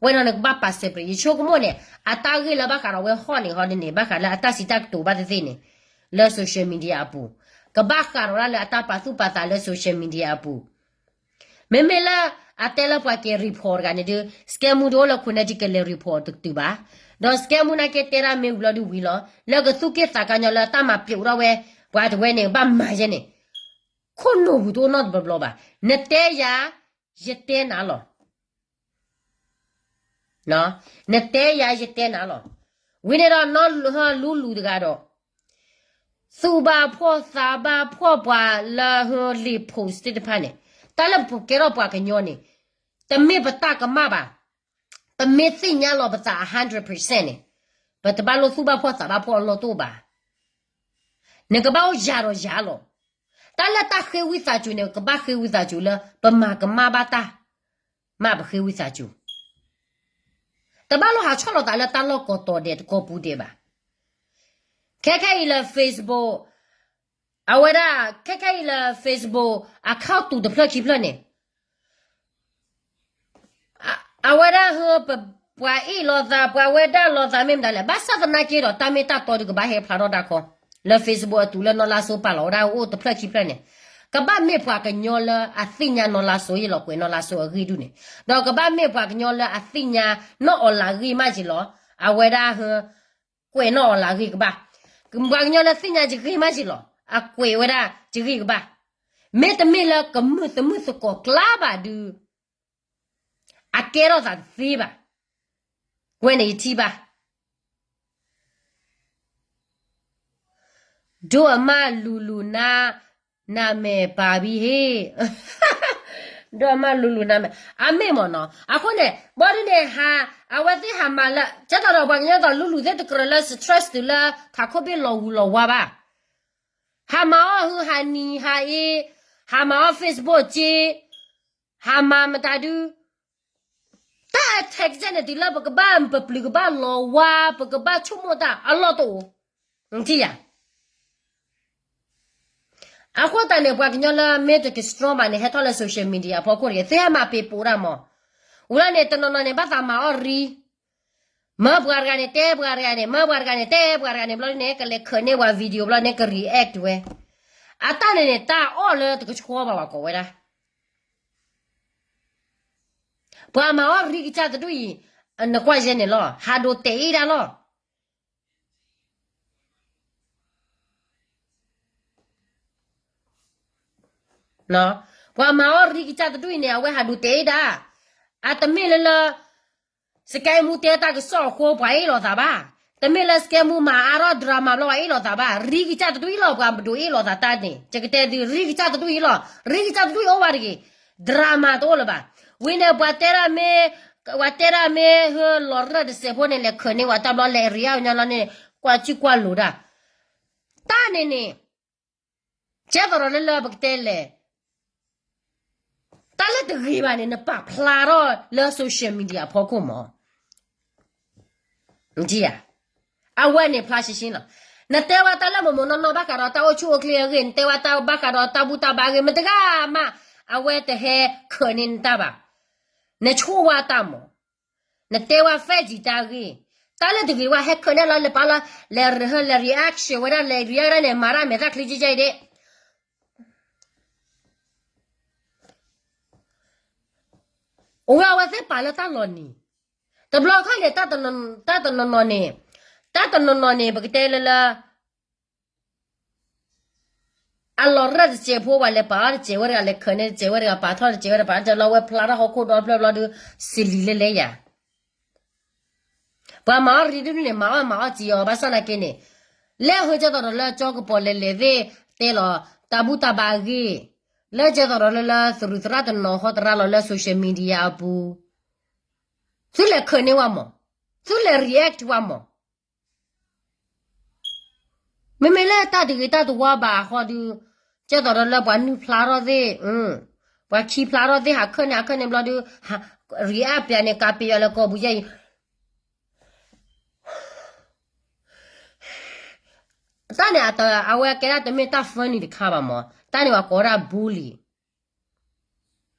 ဝဲနီၤန့ၣ် ကဘၣ်ပာ် separate. ယဆိကမိၣ်န့ၣ် အတၢ်ဂ့ၢ်လၢဘၣ်ဃးဒီးဝဲဟီၣ်န့ၣ်ဃီဒုန့ၣ် ဘၣ်ဃးလၢအတၢ်စံးတၢ်ကတိၤဘၣ်သ့ၣ်သ့ၣ်န့ၣ် လၢ social media အပူၤ, ကဘၣ်ဃးဒီးဒၣ်လၢအတၢ်ပာ်သူၣ်ပာ်သးလၢ social media အပူၤ မ့မ့ၢ်လၢအတဲလၢပှၤက့ၤ report တဂၤန့ၣ်ဒုး scam မူဒုးအိၣ်လၢ Connecticut ကလဲၤ report တတုၤဘၣ်. ဒီး scam မူနာ်က့တဲဒၣ်မ့ၢ်ဝံၤလီၤဒုးဝံၤလီၤ. လၢကသူၣ်က့ၣ်သးကါညီလၢတၢ်မၤပျိးဒၣ်ဝဲ ပှၤတဝဲန့ၣ် ဘၣ်မၤယဲန့ၣ် ခိၣ်နူာ်ပူၤတအိၣ်နီတဘျီဘျီဘၣ်. နတဲယၤ ယတဲနၤလီၤ. နတဲယၤ ယတဲနၤလီၤ. ဝံၤန့ၣ်ဒီးနီၢ်လူလူတဂၤဒီး သူၣ်ဘၣ်ဖှီၣ်သးဘၣ်ဖှီၣ်ပှၤလၢ လံာ် post သ့ၣ်တဖၣ်န့ၣ်, တၢ်လၢပကဲထီၣ်ပှၤကညီန့ၣ်, တ တမ့ၢ်ပတၢ်ကမၣ်ဘၣ်. ပမ့ၢ်သ့ၣ်ညါလီၤပသး one hundred percent န့ၣ်, ပတဘၣ်လိၣ်သူၣ်ဘၣ်ဖှီၣ်သးဘၣ်ဖှီၣ်အလီၢ်တအိၣ်ဘၣ်. နကဘၣ်အိၣ်ယၤဒီးယၤလီၤ. တၢ်လၢတၢ်ဃ့ဝံသးစူၤန့ၣ် ကဘၣ်ဃ့ဝံသးစူၤလၢ ပမၤကမၣ်ဘၣ်တၢ်, မ့ၢ်ပဃ့ဝံသးစူၤ တဘၣ်လိၣ်ဟးဆီၣ်လီၤသးလၢတၢ်လီၢ်ကိးတီၤဒဲးတကိးပူၤဒဲးဘၣ်. ခဲခဲအံၤလၢ Facebook, အဝဲဒၣ် ခဲခဲအံၤလၢ Facebook account တူာ်တဖျၢၣ်ခံဖျၢၣ်န့ၣ်, အဝဲဒၣ်ဟၢ ပှၤအ့ၣ်လိာ်သး ပှၤဝဲဒၣ်လိာ်သးမ့ၢ်မတၤလဲၣ်. ဘၣ်ဆၣ်သနာ်က့ဒီး တၢ်မ့ၢ်တၢ်တီဒုးကဘၣ်ဟဲဖျါထီၣ်တၢ်ခီ, လၢ Facebook အတုၤလၢနီၢ်လါစိပာ်လီၤဝဲဒၣ်အိၣ်တဖျၢၣ်ခံဖျၢၣ်န့ၣ်, ကဘၣ်မ့ၢ်ပှၤကညီလၢအသ့ၣ်ညါနီၢ်လါစိယ့ၣ်လီၤ ကွဲးနီၢ်လါစိအဂ့ၢ်ဒုးန့ၣ်, ဒီးကဘၣ်မ့ၢ်ပှၤကညီလၢအသ့ၣ်ညါနီၢ်အီၤလးဂ့ၢ်မးယ့ၣ်လီၤ. အဝဲဒၣ်ဟၢ ကွဲးနီၢ်အီၤလးဂ့ၢ်ကဘၣ်. ပှၤကညီလၢသ့ၣ်ညါယဂ့ၢ်မးယ့ၣ်လီၤ အကွဲးဝဲဒၣ်ယဂ့ၢ်ကဘၣ်. မ့တမ့ၢ်လၢကမုာ်သမုာ်သကိးကျါဘၣ်ဒုး အကဲထီၣ်သးတသ့ဘၣ်. ဝဲန့ၣ်ယထံၣ်ဘၣ်. ဒိၣ်အမးလူၤလူၤနၤ, နမဲာ်ပာ်ဘံဟ့ၣ်, ဒိၣ်အမးလူၤလူၤနၤမဲာ် အမ့ၢ်မ့ၢ်နီၤ. အဃိန့ၣ် ဘီဒုန့ၣ် ဟး အဝဲသ့ၣ်ဟးမၤလၢ ကဲသိးဒီးပှၤကညီသိး လူၤလူၤသ့ၣ်တကြၢးလၢ stress တုၤလၢ ထးခိၣ်ဘ့ၣ်လီၤဝူၤလီၤဝါဘၣ်. ဟးမၤအီၣ်ဟု ဟးနံၤဟးအ့, ဟးမၤအီၣ် Facebook က့, ဟးမၤမတၤဒု တၢ်အထဲကစၢ်န့ၣ် တုၤလၢပကဘၣ် ပပျုၤကဘၣ်လီၤဝါ ပကဘၣ်ဆိကမိၣ်တၢ်အလီၢ်တအိၣ်, နထံၣ်ဧါ. အဃိသတးန့ၣ် ပှၤကညီလၢမ့ၢ်တက strong ဘၣ်န့ၣ် ဟဲထီၣ်လၢ social media အဖီခိၣ်တဂ့ၤ သုဟဲမၤပ့ၤပိာ်တၢ်မး. ဝံၤလီၤန့ၣ် တနီၤနီၤန့ၣ် ဘၣ်သးမၤအီၣ်ရံ မၢပှၤတဂၤန့ၣ် တဲပှၤတဂၤန့ၣ် မၢပှၤတဂၤန့ၣ် တဲပှၤတဂၤန့ၣ် ဘျီန့ၣ် ကလဲၤခၢးန့ၢ်ပှၤ video ဘျီန့ၣ် က react ဝဲ. အတၢ်န့ၣ်န့ၣ် တၢ်အီၣ်လၢတကဆှီဘၣ်ဝဲကိးဝဲဒၣ် ပှၤမၤအီၣ်ရံကစၢ်တဒူၣ်အံၤ နကွၢ်ယဲန့ၣ်လီၤ ဟးဒိးတဲအ့ၣ်ဒၣ်လီၤ. ပှၤမၤအီၣ်ရံကစၢ်တဒူၣ်အံၤန့ၣ် အဝဲဟးဒိးတဲအ့ၣ်ဒၣ်. အတမ့ၢ်လၢလၢ စကဲမူတဲတၢ်ကစီၣ်အဃိ ပှၤအ့ၣ်လိာ်သးဘၣ်. တမ့ၢ်လၢစကဲမူမၤအါထီၣ် drama ဘျီ ပှၤအ့ၣ်လိာ်သးဘၣ်. ရံကစၢ်တဒူၣ်အံၤလီၤ ပှၤဒိးအ့ၣ်လိာ်သးတၢ်န့ၣ် ယကတဲသု ရံကစၢ်တဒူၣ်အံၤလီၤ. ရံကစၢ်တဒူၣ်အံၤအိၣ်ဝဲတဂ့ၤ drama တအိၣ်လၢၤဘၣ်. ဝံၤန့ၣ် ပှၤတဲဒၣ်မ့ၢ် ပှၤတဲဒၣ်မ့ၢ် ဟၢလီၤရၢၣ်တစဲးဖိန့ၣ် လဲၤခၢးန့ၢ်ဝဲတၢ်ဘျီ လဲၤ react ညါလီၤန့ၣ် ကွၢ်စုကွၢ်လိၤဒၣ် တၢ်န့ၣ်န့ၣ် ကဲသိးဒီးလၢလၢပကတဲလဲၣ် တၢ်လၢတဂ့ၤဘၣ်န့ၣ် နပာ်ဖျါထီၣ်လၢ social media အဖီခိၣ်မး. အဝဲန့ၣ်ဖျါရှဲရှဲလီၤ. နတဲဝဲတၢ်လၢမိၢ်မိၢ်နီၢ်နီၢ်ဘၣ်ဃးဒီးတၢ်အိၣ်ဆူၣ်အိၣ်ချ့အဂ့ၢ် နတဲဝဲတၢ်ဘၣ်ဃးဒီးတၢ်ဘူၣ်တၢ်ဘါအဂ့ၢ် မတဂၤမး အဝဲတဟဲခၢးန့ၢ်နတၢ်ဘၣ်. နဆိၣ်ဝါတၢ်မး နတဲဝဲ fact တၢ်ဂ့ၢ် တၢ်လၢတဂ့ၤဝဲ ဟဲခၢးန့ၢ်လီၤ လဲၤပာ်လီၤ လဲၤ reaction ဝဲဒၣ် လဲၤ react ဒၣ်န့ၣ် မၤတၢ်မဲာ်သၣ်ချံကဲကဲအံၤဒ့ၣ် အိၣ်ဝဲအဝဲသ့ၣ်ပာ်လၢတၢ်လီၤနံၤ တဘျီခီန့ၣ် တၢ်တနီၤနီၤန့ၣ် တၢ်တနီၤနီၤန့ၣ် ပကတဲလၢလၢ အလီၤရၢၣ်တစဲးဖိ ပှၤလဲၤပာ်အီၤတစဲးဝဲတဂၤ လဲၤခၢးန့ၢ်တစဲးဝဲတဂၤ ပာ်ထီၣ်တစဲးဝဲတဂၤ ပာ်ထီၣ်လီၤဝဲဖျါထီၣ်ဟီၣ်ခိၣ်ဒီဖျၢၣ်ဘျီဒုး စံးလံာ်လၢလဲၤယၤ ပှၤမၤအီၣ်ရံဒုန့ၣ် မၤအီၣ်မၤအီၣ်စ့အီၤ ဘၣ်ဆၣ်သနာ်က့န့ၣ် လဲၤဟၢကၢသိးဒီးလၢကၠီကပီၤလဲၤလဲၤသ့ၣ် တဲလီၤတၢ်ဘူၣ်တၢ်ဘါအဂ့ၢ် လၢကၠီသိးဒီးလၢလၢသရူးသရၣ်တနီၤဟီတရါလီၤလၢ social media အပူၤ သုလဲၤခၢးန့ၢ်ဝဲမး သုလဲၤ react ဝဲမး မ့မ့ၢ်လၢတၢ်တဂ့ၤတၢ်တဝါဘၣ်အဃိဒုး ကဲသိးဒီးလၢပှၤနုာ်ဖျါထီၣ်သ့ၣ် ပှၤခံဖျါထီၣ်သ့ၣ် ဟးခၢၣ်န့ၣ် ဟးခၢၣ်န့ၣ်ဘျီဒုး react ပျးန့ၣ် ကးပယီၤလၢကီၢ်ပူၤယဲအံၤ တၢ်န့ၣ် အဝဲကဲဒၣ်တမ့ၢ်တၢ် funny တခါဘၣ်မး တၢ်န့ၣ်ပှၤကိးဒၣ် bully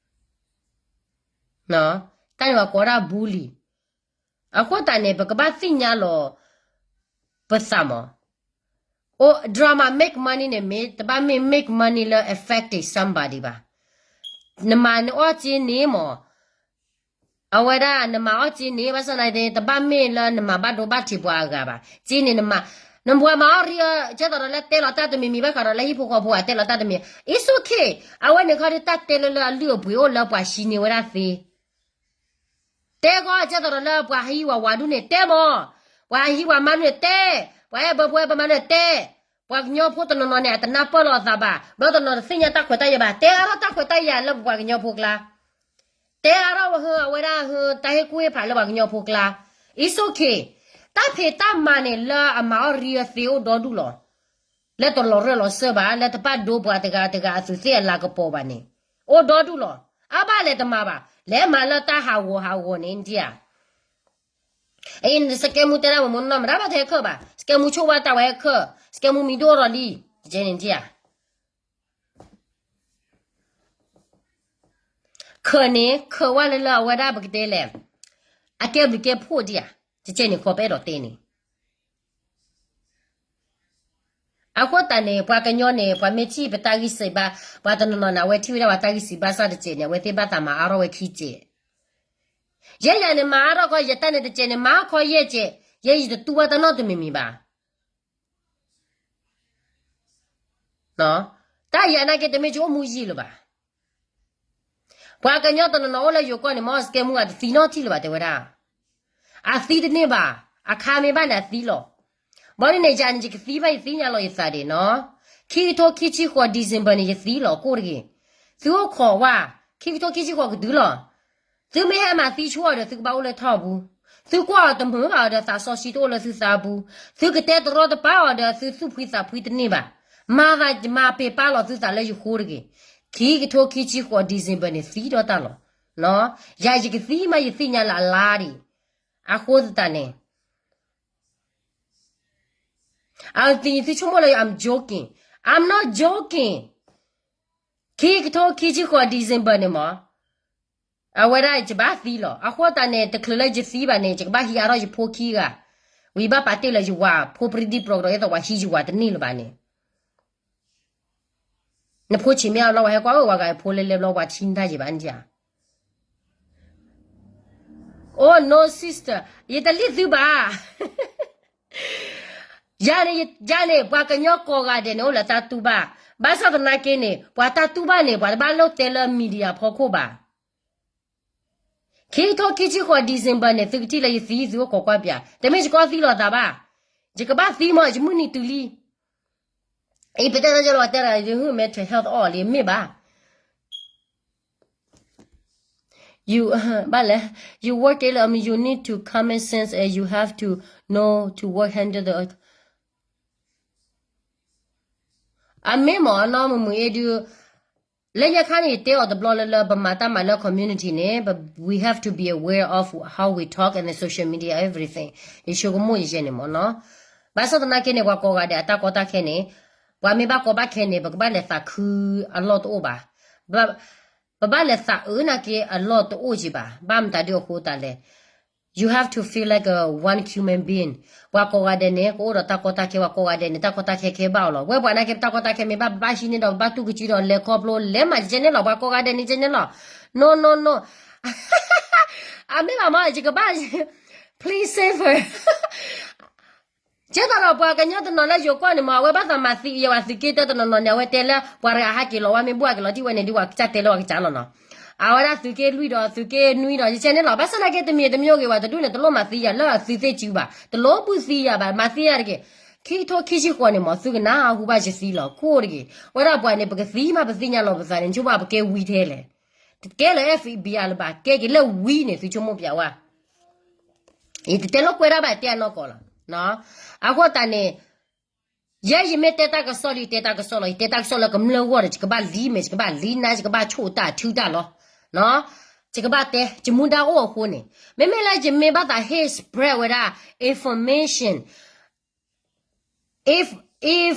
တၢ်န့ၣ်ပှၤကိးဒၣ် bully အဃိသတးန့ၣ် ပကဘၣ်သ့ၣ်ညါလီၤ ပသးမး drama make money န့ၣ် မ့ၢ်တဘၣ်မ့ၢ် make money လၢ affecting somebody ဘၣ်. နမၤနအီၣ်စ့န့ၣ်မး အဝဲဒၣ်နမၤအီၣ်စ့န့ၣ် ဘၣ်ဆၣ်သနာ်က့ တဘၣ်မ့ၢ်လၢနမၤဘၣ်ဒိဘၣ်ထံးပှၤအဂၤဘၣ်. စ့န့ၣ်နမၤ နပှၤမၤအီၣ်ရံ ကဲသိးဒီးလၢတဲလီၤတၢ်တမံၤမံၤ ဘၣ်ဃးဒီးလၢဟံၣ်ဖိဃီဖိ အတဲလီၤတၢ်တမံၤ it's okay အဝဲန့ၣ်ခီဒုး တၢ်တဲလၢလၢအလုၢ်အပှ့ၤအိၣ်လၢပှၤဟံးန့ၢ်ဝဲဒၣ်သ့ တဲကီး ကဲသိးဒီးလၢပှၤဟံးဝဲဝါဒုန့ၣ် တဲမး ပှၤဟံးဝဲမါဒုန့ၣ် တဲ ပှၤအဲၣ်ဘၢဖိအဲၣ်ဘၢမါဒုန့ၣ် တဲ ပှၤကညီဖိတနီၤနီၤန့ၣ် အတနၢ်ပၢၢ်လိာ်အသးဘၣ် ဘျီတနီၤတသ့ၣ်ညါတၢ်ခွဲးတၢ်ယာ်ဘၣ် တဲအါထီၣ်တၢ်ခွဲးတၢ်ယာ်လၢပပှၤကညီဖိကျါ တဲအါထီၣ်ဝဲ အဝဲဒၣ် တၢ်ဟ့ၣ်ကူၣ်ဟ့ၣ်ဖးလၢပှၤကညီဖိကျါ, it's okay. တၢ်ဖံးတၢ်မၤန့ၣ်လၢအမၤအီၣ်ရံအသ့အိၣ်ဒီဒူၣ်လီၤ. လၢတလီၤရၢၢ်လီၤစၢၤဘၣ်, လၢတပာ်ဒိပှၤတဂၤတဂၤအသူးသ့ၣ်အလၤကပီၤဘၣ်န့ၣ်, အိၣ်ဒီဒူၣ်လီၤ. အါဘၣ်လဲၤတမၤဘၣ်, လဲၤမၤလၢတၢ်ဟးဂီၤဟးဂီၤန့ၣ် နထံၣ်ဧါ. အံၤ စကဲမူတဲဒၣ်မ့ၢ်မ့ၢ်နီၢ်မတၤဘၣ်တဟဲခၢၣ်ဘၣ်, စကဲမူဆိၣ်ဝါတၢ်ဝဲဟဲခၢၣ်, စကဲမူမံၤဒိၣ်ထီၣ်လံ, ကဲန့ၣ်နထံၣ်ဧါ. ခၢၣ်န့ၣ် ခၢၣ်ဝဲလၢလၢအဝဲဒၣ်ပကတဲလဲၣ်, အကဲဘျုးကဲဖှိၣ်ဒံးဧါ, တကဲန့ၣ်ခီပအဲၣ်ဒိးတဲန့ၣ်. အဃိသတးန့ၣ် ပှၤကညီန့ၣ် ပှၤမ့ၢ်ထံၣ်ပတၢ်ဂံၢ်စံးဘါ, ပှၤတနီၤနီၤန့ၣ် အဝဲထံၣ်ဝဲဒၣ်ပှၤတၢ်ဂံၢ်စံးဘါစၢ်တကဲးန့ၣ် အဝဲသ့ၣ်ဘၣ်သးမၤအါထီၣ်ဝဲခံကဲး. ယဲယၤန့ၣ် မၤအါထီၣ်ခီ ယတၢ်န့ၣ်တကဲးန့ၣ် မၤခီယဲၢ်ကဲး, ယဲယတတူၢ်ဘၣ်တၢ်နီတမံၤမံၤဘၣ်. တၢ်ယၤနာ်က့ တမ့ၢ်ယအိၣ်မူယံာ်လၢၤဘၣ်. ပှၤကညီတနီၤနီၤအိၣ်လၢယိၤကီၢ်န့ၣ် မ့ၢ်စကဲမူဂၤတသံနီတထံၣ်လၢၤဘၣ် တဲဝဲဒၣ်. အသံတန့ၢ်ဘၣ်, အခါမ့ၢ်ဘၣ်န့ၣ်အသံလီၤ. ဘၣ်ဒ်န့ၣ် ယၤန့ၣ် ယကသံဘၣ်ယသ့ၣ်ညါလီၤယသးဒၣ်နီၤ. ခံကထိခံဆံဃိး December န့ၣ် ယသံလီၤကိၣ်တဂ့ၤ. သုအိၣ်ခိးဝဲ, ခံကထိခံဆံဃိးကတုၤလီၤ. သုမ့ၢ်ဟဲမၤသံဆိအီၤဒီး သုကဘၣ်အိၣ်လၢထီၣ်ပူၤ, သုကွၢ်အီၤတမုာ်ဘၣ်အီၤဒီး သးစီဆှံတအိၣ်လၢသုသးပူၤ, သုကတဲတရီတပါအီၤဒီး သုသူၣ်ဖှံသးဖှံတန့ၢ်ဘၣ်. မၤသးမၤပ့ၤပာ်လီၤသုသးလၢယဃိတဂ့ၤ. ခံကထိခံဆံဃိး December န့ၣ် သံဒီးတၢ်လီၤ. ယၤယကသံမး ယသ့ၣ်ညါလၢအလါဒံး. အဃိသတးန့ၣ် အသံသုဆိကမိၣ်လၢ I'm joking, I'm not joking. ခံကထိခံဆံဃိး December န့ၣ်မး အဝဲဒၣ်ယဘၣ်သံလီၤ. အဃိသတးန့ၣ် တချုးလၢယသံဘၣ်န့ၣ် ယကဘၣ်ဟံးအါထီၣ်ယဖိခံဂၤ, ဝံၤဘၣ်ပာ်တ့ၢ်လၢယဝၤဖိပြံဒံပြီကဒီး ဒ်သိးပှၤဟံးယဝၤတန့ၢ်လၢၤဘၣ်န့ၣ်. နဖိဆံးမ့ၢ်အါဘျီ ပှၤဟဲကွၢ်အၢ ပှၤဂၤဖိလဲလဲဘျီ ပှၤထံၣ်နတၢ်ယံၤဘၣ်န့ၣ်ဧါ. အိ no sister, ယတလံၣ်သုဘၣ်. ယၤန့ၣ် ယၤန့ၣ် ပှၤကညီကိးဂၤဒဲးန့ၣ် အိၣ်လၢတၢ်တူၢ်ဘၣ်. ဘၣ်ဆၣ်သနာ်က့န့ၣ် ပှၤတၢ်တူၢ်ဘၣ်န့ၣ် ပှၤတဘၣ်လိၣ်တဲလၢ media ဖီခိၣ်ဘၣ်. ခံကထိခံဆံဃိး December န့ၣ် သုကထံၣ်လၢယသံ သုအိၣ်ခိးကွၢ်ပၠး, တမ့ၢ်ယကီၢ်သံလီၤသးဘၣ်. ယကဘၣ်သံမး ယမုၢ်နံၤတုၤလံ. အံၤ ပတဲတၢ်ကလီၤတဲရၤ ယဟုမ့ၢ်ထဲ health အီၣ်လံ မ့ၢ်ဘၣ်. You ဘၣ်လဲၣ်, you work လၢ you need to common sense and you have to know to work handle the အမ့ၢ်မ့ၢ်အနီၢ်မုာ်မုာ်အ့ဒုး, လၢညါခါန့ၣ် ယတဲအီၤတဘျီလၢလၢ ပမၤတၢ်မၤလၢ community န့ၣ် we have to be aware of how we talk and the social media everything. ယဆိကမိၣ်ယဲန့ၣ်မ့ၢ်နီၤ. ဘၣ်ဆၣ်သနာ်က့န့ၣ် ပှၤကိးဂၤဒဲးအတၢ်ကီတၢ်ခဲန့ၣ်, ပှၤမ့ၢ်ဘၣ်ကီဘၣ်ခဲန့ၣ် ပကဘၣ်လဲၤသးခုအလီၢ်တအိၣ်ဘၣ်. ပဘၣ်လဲၤသးအၢနာ်က့အလီၢ်တအိၣ်က့ဘၣ်. ဘၣ်မတၤဒုအဃိသတးလဲၣ်. You have to feel like a one human being. ပှၤကိးဂၤဒဲးန့ၣ် ကအိၣ်ဒီးတၢ်ကီတၢ်ခဲ, ပှၤကိးဂၤဒဲးန့ၣ် တၢ်ကီတၢ်ခဲခဲဘၣ်အီၤလီၤ. ဝဲပှၤနာ်က့ ပတၢ်ကီတၢ်ခဲမ့ၢ်ဘၣ် ပဘၣ်ဟံးန့ၢ်ဒီး ပဘၣ်တူၢ်ကစုဒီး လဲၤခီဖျိ လဲၤမၤကဲန့ၣ်လီၤ. ပှၤကိးဂၤဒဲးန့ၣ်ကဲန့ၣ်လီၤ. No, no, no. အမ့ၢ်ဘၣ်မ့ၢ် ယကဘၣ် please save her. ကဲသိးဒီးပှၤကညီတနီၤလၢယိၤကီၢ်န့ၣ်မ့ၢ် အဝဲဘၣ်သးမၤသံယဝၤသုးက့တၢ်တနီၤနီၤန့ၣ် အဝဲတဲလၢ ပှၤတဂၤဟးက့ၤလီၤဝဲ မ့ၢ်ဘၣ်က့ၤလီၤထံၣ်ဝဲန့ၣ် ဒ်ပှၤကစၢ်တဲလၢပှၤကစၢ်လီၤနီၤ. အဝဲဒၣ်သုးက့လွံၢ်ဒီး သုးက့နွံဒီး ယကဲန့ၣ်လီၤ. ဘၣ်ဆၣ်သနာ်က့ တမံၤတမံၤဂ့ၤဝဲ တဒူၣ်န့ၣ် တလိၣ်မၤသံယၤလၢအသုးသ့ၣ်စုဘၣ်, တလိၣ်ဘုၣ်သံယၤဘၣ်, မၤသံယၤတဂ့ၤ. ခံကထိခံဆံဃိးန့ၣ်မ့ၢ် သုကနၢ်ဟူဘၣ်ယသံလီၤ ကိးတဂ့ၤ. ဝဲဒၣ်ပှၤန့ၣ် ပကသံမး ပသ့ၣ်ညါလီၤပသးန့ၣ် ဆိကမိၣ်ပကဲဝံထဲလဲၣ်. တကဲလၢ FBI လၢၤဘၣ်, ကဲက့ၤလၢဝံန့ၣ် သုဆိကမိၣ်ပၠးဝဲ ယတတဲလိာ်ကွဲဒၣ်ဘၣ် တဲအနီၢ်ကီၢ်လီၤ. အဃိသတးန့ၣ် ယဲယမ့ၢ်တဲတၢ်ကစီၣ်လံ ယတဲတၢ်ကစီၣ်လီၤ. ယတဲတၢ်ကစီၣ်လၢကမျၢၢ်ဂီၢ်ဒီး ယကဘၣ်လံမဲာ် ယကဘၣ်လံနါ ယကဘၣ်ဆိၣ်တၢ်ထုတၢ်လီၤ. ယကဘၣ်တဲ ယမူဒါအိၣ်အဃိန့ၣ် မ့မ့ၢ်လၢယမ့ၢ်ဘၣ်သးဟ့ၣ် spread ဝဲဒၣ် information, if, if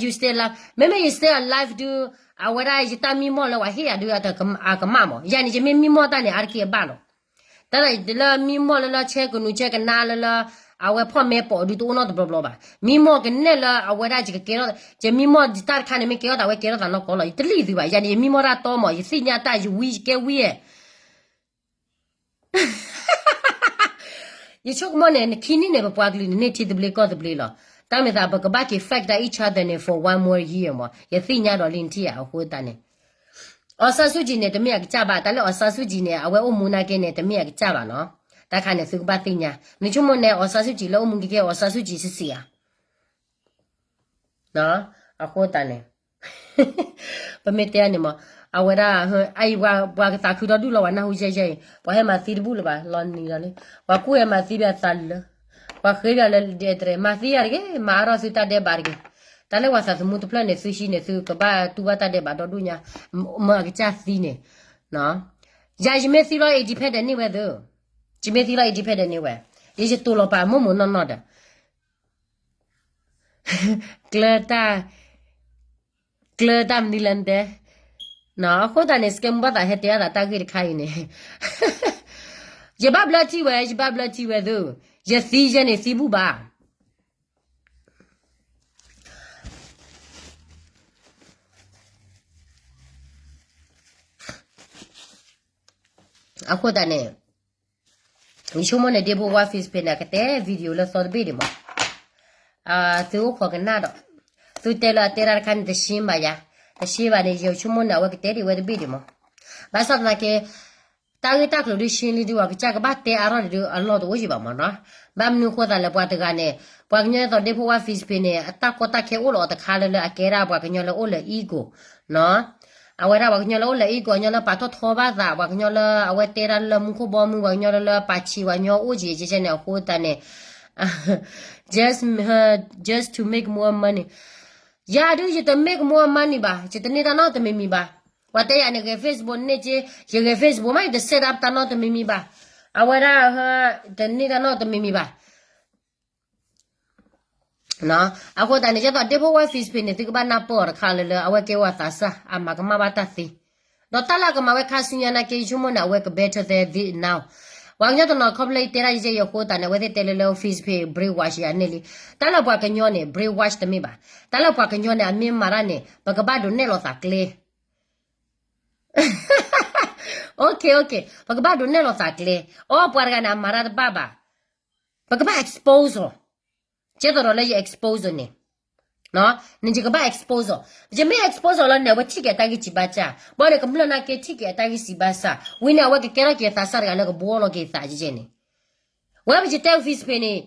you stay alive, မ့မ့ၢ်ယ stay alive ဒုး အဝဲဒၣ်ယတၢ်မံမီၢ်လၢပှၤဟ့ၣ်ယၤဒုး အကမၣ်မး. ယၤန့ၣ် ယမ့ၢ်မံမီၢ်တၢ်န့ၣ် အါတက့ၢ်အဘၣ်လီၤ. တၢ်လၢမံမီၢ်လၢလၢဆဲကနူၤဆဲကနါလၢလၢ အဝဲဖီၣ်မဲပိာ်ဒုးတအိၣ်နီတဘျီဘျီဘၣ်. မံမီၢ်ကနဲၣ်လၢအဝဲဒၣ်ယကကဲထီၣ် ယမံမီၢ်တၢ်တခါန့ၣ် မ့ၢ်ကဲထီၣ်သးဝဲကဲထီၣ်သးနီၢ်ကီၢ်လီၤ. ယတလံၣ်သုဘၣ်. ယၤန့ၣ် ယမံမီၢ်တၢ်တီမး ယသ့ၣ်ညါတၢ် ယဝံယကဲဝံဧါ. ယဆိကမိၣ်န့ၣ် နခံနံၣ်န့ၣ် ပပှၤကလုာ်န့ၣ် န့ၢ်ထံသဘျ့ကီၢ်သဘျ့လီၤ. တၢ်မ့ၢ်သး ပကဘၣ်က့ၤ fight each other န့ၣ် for one more year မး ယသ့ၣ်ညါဒီးလံနထံၣ်ဧါ အဃိသတးန့ၣ် အောင်ဆန်းစုကြည်န့ၣ် တမ့ၢ်အကစၢ်ဘၣ်. တၢ်လၢ အောင်ဆန်းစုကြည်န့ၣ် အဝဲအိၣ်မူနာ်က့န့ၣ် တမ့ၢ်အကစၢ်ဘၣ်နီၤ. တၢ်ခါန့ၣ် သုကဘၣ်သ့ၣ်ညါ. နဆိကမိၣ်န့ၣ် အောင်ဆန်းစုကြည် လၢအိၣ်မူကဲကဲ အောင်ဆန်းစုကြည် စစံးဧါ. အဃိသတးန့ၣ် ပမ့ၢ်တဲန့ၣ်မး အဝဲဒၣ် အအံၤ ပှၤကသးခုဒီဒူၣ်လီၤ ပှၤနၢ်ဟူယဲၢ်ယဲၢ်အံၤ ပှၤဟဲမၤသံတဘူၣ်လၢၤဘၣ် လီၤနံၤဒီးလံ, ပှၤကူၣ်ဟဲမၤသံဘၣ်သးလၢ, ပှၤဃ့ဘၣ်လၢဒဲးတရဲး မၤသံယၤတဂ့ၤ မၤအါထီၣ်သုတၢ်ဒဲးဘးတဂ့ၤ, တၢ်လၢပှၤသးသမူတဖျၢၣ်န့ၣ် သုဟံးန့ၣ် သုကဘၣ်တူၢ်ဘၣ်တၢ်ဒဲးဘးဒီဒူၣ်ညါ, မၢအကစၢ်သံန့ၣ်, ယၤယမ့ၢ်သံလီၤ independent န့ၢ်ဝဲသု, ယမ့ၢ်သံလီၤ independent န့ၢ်ဝဲ, ယယတိၤလီၤပာ်မိၢ်မိၢ်နီၢ်နီၢ်ဒီး ကျၢၤတၢ်, ကျၢၤတၢ်မနုၤလဲၣ်တဲ, အဃိသတးန့ၣ် စကဲမူဘၣ်သးဟဲတဲအသးတၢ်ဂ့ၢ်တခါအံၤန့ၣ်, ယဘၣ်ဘျၢထံဝဲ ယဘၣ်ဘျၢထံဝဲသု, ယသံယဲန့ၣ်သံဘူၣ်ဘၣ်. အဃိသတးန့ၣ် ယဆိကမိၣ်န့ၣ် ဒ့ဖိဝါ Facebook န့ၣ် အကတဲ video လၢသီတဘ့ၣ်ဒံးမး, သုအိၣ်ခိးကနၣ်ဒီး, သုတဲလၢအတဲတၢ်တခါန့ၣ် တရှင်းဘၣ်ယၤ, တရှင်းဘၣ်န့ၣ် ယဆိကမိၣ်န့ၣ် အဝဲကတဲဒံးဝဲတဘ့ၣ်ဒံးမး, ဘၣ်ဆၣ်သနာ်က့ တၢ်ဂ့ၢ်တၢ်ကျိၤဒုးရှင်းလံဒုး ပှၤကစၢ်ကဘၣ်တဲအါထီၣ်ဒံးဒုး အလီၢ်တအိၣ်ယံၤဘၣ်မးနီၤ, ဘၣ်မနုၤဃိသးလဲၣ် ပှၤတဂၤန့ၣ်, ပှၤကညီသိးဒ့ဖိဝါ Facebook န့ၣ် အတၢ်ကီတၢ်ခဲအိၣ်လီၤအီၤတခါလၢလၢအကဲဒၣ်ပှၤကညီလၢအိၣ်လၢ ego နီၤ အဝဲဒၣ်ပှၤကညီလၢအိၣ်လၢ ego ပှၤကညီလၢပာ်ထီၣ်ထီဘၣ်သး, ပှၤကညီလၢအဝဲတဲဒၣ်လၢမူခိၣ်ဘီမုၢ်, ပှၤကညီလၢလၢပာ်ဆံး, ပှၤကညီအိၣ်ကဲကဲန့ၣ် အဃိသတးန့ၣ်, just, just to make more money. ယၤဒုး ယတ make more money ဘၣ်, ယတန့ၢ်တၢ်နီတမံၤမံၤဘၣ်. ပှၤတဲယၤန့ၣ် ဂဲၤ Facebook န့ၢ်က့, ယဂဲၤ Facebook မး ယတ set up တၢ်နီတမံၤမံၤဘၣ်. အဝဲဒၣ် တန့ၢ်တၢ်နီတမံၤမံၤဘၣ်. အဃိသတးန့ၣ် ယဲသိးဒ့ဖိဝါ Facebook န့ၣ် သုကဘၣ်နၢ်ပၢၢ်အီၤတခါလၢလၢ အဝဲကဲဝဲသးစၢ် အမၤကမၣ်ဘၣ်တၢ်သ့, ဒီးတၢ်လၢအကမၤဝဲခါဆူညါနာ်က့ ယဆိကမိၣ်န့ၣ် အဝဲက better than this now. ပှၤကညီတနီၤခီဖျိတဲဒၣ်ယဲယဲအဃိသတးန့ၣ် အဝဲသ့ၣ်တဲလၢလၢ Facebook brainwash ယၤန့ၣ်လံ. တၢ်လၢပှၤကညီန့ၣ် brainwash တမ့ၢ်ဘၣ်. တၢ်လၢပှၤကညီန့ၣ် အမ့ၢ်မၤတၢ်န့ၣ် ပကဘၣ်ဒိးနဲၣ်လီၤသးကျဲ OK, OK, ပကဘၣ်ဒိးနဲၣ်လီၤသးကျဲ, အိ ပှၤတဂၤန့ၣ် အမၤတၢ်တဘၣ်ဘၣ်. ပကဘၣ် expose အီၤ, ကဲသိးဒီးလၢယ expose အီၤန့ၣ်, နယကဘၣ် expose အီၤ, ယမ့ၢ် expose အီၤလီၤန့ၣ် အဝဲထံၣ်က့ၤအတၢ်ဂံၢ်စံးဘၣ်စၢ်, ဘၣ်န့ၣ်ကမျၢၢ်နာ်က့ထံၣ်က့ၤအတၢ်ဂံၢ်စံးဘၣ်စၢ်, ဝံၤန့ၣ် အဝဲကကဲထီၣ်က့ၤသးစၢ်တဂၤလၢကဘှီလီၤက့ၤသးယဲန့ၣ်, ဝဲပယတဲ Facebook န့ၣ်,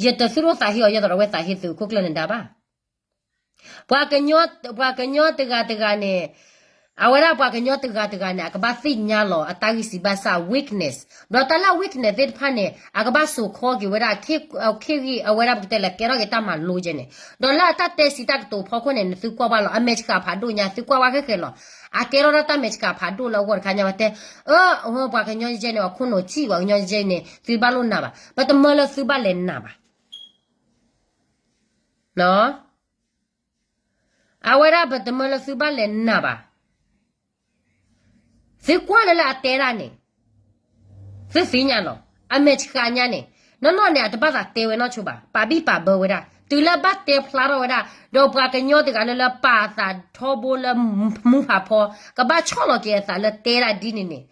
ယတသူၣ်ဒိၣ်သးဟ့အီၤ ယဲသိးဒီးအဝဲသးဟ့သုးခိၣ်ကျၢၢ်နဒါဘၣ်. ပှၤကညီတဂၤတဂၤန့ၣ်, အဝဲဒၣ်ပှၤကညီတဂၤတဂၤန့ၣ် အကဘၣ်သ့ၣ်ညါလီၤအတၢ်ဂံၢ်စံးဘၣ်စၢ် weakness, ဒီးတၢ်လၢ weakness သ့ၣ်တဖၣ်န့ၣ် အကဘၣ်စိာ်ခီက့ၤဝဲဒၣ်, ခ့ဂံၢ်အဝဲဒၣ် ပကတဲလၢကဲထီၣ်က့ၤတၢ်မၤလိယဲန့ၣ်, ဒီးလၢအတၢ်တဲစံးတၢ်ကတိၤဖီခိၣ်န့ၣ် နသုကွၢ်ဘၣ်လီၤ အမဲာ်ဆှးဖးဒိၣ်ညါ သုကွၢ်ဝဲဃဲဃဲလီၤ. အကဲထီၣ်ဒၣ်တၢ်မဲာ်ဆှးဖးဒိၣ်လၢအဂီၢ်တခါညါ ပှၤတဲ, အၢ, ပှၤကညီယဲန့ၣ် ပှၤခိၣ်နူာ်ထံၣ် ပှၤကညီယဲန့ၣ် သုဘၣ်လိၣ်နာ်ဘၣ်, ပတမၢလၢသုဘၣ်လဲၤနာ်ဘၣ်. အဝဲဒၣ်ပတမၢလၢသုဘၣ်လဲၤနာ်ဘၣ်. သုကွၢ်လၢလၢအတဲဒၣ်န့ၣ်, သုသ့ၣ်ညါလီၤ, အမဲာ်ဆှးညါန့ၣ်, နီၢ်နီၢ်န့ၣ် အတဘၣ်သးတဲဝဲနီၢ်ဆိဘၣ်, ပာ်ဘံၣ်ပာ်ဘၢဝဲဒၣ်, တုၤလၢဘၣ်တဲဖျါထီၣ်ဝဲဒၣ်, ဒီးပှၤကညီတဂၤလၢလၢပာ်သးထီဘိလၢမူဖးဖီ, ကဘၣ်ဆီၣ်လီၤက့ၤအသးလၢတဲဒၣ်ဒ်န့ၣ်န့ၣ်,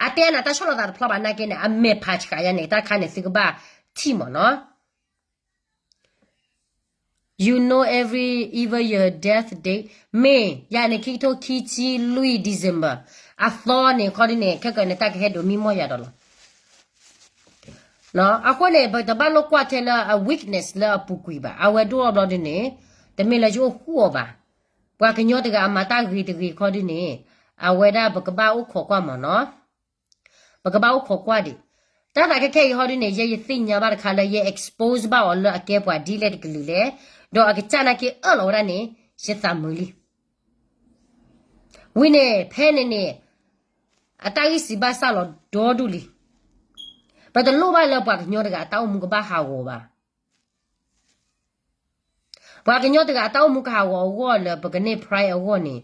အတဲနၤတၢ်ဆီၣ်လီၤသးတဖျါဘၣ်နာ်က့န့ၣ် အမဲာ်ဖးဆှးယါန့ၣ် တၢ်ခါန့ၣ် သုကဘၣ်ထံၣ်မးနီၤ. You know every, even your death date, မ့ၢ်ယၤန့ၣ် ခံကထိခံဆံလွံၢ် December အသီန့ၣ် ခီဒ်န့ၣ် ခဲကနံၣ်န့ၣ် တၢ်ကဟဲဒိးမံမီၢ်ယၤဒီးလီၤ. အဃိန့ၣ် ပတဘၣ်လိၣ်ကွၢ်ထဲလၢအ weakness လၢအပူၤကွံာ်ဘၣ်. အဝဲဒိၣ်ထီၣ်ဘျီဒ်န့ၣ် တမ့ၢ်လၢယအိၣ်ဃူအီၤဘၣ်. ပှၤကညီတဂၤအမၤတၢ်ဂ့ၤတဂ့ၤခီဒ်န့ၣ် အဝဲဒၣ်ပကဘၣ်အိၣ်ခိးကွၢ်မးနီၤ. ပကဘၣ်အိၣ်ခိးကွၢ်ဒံး. တၢ်သးခဲခဲအံၤဟီဒ်န့ၣ် ယဲယသ့ၣ်ညါဘၣ်တခါလၢယ expose ဘၣ်အီၤလၢအကဲပှၤဒ်လဲၣ်တကလုာ်လဲၣ်, ဒီးအကစၢ်နာ်က့အၢၣ်လီၤဝဲဒၣ်န့ၣ် ယသးမုာ်လံ. ဝံၤန့ၣ် ဖဲန့ၣ်န့ၣ် အတၢ်ဂံၢ်စံးဘၣ်စၢ်လီၤဒီဒူၣ်လံ. ပတလိၣ်ဘၣ်လၢပှၤကညီတဂၤအတၢ်အိၣ်မူကဘၣ်ဟးဂီၤဘၣ်. ပှၤကညီတဂၤအတၢ်အိၣ်မူကဟးဂီၤအဂီၢ်လၢပကန့ၢ် pride အဂီၢ်န့ၣ်,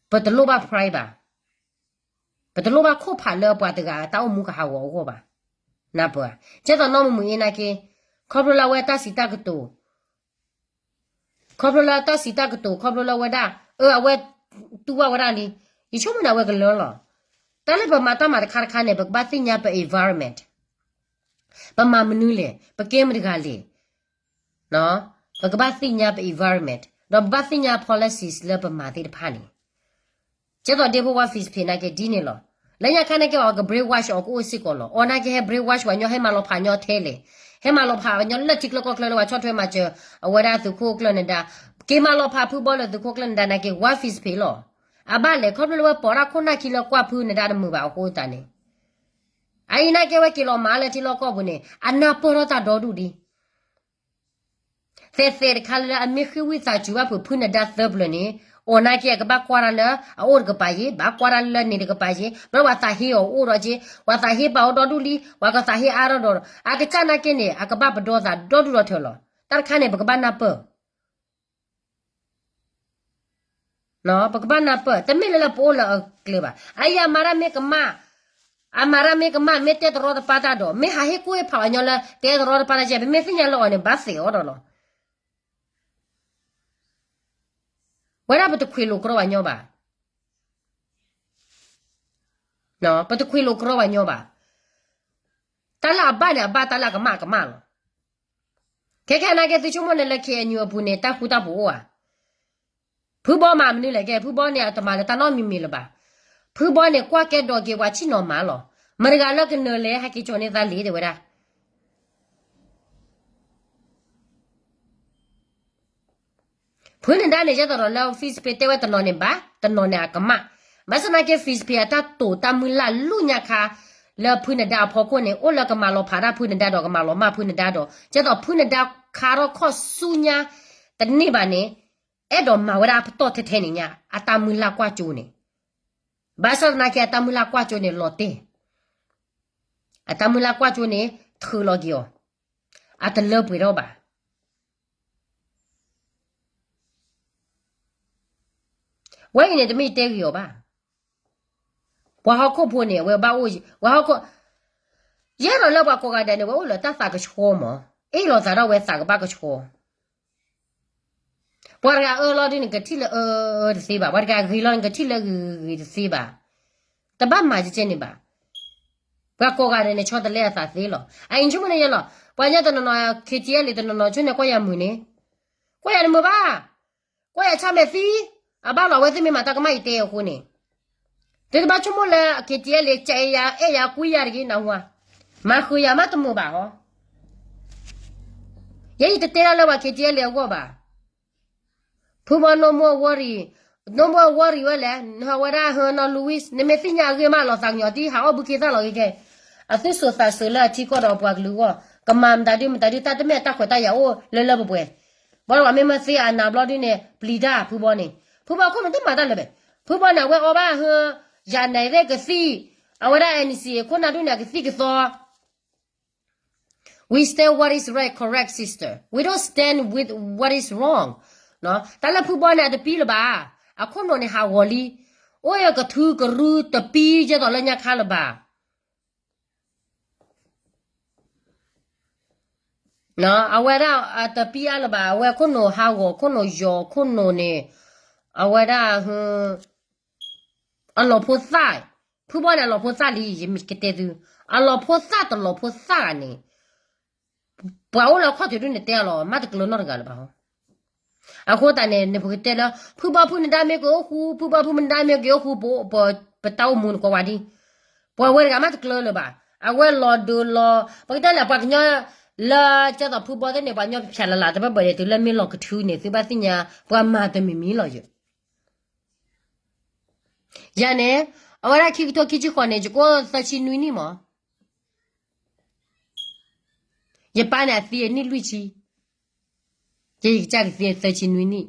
ပတလိၣ်ဘၣ် pride ဘၣ်. ပတလိၣ်ဘၣ်ခိၣ်ဖးလၢပှၤတဂၤအတၢ်အိၣ်မူကဟးဂီၤအဂီၢ်ဘၣ်. နၢ်ပၢၢ်ဧါ. ကဲသိးနီၢ်မုၢ်မုၢ်အ့နာ်က့, ခီဖျိလၢအဝဲတၢ်စံးတၢ်ကတိၤ ခီဖျိလၢတၢ်စံးတၢ်ကတိၤ ခီဖျိလၢအဝဲဒၣ်, အၢ အဝဲတူၢ်ဘၣ်ဝဲဒၣ်လံ. ယဆိကမိၣ်န့ၣ် အဝဲကလၢလီၤ. တၢ်လၢပမၤတၢ်မၤတခါတခါန့ၣ် ပကဘၣ်သ့ၣ်ညါပ environment, ပမၤမနုၤလဲၣ်, ပကဲမတဂၤလဲၣ်, ပကဘၣ်သ့ၣ်ညါပ environment, ဒီးပဘၣ်သ့ၣ်ညါ policies လၢပမၤသ့ၣ်တဖၣ်န့ၣ်. ကဲသိးဒ့ဖိဝါ Facebook နာ်က့ဒ်န့ၣ်လီၤ. လၢညါခါနာ်က့ အဝဲက brainwash အီၤကအိၣ်စ့ၢ်ကီးလီၤ. အီၤနာ်က့ဟဲ brainwash ပှၤကညီ ဟဲမၤလီၤဖးညီထဲလဲၣ်, ဟဲမၤလီၤဖးပှၤကညီလၢထံကျိကီၢ်ချၢလၢပှၤဆီၣ်ထွဲမၤစၢၤ အဝဲဒၣ်သုးခိၣ်ကျၢၢ်နဒါ, က့ၤမၤလီၤဖးဖုဘီလၢသုးခိၣ်ကျၢၢ်နဒါနာ်က့ ဝါ Facebook လီၤ. အဘၣ်လဲၤခီဖျိလၢဝဲပိာ်တၢ်ခိၣ်နၢ်ခံလၢကွၢ်ဖုနဒါတမုာ်ဘၣ်အဃိသတးန့ၣ်, အအံၤနာ်က့ဝဲက့ၤလီၤမၤလၢထံလီၢ်ကီၢ်ပူၤန့ၣ် အနၢ်ပၢၢ်ထီၣ်တၢ်ဒီဒူၣ်ဒံး သဲးသဲးတခါလၢအမ့ၢ်ဃ့ဝံသးစူၤဘၣ်ဖုးဖုနဒါသၢပျၢၤန့ၣ်, အိၣ်နာ်က့အကဘၣ်ကွၢ်တၢ်လၢအအိၣ်တကပၤယ့ၢ်, ဘၣ်ကွၢ်တၢ်လၢန့ၣ်တကပၤယ့ၢ်, ဘျီပှၤသးဟ့အီၤအိၣ်ဒီးက့, ပှၤသးဟ့ပာ်အီၤဒီဒူၣ်လံ, ပှၤကသးဟ့အါထီၣ်ဒီး, အကစၢ်နာ်က့န့ၣ် အကဘၣ်ပဒီသးဒီဒူၣ်ဒီထၢလီၤ. တၢ်တခါန့ၣ် ပကဘၣ်နၢ်ပၢၢ် ပကဘၣ်နၢ်ပၢၢ်, တမ့ၢ်လၢလၢပအိၣ်လၢအကျဲဘၣ်. အအံၤအမၤတၢ်မ့ၢ်ကမၣ်, အမၤတၢ်မ့ၢ်ကမၣ် မ့ၢ်တဲတရီတပါတၢ်ဒီး မ့ၢ်ဟးဟ့ၣ်ကူၣ်ဟ့ၣ်ဖးအီၤညီလၢတဲတရီတပါတၢ်ကဲ ပမ့ၢ်သ့ၣ်ညါလၢအီၤန့ၣ် ဘၣ်သ့ၣ်အီၤဒီးလီၤ. ဝဲဒၣ်ပတခွ့လိာ်ကြီပှၤညီဘၣ်. ပတခွ့လိာ်ကြီပှၤညီဘၣ်. တၢ်လၢအဘၣ်န့ၣ်အဘၣ်, တၢ်လၢအကမၣ်အကမၣ်လီၤ. ခဲခဲနာ်က့သုဆိကမိၣ်န့ၣ်လၢ ခ့ၣ်အဲၣ်ယူၣ် အပူၤန့ၣ် တၢ်ဃူတၢ်ဖိးအိၣ်ဧါ. ဖုဘီမၤမနုၤလဲၣ်ကဲ, ဖုဘီန့ၣ်အတမၤလၢတၢ်နီတမံၤမံၤလၢၤဘၣ်. ဖုဘီန့ၣ်ကွၢ်ကဲဒီးက့ၤပှၤဆ့ၣ်နီၤမၤလီၤ. မတၤတဂၤလၢကနၢၤလဲၣ် ဟဲက့ၤကၠီန့ၢ်သးလံ တဲဝဲဒၣ် ဖုနဒါန့ၣ် ယဲသိးဒီးလၢ Facebook တဲဝဲတနီၤန့ၣ်ဘၣ်, တနီၤန့ၣ်အကမၣ်. ဘၣ်ဆၣ်သနာ်က့ Facebook အတၢ်တိာ်တၢ်မုၢ်လၢ်လူညါခါ လၢဖုနဒါအဖီခိၣ်န့ၣ် အိၣ်လၢကမၤလီၤဖးတၢ်ဖုနဒါဒီးကမၤလီၤမၢ်ဖုနဒါဒီး ယဲသိးဖုနဒါခါထီၣ်ခီၣ်ဆူညါတန့ၢ်ဘၣ်န့ၣ် အဲၣ်ဒိးမၤဝဲဒၣ်အပတီၢ်ထဲထဲန့ၣ်ညါ အတၢ်မုၢ်လၢ်ကွၢ်ကၠိန့ၣ်. ဘၣ်ဆၣ်သနာ်က့အတၢ်မုၢ်လၢ်ကွၢ်ကၠိန့ၣ်လီၤတဲာ်, အတၢ်မုၢ်လၢ်ကွၢ်ကၠိန့ၣ် ထုးလီၤက့ၤအီၤ, အတလၢပှဲၤထီၣ်ဘၣ်. ဝဲအံၤန့ၣ် တမ့ၢ်တဲဂ့ၤအီၤဘၣ်. ပှၤဟီၣ်ခိၣ်ဖိန့ၣ် အဝဲဘၣ်အိၣ်, ပှၤဟီၣ်ခိၣ်, ယဲဒီးလၢပှၤကိးဂၤဒဲးန့ၣ် ဝဲအိၣ်လၢတၢ်သးကဆှီမး, အ့ၣ်လိာ်သးထီၣ်ဝဲသးကဘၣ်ကဆှီ. ပှၤတဂၤအၢလီၤဒုန့ၣ် ကထံၣ်လၢအၢတသ့ဘၣ်, ပှၤတဂၤဂ့ၤလီၤန့ၣ် ကထံၣ်လၢဂ့ၤဂ့ၤတသ့ဘၣ်. တဘၣ်မၤကဲကဲန့ၣ်ဘၣ်. ပှၤကိးဂၤဒဲးန့ၣ် ဆီတလဲအသးသ့လီၤ. အအံၤဆိကမိၣ်န့ၣ်ယဲလီၤ. ပှၤညီတနီၤနီၤ ခ့ၣ်ကၠံအဲလ့ၣ် တနီၤနီၤဆိန့ၣ် ကွၢ်ယၤမုာ်န့ၣ်, ကွၢ်ယၤတမုာ်ဘၣ်. ကွၢ်ယၤဆၣ်မဲာ်သံ, အဘၣ်လီၤဝဲသ့ၣ်မ့ၢ်မၤတၢ်ကမၣ်အံၤတဲအဃိန့ၣ်, သုတဘၣ်ဆိကမိၣ်လၢ ခ့ၣ်ကၠံအဲလ့ၣ် ကအဲၣ်ယၤ အဲၣ်ယၤကွံယၤတဂ့ၤ နၢ်ဟူဧါ. မၤဃုာ်ယၤမးတမုာ်ဘၣ်ဟီ. ယဲယတတဲဒၣ်လၢပှၤ ခ့ၣ်ကၠံအဲလ့ၣ် အဂီၢ်ဘၣ်. ဖုဘီ no more worry, no more worry ဝဲလဲၣ်, နဟးဝဲဒၣ်ဟၢနီၢ် Louis နမ့ၢ်သ့ၣ်ညါအဂ့ၢ်မး လီၤသးကညီၤတံၢ် ဟးအီၣ်ဘုခ့သၣ်လီၤက့ၤခဲ, အသူၣ်စူၤသးစူၤလၢအထံကီၢ်ဒီးပှၤကလုာ်အဂီၢ်, ကမၤမတၤဒုမတၤဒု တၢ်တမ့ၢ်အတၢ်ခွဲးတၢ်ယာ်အိၣ်လၢလၢပှဲၤပှဲၤ, ဘၣ်ဒီးပှၤမ့ၢ်မၤသ့အနးဘျီဒုန့ၣ် ပျံၤတၢ်ဖုဘီန့ၣ်, ဖုဘီခိၣ်နူာ်တမၤတၢ်လၢၤဘၣ်, ဖုဘီန့ၣ် အဝဲအီၣ်ဘၣ်ဟၢ ယၤနဲၤသ့ၣ်ကသံၣ်, အဝဲဒၣ် N C A ခိၣ်နၢ်ဒုန့ၣ် အကသံၣ်ကသီ We stand what is right, correct, sister. We don't stand with what is wrong. တၢ်လၢဖုဘီန့ၣ် အတပံလၢၤဘၣ်. အခိၣ်နူာ်န့ၣ်ဟးဂီၤလံ. အိၣ်ယကထုကရုတပံယဲသိးလၢညါခါလၢၤဘၣ်. အဝဲဒၣ်အတပံအါလၢၤဘၣ်. အဝဲခိၣ်နူာ်ဟးဂီၤ ခိၣ်နူာ်ယီၤ ခိၣ်နူာ်န့ၣ်, အဝဲဒၣ် အလီၤဖိသၣ်, ဖုဘီန့ၣ် အလီၤဖိသၣ်လံ ယမ့ၢ်ကတဲသု, အလီၤဖိသၣ်တလီၤဖိသၣ်ဂၤန့ၣ်, ပှၤအိၣ်လၢအခီၣ်ထံးဒုန့ၣ်တဲအလီၤ မ့ၢ်တကျၢၤနီတဂၤလၢၤဘၣ်ဟီ. အဃိသတးန့ၣ် နပကတဲလၢ ဖုဘီဖုနဒါမ့ၢ်ကအိၣ်ဃူ, ဖုဘီဖုနဒါမ့ၢ်ကအိၣ်ဃူ, ပတၢ်အိၣ်မူန့ၣ်ကိးဝဲဒ်, ပှၤဝဲတဂၤမ့ၢ်တကျၢၤလၢၤဘၣ်. အဝဲလီၤဒုးလီၤ, ပကတဲလၢပှၤကညီ လၢကဲသိးဖုဘီသ့ၣ်န့ၣ် ပှၤကညီဖၠးလၢ်လၢ် တဘၣ်ဘၣ်ဒဲးတုၤလၢမ့ၢ်လီၤကထုန့ၣ် သုဘၣ်သ့ၣ်ညါ ပှၤမၤတမံၤမံၤလီၤယိာ် ယၤန့ၣ်, အဝဲဒၣ်ခံကထိခံဆံဃိးန့ၣ် ယကအိၣ်သၢဆံနွံနံၣ်မး, ယပၢ်န့ၣ်အသံအနံၣ်လွံၢ်ဆံ, ယဲယကစၢ်ကသံသၢဆံနွံနံၣ်.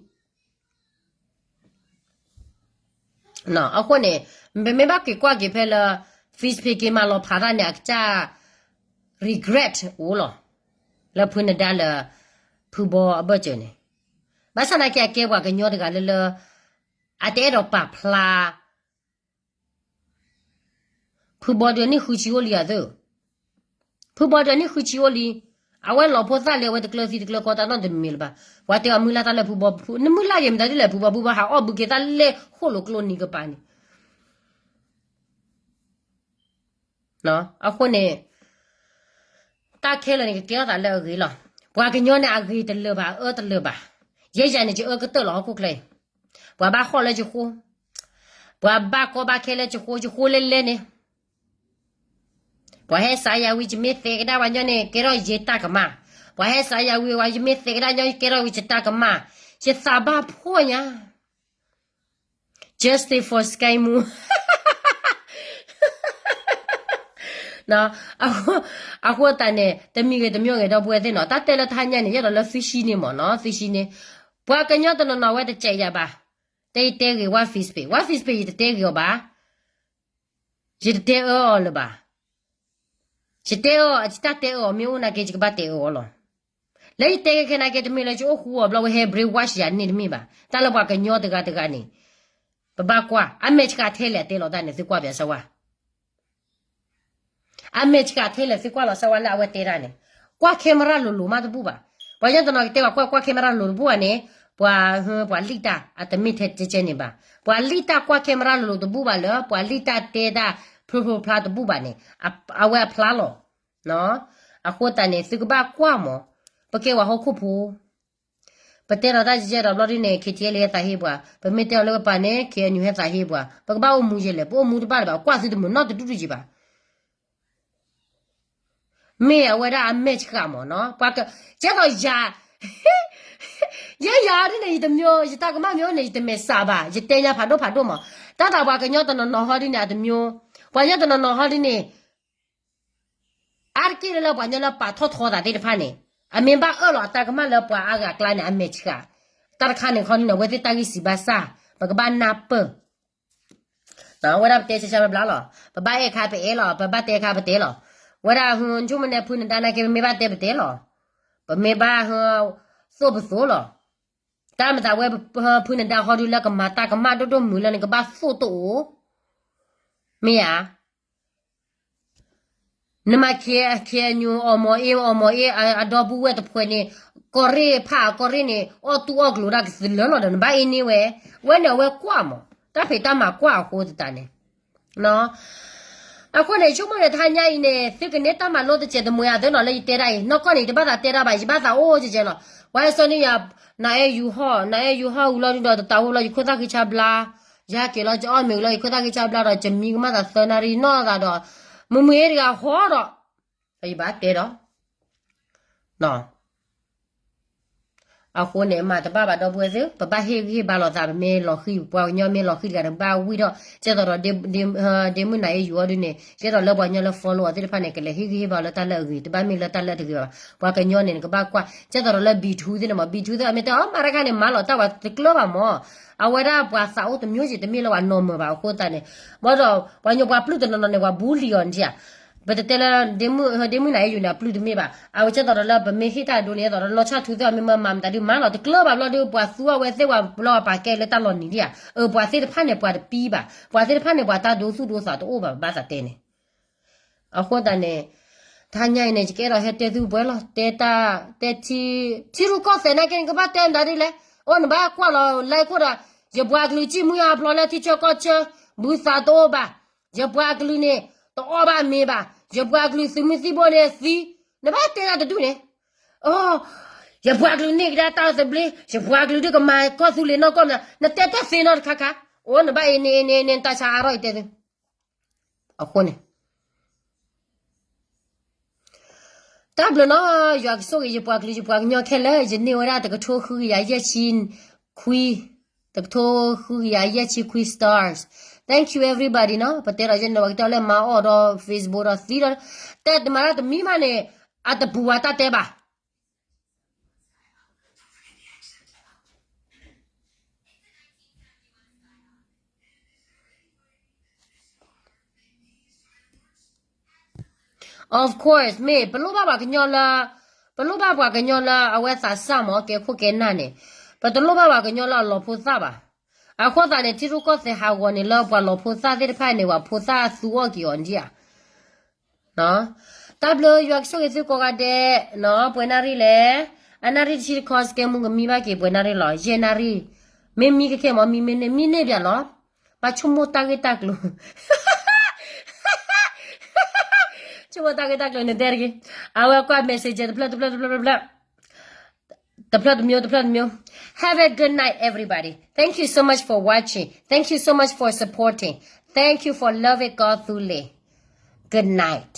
အဃိန့ၣ်, ပမ့ၢ်ဘၣ်က့ၤကွၢ်က့ၤဖဲလၢ Facebook က့ၤမၤလီၤဖးတၢ်န့ၣ် အကစၢ် regret အိၣ်လီၤ, လၢဖုနဒါလၢ ဖုဘီအဘၢၣ်စၢၤန့ၣ်, ဘၣ်ဆၣ်သနာ်က့အကဲပှၤကညီတဂၤလၢလၢ အတအဲၣ်ဒိးပာ်ဖျါ ဖုဘီဒုးနံၣ်ဃုဆံအိၣ်လံအသး, ဖုဘီဒုးနံၣ်ဃုဆံအိၣ်လံ, အဝဲလီၤဖိသၣ်လံ အဝဲတကျၢၤသံတကျၢၤကီတၢ်နီတမံၤမံၤလၢၤဘၣ်. ပှၤတဲအီၤမုၢ်လၢ်တၢ်လၢဖုဘီ, နမုၢ်လၢ်ယဲမတၤဒ်လဲၣ် ဖုဘီ, ဖုဘီဟးအီၣ်ဘုခ့သၣ်လဲၢ်ဃိၣ်လိာ်ကျိနံၤကပၤန့ၣ် အဃိန့ၣ် တၢ်ခဲလၢာ်န့ၣ် ကကဲထီၣ်သးလၢအဂ့ၤလီၤ. ပှၤကညီန့ၣ် အဂ့ၤတလၢာ်ဘၣ် အအၢတလၢာ်ဘၣ်. ယဲယၤန့ၣ် ယအၢကတၢၢ်လီၤဟီၣ်ခိၣ်ချၢအံၤ, ပှၤဘၣ်ဃီၣ်လၢယဃိ, ပှၤဘၣ်ကီဘၣ်ခဲလၢယဃိ, ယဃိလဲၤလဲၤန့ၣ်, ပှၤဟဲစးယၤဝံၤ ယမ့ၢ်သဲးကဒါပှၤညီန့ၣ် ကဲထီၣ်ယတၢ်ကမၣ်, ပှၤဟဲစးယၤဝံၤ ယမ့ၢ်သဲးကဒါညီ ကဲထီၣ်ဝံၤယတၢ်ကမၣ်, ယသးဘၣ်ဖှီၣ်ညါ Justice for Sky Moo. အဃိသတးန့ၣ် တမံၤဂ့ၤတမံၤဂ့ၤ ဒီပုၢ်ဝဲၢ်သ့ၣ်နီၤ, တၢ်တဲလၢတဟါညါန့ၣ် ယအဲၣ်ဒိးလၢသုရှံန့ၣ်မ့ၢ်နီၤ, သုရှံန့ၣ် ပှၤကညီတနီၤနီၤဝဲတစဲးယၤဘၣ်, တဲယတဲဂ့ၤ ဝါ Facebook, ဝါ Facebook ယတတဲဂ့ၤအီၤဘၣ်, ယတတဲအၢအီၤလၢၤဘၣ်, ယတဲအၢအီၤ, ယတၢ်တဲအၢအီၤမ့ၢ်အိၣ်နာ်က့ ယကဘၣ်တဲအၢအီၤလီၤ. လၢယတဲကဲခဲနာ်က့ တမ့ၢ်လၢယအိၣ်ဃူအီၤဘျီဝဲဟဲ brainwash ယၤန့ၣ်တမ့ၢ်ဘၣ်, တၢ်လၢပှၤကညီတဂၤတဂၤန့ၣ် ပဘၣ်ကွၢ် အမဲာ်ဆှးထဲလဲၣ်တဲလီၤတၢ်န့ၣ် သုကွၢ်ပၠးစၢဝါ အမဲာ်ဆှးထဲလဲၣ်သုကွၢ်လီၤစၢဝါလၢအဝဲတဲတၢ်န့ၣ်, ကွၢ် camera လိၤလိၤမးတဘူၣ်ဘၣ်. ပှၤကညီတနီၤကတဲဘၣ် ကွၢ်ကွၢ် camera လိၤတဘူၣ်ဘၣ်န့ၣ်, ပှၤ ပှၤလံၣ်တၢ်အတမ့ၢ်ထဲကဲကဲန့ၣ်ဘၣ်. ပှၤလံၣ်တၢ်ကွၢ် camera လိၤလိၤတဘူၣ်ဘၣ်လၢ ပှၤလံၣ်တၢ်တဲတၢ်ဖျိဖျိဖျါတဘူၣ်ဘၣ်န့ၣ်, အဝဲအဖျါလီၤ. အဃိသတးန့ၣ် သုကဘၣ်ကွၢ်မး, ပကဲဝဲဟီၣ်ခိၣ်ဖိ ပတဲဒီးတၢ်ယဲၢ်ဒီးဘျီဒ်န့ၣ် KTLA သးဟ့ပှၤ, ပမ့ၢ်တဲအီၤလၢပပာ်န့ၣ် KNU ဟဲသးဟ့ပှၤ, ပကဘၣ်အိၣ်မူယဲလဲၣ်, ပအိၣ်မူတဘၣ်လၢၤဘၣ်, ကွၢ်သုတမုာ်နီတဒူၣ်တယံၤဘၣ်. မ့ၢ်အဝဲဒၣ်အမဲာ်ဆှးမးနီၤ, ပှၤက, ကဲသိးယၤ, ယဲယၤဒ်န့ၣ် ယတမ့ၢ်, ယတၢ်ကမၣ်မ့ၢ်အိၣ်န့ၣ် ယတမဲာ်ဆှးဘၣ်, ယတဲညါဖးဒိၣ်ဖးဒိၣ်မး, တၢ်သးပှၤကညီတနီၤနီၤဟီဒ်န့ၣ် အတမ့ၢ်, ပှၤကညီတနီၤနီၤဟီဒ်န့ၣ် အါတက့ၢ်လၢပှၤကညီလၢပာ်ထီၣ်ထီသးသ့ၣ်တဖၣ်န့ၣ်, အမ့ၢ်ဘၣ်အၢၣ်လီၤအတၢ်ကမၣ်လၢပှၤအါဂၤအကျါန့ၣ် အမဲာ်ဆှး, တၢ်တခါန့ၣ်ခီန့ၣ် အဝဲသ့ၣ်တၢ်ဂံၢ်စၢ်ဘါစၢ်, ပကဘၣ်နၢ်ပၢၢ်, ဝဲဒၣ်ပတဲဆၢဆၢဘျါဘျါလီၤ, ပဘၣ်အဲၣ်ခါပအဲၣ်လီၤ, ပဘၣ်တဲခါပတဲလီၤ, ဝဲဒၣ်ဟ, ဆိကမိၣ်န့ၣ် ဖုနဒါနာ်က့ ပမ့ၢ်ဘၣ်တဲပတဲလီၤ, ပမ့ၢ်ဘၣ်ဟ, သိၣ်ပသိၣ်လီၤ, တၢ်မၤသးဝဲ ဖုနဒါဟီဒုလၢကမၤတၢ်ကမၣ်ဒိၣ်ဒိၣ်မုၢ်လၢနကဘၣ်သိၣ်တအိၣ်, မ့ၢ်ဧါ နမၤ K, KNU အီၣ်မီၤအ့ အီၣ်မီၤအ့ အဒီပုၢ်ဝဲၢ်တဖှဲးန့ၣ်, ကီၢ်ရ့ၣ်ဖးကီၢ်ရ့ၣ်န့ၣ် အီၣ်တူၢ်အီၣ်ကျိၤဒၣ်ကသလၢလီၤဒီး နဘၣ်အ့န့ၢ်ဝဲ, ဝဲန့ၣ်အဝဲကွၢ်မး, တၢ်ဖံးတၢ်မၤကွၢ်အဃိသတးန့ၣ် အဃိန့ၣ် ဆိကမိၣ်န့ၣ် တဟါညါအံၤန့ၣ် သုကန့ၢ်တၢ်မၤလိတစဲးတမှဲၤအသးနီၤ လၢယတဲဒၣ်အံၤ နီၢ်ကီၢ်န့ၣ် ယတဘၣ်သးတဲတၢ်ဘၣ် ယဘၣ်သးအိၣ်ကဲကဲလီၤ. ဝဲစီၤန့ၣ်ယၤ နအဲၣ်ယူၤဟီၣ် နအဲၣ်ယူၤဟီၣ်ဝံၤလီၤဒုဒီး တတးဝဲလီၤ ယခိၣ်သၣ်ဃံဆါဘျါ, ယဟဲက့ၤလီၤ ယအီၣ်မ့ၤဝံၤလီၤ ယခိၣ်သၣ်ဃံဆါဘျါဒီး ယမံကမၣ်သးသၢနၣ်ရံၣ်နီၢ်သးဒီး မုၢ်မုၢ်အ့တဂၤဟီဒီး ယဘၣ်တဲဒီး အဃိန့ၣ် မၤတဘၣ်ဘၣ်ဒီပုၢ်ဝဲၢ်သ့ၣ်, ပဘၣ်ဟ့ၣ်ဂံၢ်ဟ့ၣ်ဘါလိာ်သး ပမ့ၢ်လီၤဃံၤ ပှၤကညီမ့ၢ်လီၤဃံၤတဂၤဒီး ဘၣ်ဝံၣ်ဒီး ကဲသိးဒီး ဒ့မုၣ်နၤအ့ယူၤအီၤဒုန့ၣ် ကဲသိးလၢပှၤကညီလၢ follow အီၤသ့ၣ်တဖၣ်န့ၣ် ကလဲၤဟ့ၣ်ဂံၢ်ဟ့ၣ်ဘါလၢတၢ်လၢအဂ့ၤ တဘၣ်မ့ၢ်လၢတၢ်လၢတဂ့ၤဘၣ်. ပှၤကညီန့ၣ် နကဘၣ်ကွၢ် ကဲသိးဒီးလၢ B two သ့ၣ်န့ၣ်မး B two သ့ၣ် မ့ၢ်တဲအီၤ မၤတခါန့ၣ် မၤလီၤတၢ်ဝဲတကျၢၤဘၣ်မး, အဝဲဒၣ်ပှၤသးအိၣ်တမျိုး ယတမ့ၢ်လၢပှၤနီၢ်မၢၤဘၣ် အဃိသတးန့ၣ်, ဘၣ်ဒီး ပှၤညီပှၤပျုၢ်တနီၤနီၤန့ၣ် ပှၤ bully အီၤန့ၣ်ဧါ ပတတဲလၢ ဒ့မုၣ်နၤအ့ယူၤန့ၣ် အပျုၢ်တမ့ၢ်ဘၣ်. အဝဲကဲသိးဒီးလၢပမ့ၢ်ဟ့ၣ်တၢ်ဒိန့ၣ် ကဲသိးဒီးလီၤဆီထူသ့ၣ် မ့ၢ်မၤမတၤဒုးမၤလီၤတကျၢၤဘၣ်ဘျီဒီး ပှၤသူအဝဲသ့ၣ်ဝဲဘျီပာ်ကဲလၢတၢ်လီၤနံၤဒံးဧါ. အၢ ပှၤသ့ၣ်တဖၣ်န့ၣ် ပှၤတပံဘၣ်. ပှၤသ့ၣ်တဖၣ်န့ၣ် ပှၤတၢ်ဒိသူၣ်ဒိသးတအိၣ်ဘၣ် ဘၣ်သးတဲန့ၣ် အဃိသတးန့ၣ် တဟါညါအံၤန့ၣ် ယကအဲၣ်ဒိးဟဲတဲသုပှဲၤလီၤ တဲတၢ် တဲထံ ထံရူၢ်ကီၢ်သဲးနာ်က့န့ၣ် ကဘၣ်တဲမတၤဒ်လဲၣ်. အိၣ်နဘၣ်ကွၢ်လီၤ like ခိၣ်ဒီး ယပှၤကလုာ်စံၣ်မှံဟးဖျိးလၢထံဆၢကီၢ်ဆၢ ဘုသးတအိၣ်ဘၣ်. ယပှၤကလုာ်န့ၣ် တအီၣ်ဘၣ်မ့ၤဘၣ်. ယပှၤကလုာ်သုးမုၢ်သံၣ်ဘိန့ၣ်သံ, နဘၣ်တဲတၢ်တဒူၣ်န့ၣ် အိ ယပှၤကလုာ်န့ၢ်ကဒါတၢ်သဘျ့ ယပှၤကလုာ်ဒုးကမၤကီၢ်သူလ့ၤနီၢ်ကီၢ်မနုၤ နတဲတၢ်သ့နီတခါခါ. အိ နဘၣ်အ့န့ၢ်အ့န့ၢ်န့ၢ် တၢ်ဆါအါထီၣ်အံၤတဲသု အဃိန့ၣ် တၢ်ဘျုးနီၤ ယွၤကဆိၣ်ဂ့ၤယပှၤကလုာ် ယပှၤကညီခဲလၢာ် ယန့ၢ်ဝဲဒၣ်တကထိဃုကယၤယဲၢ်ဆံခွံ, တကထိဃုကယၤယဲၢ်ဆံခွံ stars. Thank you everybody နီၤ ပတဲဒီးယဲန့ၣ် ပှၤကတဲလၢမၤအီၣ်ဒီး Facebook ဒီးသံဒီး တဲတမၤတၢ်တမံၤမးန့ၣ် အတပူၤဝဲတၢ်တဲဘၣ် Of course မ့ၢ် ပလိၣ်ဘၣ်ပှၤကညီလၢ ပလိၣ်ဘၣ်ပှၤကညီလၢ အဝဲသးစၢ်မး ကဲခိၣ်ကဲနၢ်န့ၣ် ပတလိၣ်ဘၣ်ပှၤကညီလၢအလီၤဖိသၣ်ဘၣ်. အဃိသတးန့ၣ် ထံရူၢ်ကီၢ်သဲးဟးဂီၤန့ၣ်လၢပှၤလီၤဖိသၣ်သ့ၣ်တဖၣ်န့ၣ် ပှၤဖိသၣ်သူအီၣ်က့ၤအီၤဒံးဧါ တၢ်ဘျုး ယွၤကဆိၣ်ဂ့ၤသုကိးဂၤဒဲး ပှဲၤနၣ်ရံၣ်လဲၣ်. အနၣ်ရံၣ်တဆံတခီ စကဲမူကမံဘၣ်က့ၤ ပှဲၤနၣ်ရံၣ်လီၤ. ယဲၢ်နၣ်ရံၣ် မ့ၢ်မံကခဲမး မံမ့ၢ်န့ၢ် မံန့ၢ်ပၠးလီၤ. ဘၣ်ဆိကမိၣ်တၢ်ဂ့ၢ်တၢ်ကျိၤ ဆိကမိၣ်တၢ်ဂ့ၢ်တၢ်ကျိၤန့ၣ်တဲတဂ့ၤ. အဝဲကွၢ် messenger တဖျၢၣ်တဖျၢၣ်တဖျၢၣ်တဖျၢၣ် တဖျၢၣ်တမျိုး တဖျၢၣ်တမျိုး Have a good night everybody. Thank you so much for watching. Thank you so much for supporting. Thank you for loving God Thule. Good night.